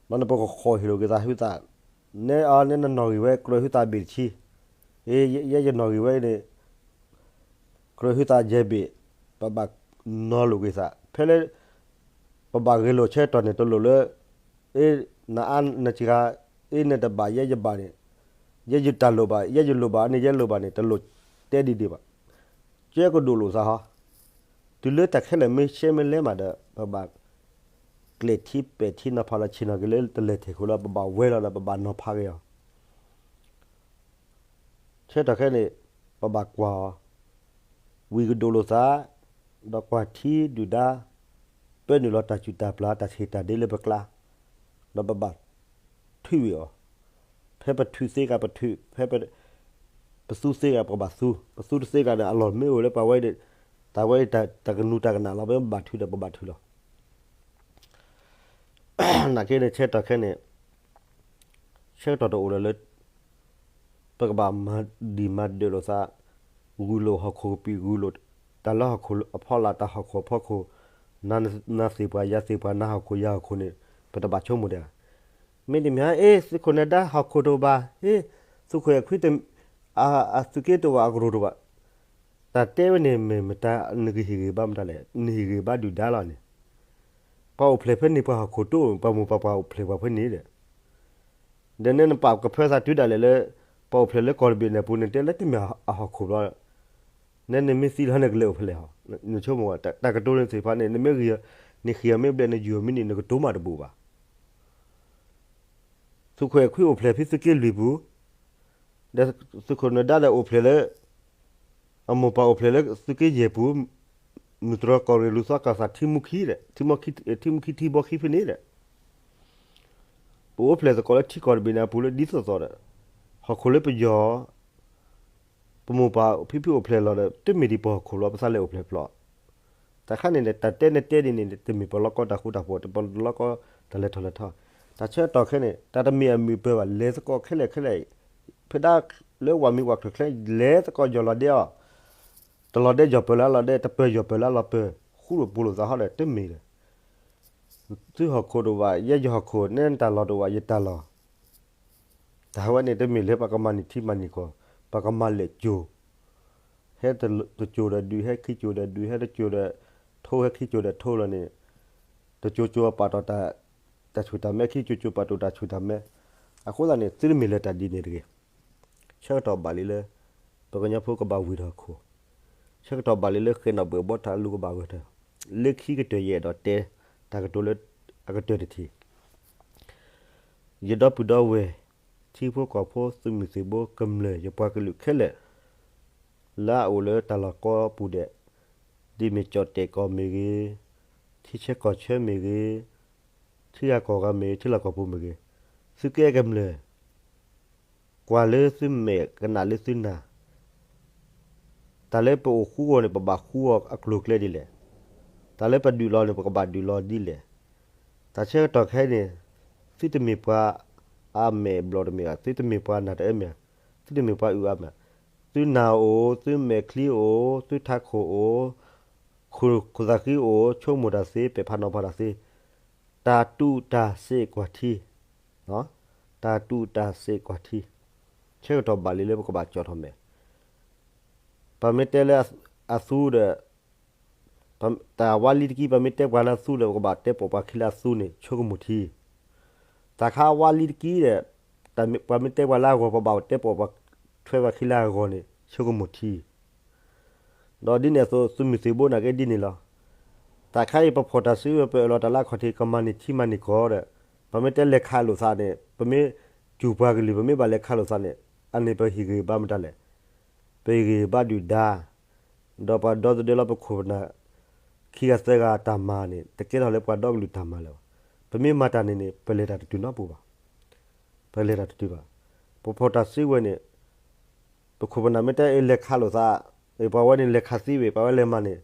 မ့ၢ်န့ၣ် ပကဃီၣ်ဟ့ၣ်လိာ်က့ၤသး ဟုသး, နဲအီၤနဲနနီၣ်ဂံၢ်ဝဲ ကြၢးဟုသးဘ့ၣ်တဆံ, ယဲယနီၣ်ဂံၢ်ဝဲအံၤန့ၣ် ကြၢးဟုသးယဲၢ်ဘ့ၣ်, ပဘၣ်နီၤလိာ်က့ၤသး, ဖဲလၢ ပဘၣ်ဂဲၤလိာ်ဆၢကတီၢ်န့ၣ် တလိၣ်လၢ အ့ နအါနစှၤ, အ့ နတဘၣ် ယဲယဘၣ်န့ၣ်, ယဲယတၢ်လိၣ်ဘၣ် ယဲယလိၣ်ဘၣ်န့ၣ် ယဲလိၣ်ဘၣ်န့ၣ် တလိၣ်တဲဒံးဒံးဘၣ်. ကဲကဒိၣ်လိာ်သးဟီ, တုၤလၢတၢ်ခဲလၢာ်မ့ၢ်ရှဲမ့ၢ်လဲမးဒီး ပဘၣ် ကျဲးထံပဲာ်ထံနီၤဖးလီၤဆ့ၣ်နီၤက့ၤလၢတလဲၤထဲးခိၣ်လီၤ ပဘၣ်ဝဲလီၤဒီး ပဘၣ်နီၤဖးက့ၤအီၤ ဆၢကတီၢ်ခဲန့ၣ် ပဘၣ်ကွၢ်အီၤ, ဝံၤကဒိၣ်လိာ်သး, ဒီးကွၢ်ထံဒုၣ်ဒါ, ပၢနုာ်လီၤတၢ်စူၢ်တၢ်ပျၢ်တၢ်ဆံးတၢ်ဒ့လၢပကျါ, ဒီးပဘၣ်ထုးဝံၤအီၤ, ဖဲပထုးသ့ဂၤပထုး, ဖဲပ ပသူသ့ဂၤပကဘၣ်သူ, ပသူတသ့ဂၤန့ၣ် အလီၢ်မ့ၢ်အိၣ်လၢပှၤဝဲဒၣ်, တၢ်ဝဲဒၣ်တၢ်ကနူၤတၢ်ကနၣ်လီၤ ပဘၣ်ထုးဒီးပဘၣ်ထုးလီၤ. နာ်က့န့ၣ် ဆၢကတီၢ်ခဲန့ၣ် ဆၢကတီၢ်တအိၣ်လၢၤလၢ ပကဘၣ်မၤဒံၣ်မၤဒၢးလိာ်သး, ဂုာ်လိာ်ဟီၣ်ခိၣ်ကပံာ် ဂုာ်လိာ်တၢ်လၢဟီၣ်ခိၣ်အဖီလာ် တၢ်ဟီၣ်ခိၣ်အဖီခိၣ်, နၤသ့ၣ်ပှၤ ယၤသ့ၣ်ပှၤ နၤဟီၣ်ခိၣ် ယၤဟီၣ်ခိၣ်န့ၣ် ပတဘၣ်ဆိကမိၣ်ဒံးဧါ. မ့တမ့ၢ် အ့ သုးခိၣ်နၢၤဒါဟီၣ်ခိၣ်တအိၣ်ဘၣ်, အ့ သုးခိၣ်အဲၣ်ခွံ အသုးက့တအိၣ်ဘၣ် အကရူၢ်တအိၣ်ဘၣ်, တၢ်တဲဝဲန့ၣ်မ့ၢ်မတၤ နကဟ့ၣ်ဂံၢ်ဘါမတၤလဲၣ်, နဟ့ၣ်ဂံၢ်ဘါဒုၣ်ဒါလီၤန့ၣ်, ပှၤအိၣ်ဖျဲၣ်ဖဲန့ၣ် ပှၤဟီၣ်ခိၣ်တအိၣ် ပှၤမိၢ်ပှၤပၢ်အိၣ်ဖျဲၣ်ပှၤဖဲန့ၣ်ဒီး ဒီးနဲနပာ်ကဖၢသးတုၤဒၣ်လဲာ်လၢ ပှၤအိၣ်ဖျဲၣ်လၢကီၢ်တဘ့ၣ်န့ၣ်အပူၤန့ၣ် တဲလၢတမ့ၢ်အဟီၣ်ခိၣ်ဘျီ, နဲနမ့ၢ်သံလီၤ နကလဲၤအိၣ်ဖဲလဲၣ်ဟီ, နဆိကမိၣ် တၢ်ကတိၤန့ၣ်သ့ၣ်တဖၣ်န့ၣ် နမ့ၢ်ဂံၢ်, နဃံၢ်အီၤမ့ၢ်ဘျဲၣ် နယူၢ်အီၤမ့ၢ်န့ၣ် နကတိၤမးတဘူးဘၣ်. သုးခိၣ်အဲၣ်ခွံအိၣ်ဖျဲၣ်ဖဲသုးက့လွံၢ်ပူၤ, ဒီးသုးခိၣ်နၢၤဒါဒီးအိၣ်ဖျဲၣ်လၢ အမိၢ်ပၢ်အိၣ်ဖျဲၣ်လၢသုးက့ယဲၢ်ပူၤ, မုၢ်တြီၢ်ကီၢ်ရ့ၣ်လူၤသီကီၢ်သးထံမူခံဒီး, ထံမူခံထံဘီခံဖဲန့ၣ်ဒီး ပအိၣ်ဖျဲၣ်သကိးလၢထံကီၢ်တဘ့ၣ်န့ၣ်အပူၤလၢဒ်သိးသိးဒီး ဟီၣ်ခိၣ်လၢပယီၤ ပမိၢ်ပၢ်ဖံဖုအိၣ်ဖျဲၣ်လီၤဒီး တမ့ၢ်ဒံးပှၤဟီၣ်ခိၣ်လီၤ ပသးလဲၤအိၣ်ဖျဲၣ်ဖျီၣ်. တၢ်ခါန့ၣ် တၢ်တဲနတဲဒ်န့ၣ် တမ့ၢ်ပလီၢ်ကီတၢ်ဃူတၢ်ဖိး တပလီၢ်ကီတၢ်လဲၤထီၣ်လဲၤထီ, တၢ်ဆၢကတီၢ်ခဲန့ၣ် တၢ်တမ့ၢ်အမုာ်ပၢၤဘၣ် လဲၤသကိးခဲလၢာ်ခဲလၢာ်, ဖဲဒၣ်လၢဝၤမံၤဝၤချုးချဲ လဲၤသကိးယီၢ်လီၤဒဲးအီၤ, တလီၤဒဲးယီၢ်ပၢၤလၢအလီၤဒဲး တပၢၤယီၢ်ပၢၤလၢအလီၤပၢၤ, ဃူလိာ်ဖိးလိာ်သးဟီဒီး တမ့ၢ်ဒီး သုဟီၣ်ခိၣ်တအိၣ်ဘၣ် ယဲယဟီၣ်ခိၣ် နဲနတၢ်လီၢ်တအိၣ်ဘၣ် ယတၢ်လီၢ် တၢ်ဝဲန့ၣ် တမ့ၢ်လၢပှၤကမၤန့ၢ်ထံမၤန့ၢ်ကီၢ်, ပှၤကမၤလဲၢ်ကၠိၤ, ဟဲတကၠိၤဒီးဒုး ဟဲခံကၠိၤဒီးဒုး ဟဲတကၠိၤဒီးထိ ဟဲခံကၠိၤဒီးထိလီၤန့ၣ်, တကၠိၤကၠိၤပာ်တီၢ်တၢ်ဆူၣ်တၢ်မဲ ခံကၠိၤကၠိၤပာ်တီၢ်တၢ်ဆူၣ်တၢ်မဲ, အဃိသတးန့ၣ် သုတမ့ၢ်လၢတၢ်ဒ်န့ၣ်တဂ့ၤ. ဆၢကတီၢ်ဘၣ်လံလၢ ပှၤကညီဖိကဘၣ်ဝံၤထီၣ်ဟီၣ်ခိၣ်, ဆၢကတီၢ်ဘၣ်လံလၢဃဲၤနီၣ်ဘှဲၣ်ဘီထၣ်အလူၤကဘၣ်ဂဲၤထၢၣ်, လၢခံကတၢၢ်ယအဲၣ်ဒိးတဲ တၢ်ကတိၤလၢအကတၢၢ်တထံၣ် ယဒီပုၢ်ဒီဝဲၢ် ထံဖိကီၢ်ဖိ သုးမုၢ်သံၣ်ဘိ ကမျၢၢ်ယပှၤကလုာ်ခဲလၢာ် လၢအအိၣ်လၢတၢ်လီၢ်ကိးပူၤဒဲး, ဒ်မ့ၢ်ကၠီၣ်တဲၣ်ကီၢ်မ့ၢ်ဂ့ၤ, ထံဆၢကီၢ်ဆၢမ့ၢ်ဂ့ၤ, ထံဂၤကီၢ်ဂၤမ့ၢ်ဂ့ၤ, ထံလီၢ်ကီၢ်ပူၤမ့ၢ်ဂ့ၤ, သုကဲကမျၢၢ် ကွၢ်လၢသုမဲာ်ကနၣ်လၢသုနၢ်, တၢ်လၢပအိၣ်ဃူအဂီၢ်န့ၣ် ပဘၣ်ဃူအီၤအကျိၤအကျဲဒ်လဲၣ်. တၢ်လၢပဒုးလီၤန့ၣ် ပကဘၣ်ဒုးလီၤဒ်လဲၣ်. တၢ်ဆၢကတီၢ်ခဲအံၤန့ၣ် သုတမ့ၢ်ပှၤအမဲာ်ဘျီၣ်တမ့ၢ်ဘၣ်, သုတမ့ၢ်ပှၤနၢ်တအၢမ့ၢ်, သုတမ့ၢ်ပှၤအုၣ်အါမ့ၢ်, သုနၢ်အိၣ်, သုမဲာ်ချံအိၣ်, သုထးခိၣ်အိၣ်, ခိၣ်သးဃံအိၣ်, ဆိကမိၣ်တၢ်သ့, ပဲာ်ဖးနီၤဖးတၢ်သ့, တၢ်တူၢ်တၢ်စ့ၢ်ကွၢ်ထံ, တၢ်တူၢ်တၢ်စ့ၢ်ကွၢ်ထံ, ဆၢကတီၢ်ဘၣ်လံလၢပကဘၣ်ကၠီၣ်ထီၣ်မဲာ်. ပမ့ၢ်တဲလၢအသူဒီး တၢ်ဝါလံတကံ ပမ့ၢ်တဲပှၤလၢအသူဒီး ပကဘၣ်တဲပိာ်ပှၤခံလၢအသူန့ၣ် ဆိကမိၣ်ထံ. တၢ်ခါအဝါလံတကံဒီး ပှၤမ့ၢ်တဲပှၤလၢအဂီၤ ပဘၣ်တဲပိာ်ပှၤထွဲပှၤခံလၢအဂီၤန့ၣ် ဆိကမိၣ်ထံ. ဒီးဒ်န့ၣ်အသိး သုးမုၢ်သံၣ်ဘိန့ၣ်က့ဒ်န့ၣ်လီၤ. တၢ်ခါအံၤပဖီၣ်တၢ်စုဝဲ ပအၢၣ်လီၤတၢ်လၢအခီၣ်ထံး ကမၤန့ၢ်ထံမၤန့ၢ်ကီၢ်ဒီး ပမ့ၢ်တဲလဲၤခးလိာ်သးန့ၣ် ပမ့ၢ်စူၢ်ပှၤကလုာ် ပမ့ၢ်ဘၣ်လဲၤခးလိာ်သးန့ၣ် အန့ၣ်ပဟ့ၣ်ဂံၢ်ဘါမတၤလဲၣ်. ပဟ့ၣ်ဂံၢ်ဘါဒုၣ်ဒါ ဒီးပှၤဒီသဒၢလီၤပခိၣ်ပနၢ် ခံဂၤသၢဂၤတၢ်မၤန့ၣ် တကဲထီၣ်လၢပှၤဒီကလုာ်တၢ်မၤလၢၤဘၣ်. ပမ့ၢ်မၤတၢ်န့ၣ်န့ၣ် ပလဲၤတၢ်တတုၤနီတပူၤဘၣ်. ပလဲၤတၢ်တတုၤဘၣ်. ပဖီၣ်တၢ်စုဝဲန့ၣ် ပခိၣ်ပနၢ်မ့ၢ်တဲအ့ၣ်လဲၤခးလိာ်သး အ့ၣ်ပှၤဝဲန့ၣ်လဲၤခးသံဝဲ ပှၤဝဲလဲၤမၤန့ၣ်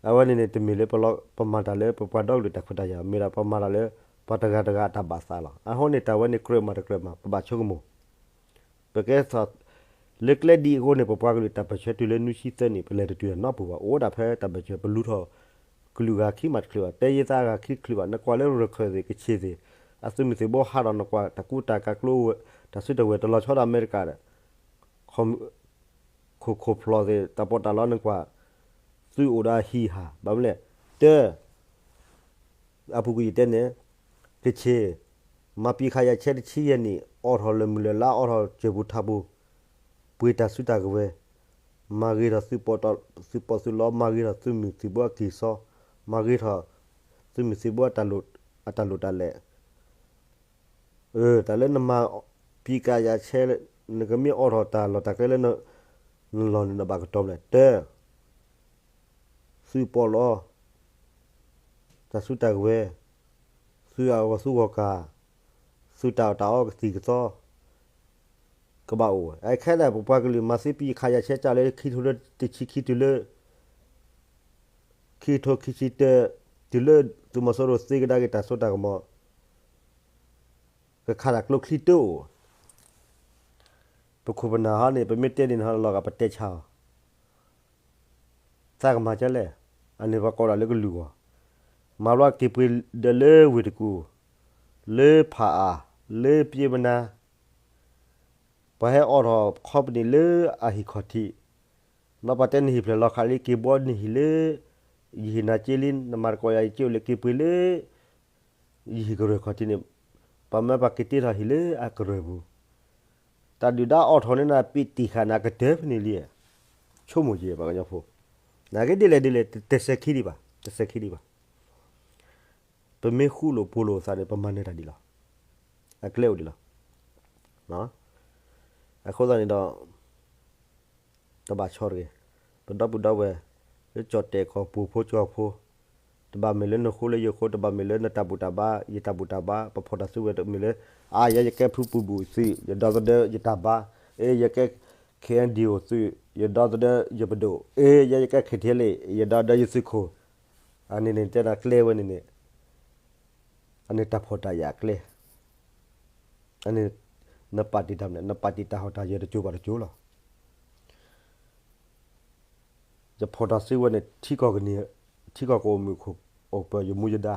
အဝဲန့ၣ်န့ၣ် တမ့ၢ်လၢပလီ ပမၤတၢ်လၢပပှၤဒီကလုာ်တၢ်ခွဲးတၢ်ယာ် မ့ၢ်ဒၣ်ပမၤတၢ်လၢ ပှၤတဂၤတဂၤအတၢ်ဘၣ်သးလီၤ. အဃိန့ၣ် တၢ်ဝဲန့ၣ်ကြၢးမၤတကြၢးမၤ ပဘၣ်ဆိကမိၣ် ပကဲထီၣ် လၢကျဲဒ်အံၤအဃိန့ၣ် ပပှၤကလုာ်တၢ်ပၢၢ်ဆၢတုၤလၢနွံဆံသၢနံၣ် ပလဲၤတတုၤနီတပူၤဘၣ်. အိၣ်ဒၣ်ဖဲတၢ်ပၢၢ်ဆၢ ပလူထီၣ်ကလုာ်ဂၤခံမးတချုးဘၣ်. တဲယဲသးဂၤခံတချုးဘၣ်. နကွၢ်လၢရခၢၣ်သ့ၣ် ကဆ့ၣ်သ့ၣ် အသုးမုၢ်သံၣ်ဘိဟးထီၣ် နကွၢ်တၢ်ကူတၢ်ကၤကျိဝဲ တၢ်စုတၢ်ဝဲၤ တလီၤဆီဒီးအမဲရကၤဒီး ခိၣ်ခိၣ်ဖျီၣ်သ့ၣ် တၢ်ပီးတၢ်လီနကွၢ် သုးအိၣ်ဒီးအဟံၣ်ဟး ဘၣ်မနုၤလဲၣ် တၢ အပူၤကွံာ်ယတဲန့ၣ် ကဆ့ၣ် မၤပံးခးယၤဆဲတဆံယဲၢ်နံၣ် အိးထီၣ်လၢၢ်မုၢ်လၢၢ်လါ အိးထီၣ်စၢၤပူၤထးပူၤ ပှ့ၤတၢ်စုတၢ်ကဝဲၤ မၤဂ့ၤထီၣ်သုးပီးသုးလီ မၤဂ့ၤထီၣ်သုးမုၢ်သံၣ်ဘိအက့ၢ်စီ မၤဂ့ၤထီၣ်သုးမုၢ်သံၣ်ဘိအတၢ်လိၣ်တၢ်လဲၣ် တၢ်လၢနမၤပံးကးယၤဆဲ နကမ့ၢ်အိးထီၣ်တၢ်လီၢ်တၢ်ကျဲလၢ နလီၢ်န့ၣ် နဘၣ်ကတီၤမလဲၣ် တၢ သုးပီးလီ တၢ်စုတၢ်ကဝဲၤ သုးအဂီၤသူဂီၤကၤ သုးတၢ်အီၣ်တၢ်အီကသံၣ်ကသီ ကဘၣ်အိၣ်ဝဲ အခဲဒၣ် ပပှၤကလုာ်မၤသ့ပံးခးယၤဆဲကၢ်လၢ ခံထိလၢတဆံခံတုၤလၢ ခံထိခံဆံတၢ တုၤလၢသုးမီၤစိရိၤသ့ကဒါက့ၤတၢ်စိတၢ်ကမီၤ ကခးတၢ်ကျိချံတအိၣ် ပခိၣ်ပနၢ်ဟီန့ၣ် ပမ့ၢ်တဲန့ၣ်ဟီလီၤဂာ်ပတဲဆါအီၤ သးကမၤကဲလဲၣ် အန့ၣ်ပှၤကိးဒၣ်လၢကလုာ်ဂီၢ် မၤဘျီက့ၤပှ့ၤဒီးလၢဝ့ၢ်တကူၣ် လၢဖးအၣ် လၢပျ့ပနါ ပှၤဟဲအိးထီၣ်ခီပနံၣ်လၢအဟံၣ်ခီၣ်ထံး ဒီးပှၤတဲနဟံၣ်ဖျၢၣ်လီၤခးလံ က့ၤဘှီနဟံၣ်လၢ ယဟံၣ်နၤက့လံ နမၤတကိးယၤယက့အိၣ်လၢက့ၤပှ့ၤလၢ ယဟံၣ်ကရၢၢ်ခီၣ်ထံးန့ၣ် ပှၤမၢပှၤက့ၤတ့ထီၣ်ဟံၣ်လၢအကရၢၢ်ပူၤ တၢ်ဒုၣ်ဒါအိးထီၣ်န့ၢ်နၤ ပံးတံၢ်ဃာ်နၤကတၢၢ်ဖဲန့ၣ်လံ ဆိကမိၣ်က့ၤပှၤကညီဖိ နာ်က့ဒ်လဲၣ်ဒ်လဲၣ် တစဲးခံဒံးဘၣ် တစဲးခံဒံးဘၣ် ပမ့ၢ်ဃူလိာ်ဖိးလိာ်သးန့ၣ် ပမၤနၢၤတၢ်ဒ်လီၤ အကျဲအိၣ်ဒ်လီၤ အဃိသတးန့ၣ်ဒီး တဘၣ်ဆီတဂ့ၤ ပဒီပုၢ်ဒီဝဲၢ် လၢကၠီၣ်တဲာ်ကီၢ်ပူၤဖိကၠီဖိ တဘၣ်မ့ၢ်လၢနဃိလၢယဃိ တဘၣ်မ့ၢ်လၢနတၢ်ဘူၣ်တၢ်ဘါ ယတၢ်ဘူၣ်တၢ်ဘါ ပဖီၣ်တၢ်စုဝဲတမ့ၢ်လၢ အါ ယဲယကဲဖုပူၤဘူၣ်သုး ယဒီသဒၢယတၢ်ဘါ အ့ ယကဲ ခ့ၣ်အဲၣ်ဒံၣ်အိၣ်သုး ယဒီသဒၢယပဒိၣ် အ့ ယဲယကဲ ခ့ၣ်ထံလ့ၣ် ယဒီသဒၢယသုးခိၣ် အန့ၣ်န့ၣ်တဲဒၣ်ကျဲဝဲန့ၣ်န့ၣ် အန့ၣ်တၢ်ဖီၣ်တၢ်ယာ်ကျဲ အန့ၣ် နပာ်တံၢ်တၢ်မနုၤ နပာ်တံၢ်တၢ်ဟီၣ်တၢ်ယၢၤတစိၤဘၣ်တစိၤလီၤ. ယဖီၣ်တၢ်စုဝဲန့ၣ် ထံကီၢ်ကန့ၢ် ထံကီၢ်ကအိၣ်မုာ်အိၣ်ပၢၤယမူယဒါ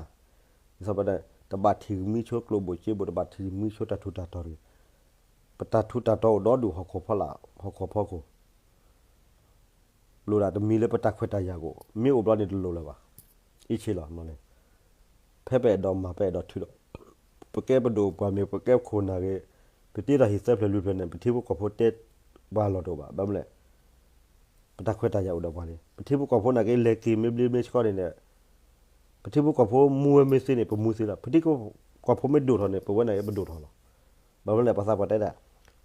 ယသးပှၢ် တဘၣ်ထံၣ်မံဆိကျိဘိၣ်စ့ဘိၣ် တဘၣ်ထံၣ်မံဆိတၢ်ထူးတၢ်တီၤတဂ့ၤ ပတၢ်ထူးတၢ်တီၤအိၣ်ဒီဒူၣ်ဟီၣ်ခိၣ်ဖီလာ် ဟီၣ်ခိၣ်ဖီခိၣ် လိၣ်ဒၣ်တမံၤလၢပတၢ်ခွဲးတၢ်ယာ်ကအိၣ် မ့ၢ်အိၣ်ဘျီန့ၣ်တလိၣ်လၢၤဘၣ်. အံးဆ့လီၤန့ၣ် ဖဲပအဲၣ်ဒိးမၤပအဲၣ်ဒိးထုးဒီး ပကဲပဒိၣ်ပှၢ်မ့ၢ် ပကဲခိၣ်နၢ်ဂ့ၤ ပတ့ထီၣ်ဟံၣ်သၢဖျၢၣ်လွံၢ်ဖျၢၣ်န့ၣ် ပထံဖိကီၢ်ဖိတဲပှၤလီၢ်တအိၣ်ဘၣ်. ဘၣ်မနုၤလဲၣ် ပတၢ်ခွဲးတၢ်ယာ်အိၣ်ဒီးပှၤန့ၣ် ပထံဖိကီၢ်ဖိနာ်က့ လဲၤက့ၤမ့ၢ်ဘျ့မ့ၢ်ဆှီန့ၣ်န့ၣ် ပထံဖိကီၢ်ဖိမူဝဲမ့ၢ်သ့န့ၣ် ပမူသ့လီၤ. ပထံဖိကီၢ်ဖိမ့ၢ်ဒိၣ်ထီၣ်န့ၣ် ပဝဲနာ်က့ပဒိၣ်ထီၣ်လီၤ. ဘၣ်မနုၤလဲၣ် ပှၤသးပှၢ်တဲဒၣ်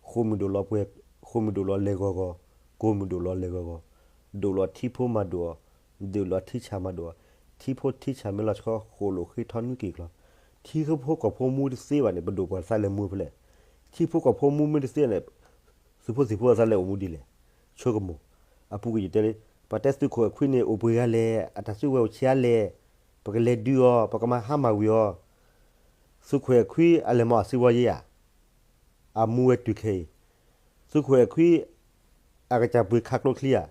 ဃိာ်မုၢ်ဒိၣ်လီၤပှဲၤ ဃိာ်မုၢ်ဒိၣ်လီၤလဲၤဂီၤဂီၤ ကိၢ်မုၢ်ဒိၣ်လီၤလဲၤဂီၤဂီၤ ဒိၣ်လီၤထံဖိမၤဒိၣ်အီၤ ဒိၣ်လီၤထံဆၣ်မၤဒိၣ်အီၤ ထံဖိထံဆးမ့ၢ်လီၤဆီဃိာ်လိာ်ဃ့ထီၣ်နွံက့ၤကျီ, ထံဖိကီၢ်ဖိမူတသ့ဘၣ်န့ၣ် ပဒိၣ်ပှၤသးလဲၤမူဖဲလဲၣ်. ထံဖိကီၢ်ဖိမူမ့ၢ်တသ့န့ၣ် သုးဖိသံၣ်ဖိသးလဲၤအိၣ်မူဒ်လဲၣ်. ဆိကမိၣ်, အပူၤကွံာ်ယတဲလံ, ပတဲသုးခိၣ်အဲၣ်ခွံန့ၣ် အိၣ်ပှဲၤဂၤလဲၣ်, အတၢ်စုကဝဲၤအိၣ်ဆံးအါလဲၣ်, ပကလဲၤဒုးအီၤ, ပကမၤဟါမၢ်ဝံၤအီၤ သုးခိၣ်အဲၣ်ခွံအလဲၤမၤအီၣ်စံးဝီယဲဧါ, အမူဝဲတုၤခဲအံၤ, သုးခိၣ်အဲၣ်ခွံ အကစၢ်ပှ့ၤခးကျိချံဧါ,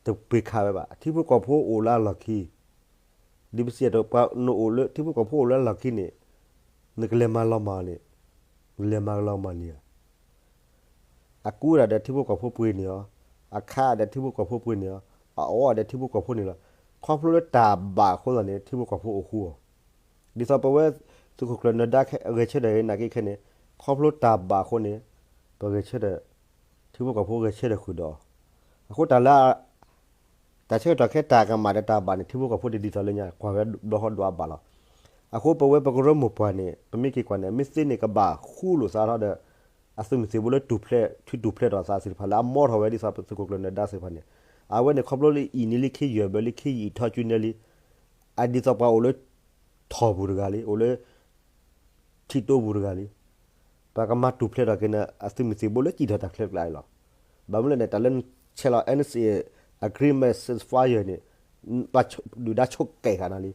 တပှ့ၤခးဝဲဘၣ်. ထံဖိကီၢ်ဖိအိၣ်လၢအလီၢ်ခံ, ဒ်ပစံးတၢ်ပှၤနအိၣ်လၢ ထံဖိကီၢ်ဖိအိၣ်လၢအလီၢ်ခံန့ၣ်, နကလဲၤမၤလီၤမၢ်န့ၣ်, နလဲၤမၤလီၤမၢ်န့ၣ်ဧါ. အကူဒီးထံဖိကီၢ်ဖိပှ့ၤန့ၢ်အီၤ, အခးဒီးထံဖိကီၢ်ဖိပှ့ၤန့ၢ်အီၤ, အအီဒီးထံဖိကီၢ်ဖိန့ၣ်လီၤ. ခီဖျိလၢတၢ်ဘၣ်အဃိသတးန့ၣ် ထံဖိကီၢ်ဖိအိၣ်ဃူအီၤ. ဒ်သိးပဝဲ သုးခိၣ်ကျၢၢ်နၢၤဒါ ဂဲၤဆၢထၢၣ်နာ်က့ခဲန့ၣ်, ခီဖျိတၢ်ဘၣ်အဃိန့ၣ်, ပဂဲၤဆၢထၢၣ်, ထံဖိကီၢ်ဖိဂဲၤဆၢထၢၣ်ဃုာ်ဒီးအီၤ. အဃိတၢ်လၢ တၢ်ဆၢကတီၢ်ခဲတၢ်ကမၣ်ဒီးတၢ်ဘၣ်န့ၣ် ထံဖိကီၢ်ဖိတဒ်သိးလၢညါ ကွၢ်ဝဲဒီဟီဒီးအဘၣ်လီၤ. အဃိပဝဲပကရၢမိၢ်ပှၢ်န့ၣ် ပမ့ၢ်က့ၤကွၢ်န့ၣ် မ့ၢ်သ့န့ၣ်ကဘၣ်ဃူလိာ်သးထီၣ်ဒီး အသုးမုၢ်သံၣ်ဘိလၢတူၢ်ဖျဲး ထုးတူၢ်ဖျဲးထီၣ်သးသ့ၣ်တဖၣ်လၢအမီထီၣ်ဝဲဒ်သိးသုးခိၣ်ကျၢၢ်နၢၤဒါသ့ၣ်တဖၣ်န့ၣ်, အဝဲန့ၣ်ခီဖျိလၢအံၤန့ၢ်လံခ့ယုၢ်ဘၢလံခ့ယုၢ်အံးထီၣ်စုနဲလံ, အဒ်သိးပှၤအိၣ်လၢ ထီၣ်ပူၤတဂၤလံ, အိၣ်လၢ ထံတိပူၤတဂၤလံ. ပကမၤတူၢ်ဖျဲးထီၣ်က့ၤန့ၣ် အသုးမုၢ်သံၣ်ဘိလၢစံၣ်ထီၣ်တၢ်ချၢကျါအံၤလီၤ. ဘၣ်မနုၤလဲၣ်န့ၣ် တၢ်လၢဆဲးလီၤ NCA agreement ceasefire န့ၣ် ပှၤဒုၣ်ဒါဆိၣ်ကဲၣ်ဃာ်နၤလံ. ခီ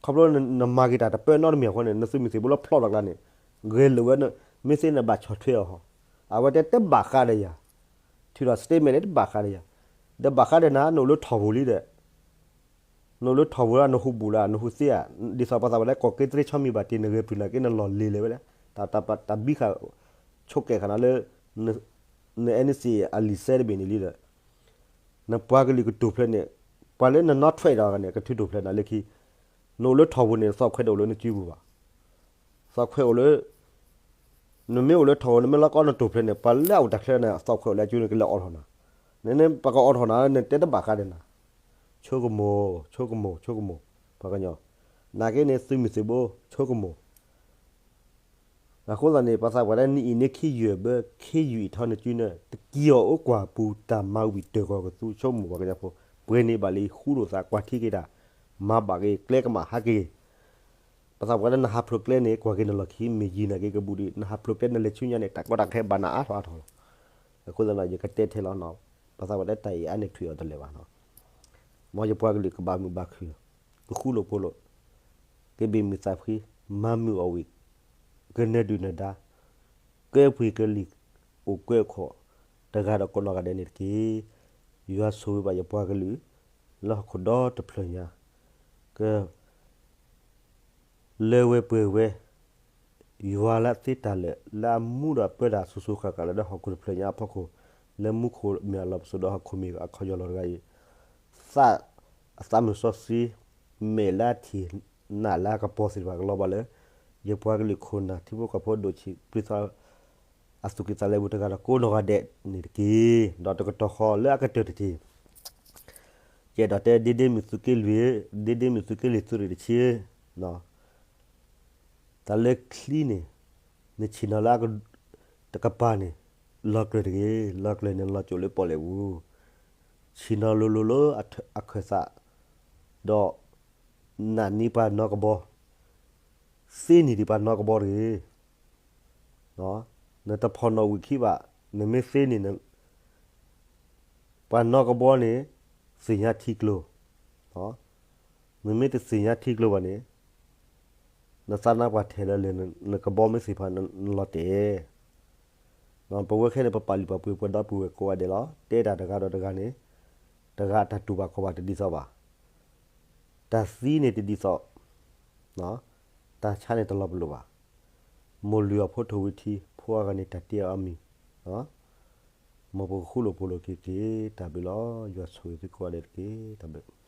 ဖျိနမၤက့ၤတၢ်တပၢနီတမံၤအဃိန့ၣ် နသုးမုၢ်သံၣ်ဘိလၢဖျီၣ်ထီၣ်ကျါန့ၣ် ဂဲၤလိာ်ဝဲ, မ့ၢ်သ့န့ၣ်ဘၣ်ဆီၣ်ထွဲအီၤဟီ, အဝဲတဲတဘၣ်ဃးဒီးယၤ, ထုးထီၣ် statement န့ၣ်တဘၣ်ဃးဒီးယၤ, ဒီးဘၣ်ဃးဒီးနၤ နအိၣ်လၢထီၣ်ပူၤလံဒီး နအိၣ်လၢထီၣ်ပူၤလၢနဟူးဘူးလၢနဟူးသ့ဧါ, ဒ်သိးပှၤသးပှၢ်တဲ ကီၢ်က့တရ့ဆီမံၤဘၣ်တ့ၢ် နဂဲၤပျုၢ်နာ်က့ နလီၢ်လံၤလဲၤဝဲလဲၣ်, တၢ်ဘံဃာ် ဆိၣ်ကဲၣ်ဃာ်နၤလၢ န NCA အလံာ်စဲတဘ့ၣ်န့ၣ်လံဒီး နပှၤကလုာ်ကတူၢ်ဖျဲးန့ၣ်, ပှၤလၢနနီၣ်ထွဲဒီးန့ၣ် ကထုးတူၢ်ဖျဲးနၤလၢခံ, နအိၣ်လၢထီၣ်ပူၤန့ၣ် သီၣ်ခွဲးတအိၣ်လၢနစုပူၤဘၣ်. သီၣ်ခွဲးအိၣ်လၢ နမ့ၢ်အိၣ်လၢထီၣ်ပူၤ နမ့ၢ်လီၤကီနတူၢ်ဖျဲးန့ၣ် ပှၤလၢအအိၣ်တၢ်ချၢန့ၣ် သီၣ်ခွဲးအိၣ်လၢအစုန့ၣ် ကလဲၤအိးထီၣ်နၤ, နမ့ၢ်ပကအိးထီၣ်နၤ နတဲတဘၣ်ဃးဒီးနၤ, ဆိကမိၣ် ဆိကမိၣ် ဆိကမိၣ် ပှၤကညီ, နာ်က့န့ၣ် သုးမုၢ်သံၣ်ဘိ ဆိကမိၣ် အဃိသတးန့ၣ် ပှၤသးပှၢ်တဲ နအံၤန့ၢ်ခ့ယုၢ်ဘၢ ခ့ယုၢ်အံးထီၣ်နစုန့ၣ် တက့ၤအီၤအိၣ်ကွၢ်ပူၤ တၢ်မၤဝံၤတၢၢ်ကီၢ်ကသူ ဆိကမိၣ်ပှၤကညီဖိ, ပှဲၤန့ၢ်ဘၣ်လံ ဃူလိာ်သးကွၢ်ထံက့ၤတၢ်, မၤဘၣ်က့ၤ ကျဲကမၣ်ဟးက့ၤ, ပှၤသးပှၢ်တဲ နဟးဖျိးကျဲန့ၣ် ကွၢ်က့ၤနလီၢ်ခံ မ့ၢ်ယံၤနာ်က့ကဘူးဒံး, နဟးဖျိးကျဲနလဲၤဆူညါန့ၣ် တၢ်ကီတၢ်ခဲဘၣ်နၤအါထီၣ်အါထီၣ်လီၤ. အဃိသတးန့ၣ် ယကတဲထဲလီၤနီၤ, ပှၤသးပှၢ်တဲတၢ်အံၤအါန့ၢ်ထွံၣ်အီၤတလဲၤဘၣ်နီၤ, မ်ယပှၤကလုာ်ကဘၣ်မုာ်ဘၣ်ခုၣ်, ကဃူလိာ်ဖိးလိာ်, ကဘ့ၣ်မုာ်သးဖှံ, မၤမုာ်အီၣ်ဝံၤ, ကနၢၤဒုၣ်နၢၤဒါ, ကဲပှ့ၤကလံၤ, အိၣ်ကွဲအိၣ်ခိး, တဂၤဒီးကိးနီၢ်ဂၤဒဲးန့ၣ်တက့ၢ်. ယွၤဆိၣ်ဂ့ၤဘၣ်ယပှၤကလုာ် လၢဟီၣ်ခိၣ်ဒီတဖျၢၣ်ညါ, က လၢဝဲပှဲၤဝဲ, ယွၤလၢအသ့တၢ်လၢာ် လၢအမူဒီးအပၢတၢ်ဆူၣ်ဆူၣ်ဃၣ်ဃၣ်လၢ ဒီးဟီၣ်ခိၣ်တဖျၢၣ်ညါအဖီခိၣ်, လၢမူခိၣ်မ့ၢ်အလီၢ်ပစိာ်ဒီးဟီၣ်ခိၣ်မ့ၢ်အခီၣ်ယီၢ်လီၤတဂၤအံၤ, သးအသးမုၢ်စီဆှံ မဲာ်လၢအထံၣ် နၢ်လၢအကပီၤသ့ၣ်တဖၣ်ကလီၤဘၣ်လၢ ယပှၤကလုာ်ခိၣ်နၢ်ထံဖိကီၢ်ဖိဒိၣ်ဆံး ပျံၤသး အသူၣ်ကံၢ်သးလဲပူၤတဂၤဒီးကိးနီၢ်ဂၤဒဲးန့ၣ်တက့ၢ်. ဒီးတကတီၢ်ဃီလၢအကတၢၢ်တထံၣ် ယအဲၣ်ဒိးတဲ ဒ့ဒ့မုၢ်သုးက့လွံၢ်, ဒ့ဒ့မုၢ်သုးက့လွံၢ်သုးရ့ၣ်တဆံ, တၢ်လၢချံန့ၣ် နဆ့ၣ်နီၤလၢ တကပၤန့ၣ် လီၤကျၢၤတဂ့ၤ, လီၤကျၢၤန့ၣ်လီၤစိၤလၢပီၣ်လဲၣ်ပူၤ, ဆ့ၣ်နီၤလိၤလိၤလၢအခၢၣ်သး, ဒီးနာ်န့ၢ်ပှၤနီၢ်ကဘီ, သ့န့ၢ်ဒံးပှၤနီၢ်ကဘီတဂ့ၤ. နတဖီၣ်နီၣ်ဝံာ်ခံဘၣ်, နမ့ၢ်သ့န့ၣ် ပှၤနီၢ်ကဘီန့ၣ် သ့ၣ်ညါထံကျိၤ, နမ့ၢ်တသ့ၣ်ညါထံကျိၤဘၣ်န့ၣ် နသးနါပှၢ်ထဲးလၢလဲၣ် နကဘီမ့ၢ်သ့ၣ်တဖၣ် နလီၤတဲာ်. ပဝဲခဲန့ၣ် ပပာ်လုၢ်ပာ်ပှ့ၤပှၤဒီပုၢ်ဝဲၢ်ကိးဂၤဒဲးလီၤ. တဲတၢ်တဂၤဒီးတဂၤန့ၣ် တဂၤအတၢ်တူၢ်ဘၣ်ခီၣ်ဘၣ်တဒ်သိးဘၣ်. တၢ်သံန့ၣ်တဒ်သိး, တၢ်ဆါန့ၣ်တလီၤပလိာ်ဘၣ်. မိၢ်လုၢ်အီၤဖိထိၣ်ဝံၤထံ ဖိအဂၤန့ၣ်တၢ်တ့အီၤအါမံၤ, မ်ပကဃူလိာ်ဖိးလိာ်က့ၤက့ၤ တၢ်ဘျုးလီၤ. ယွၤဆိၣ်ဂ့ၤသုကိးဂၤဒဲးတက့ၢ်. တၢ်ဘျုး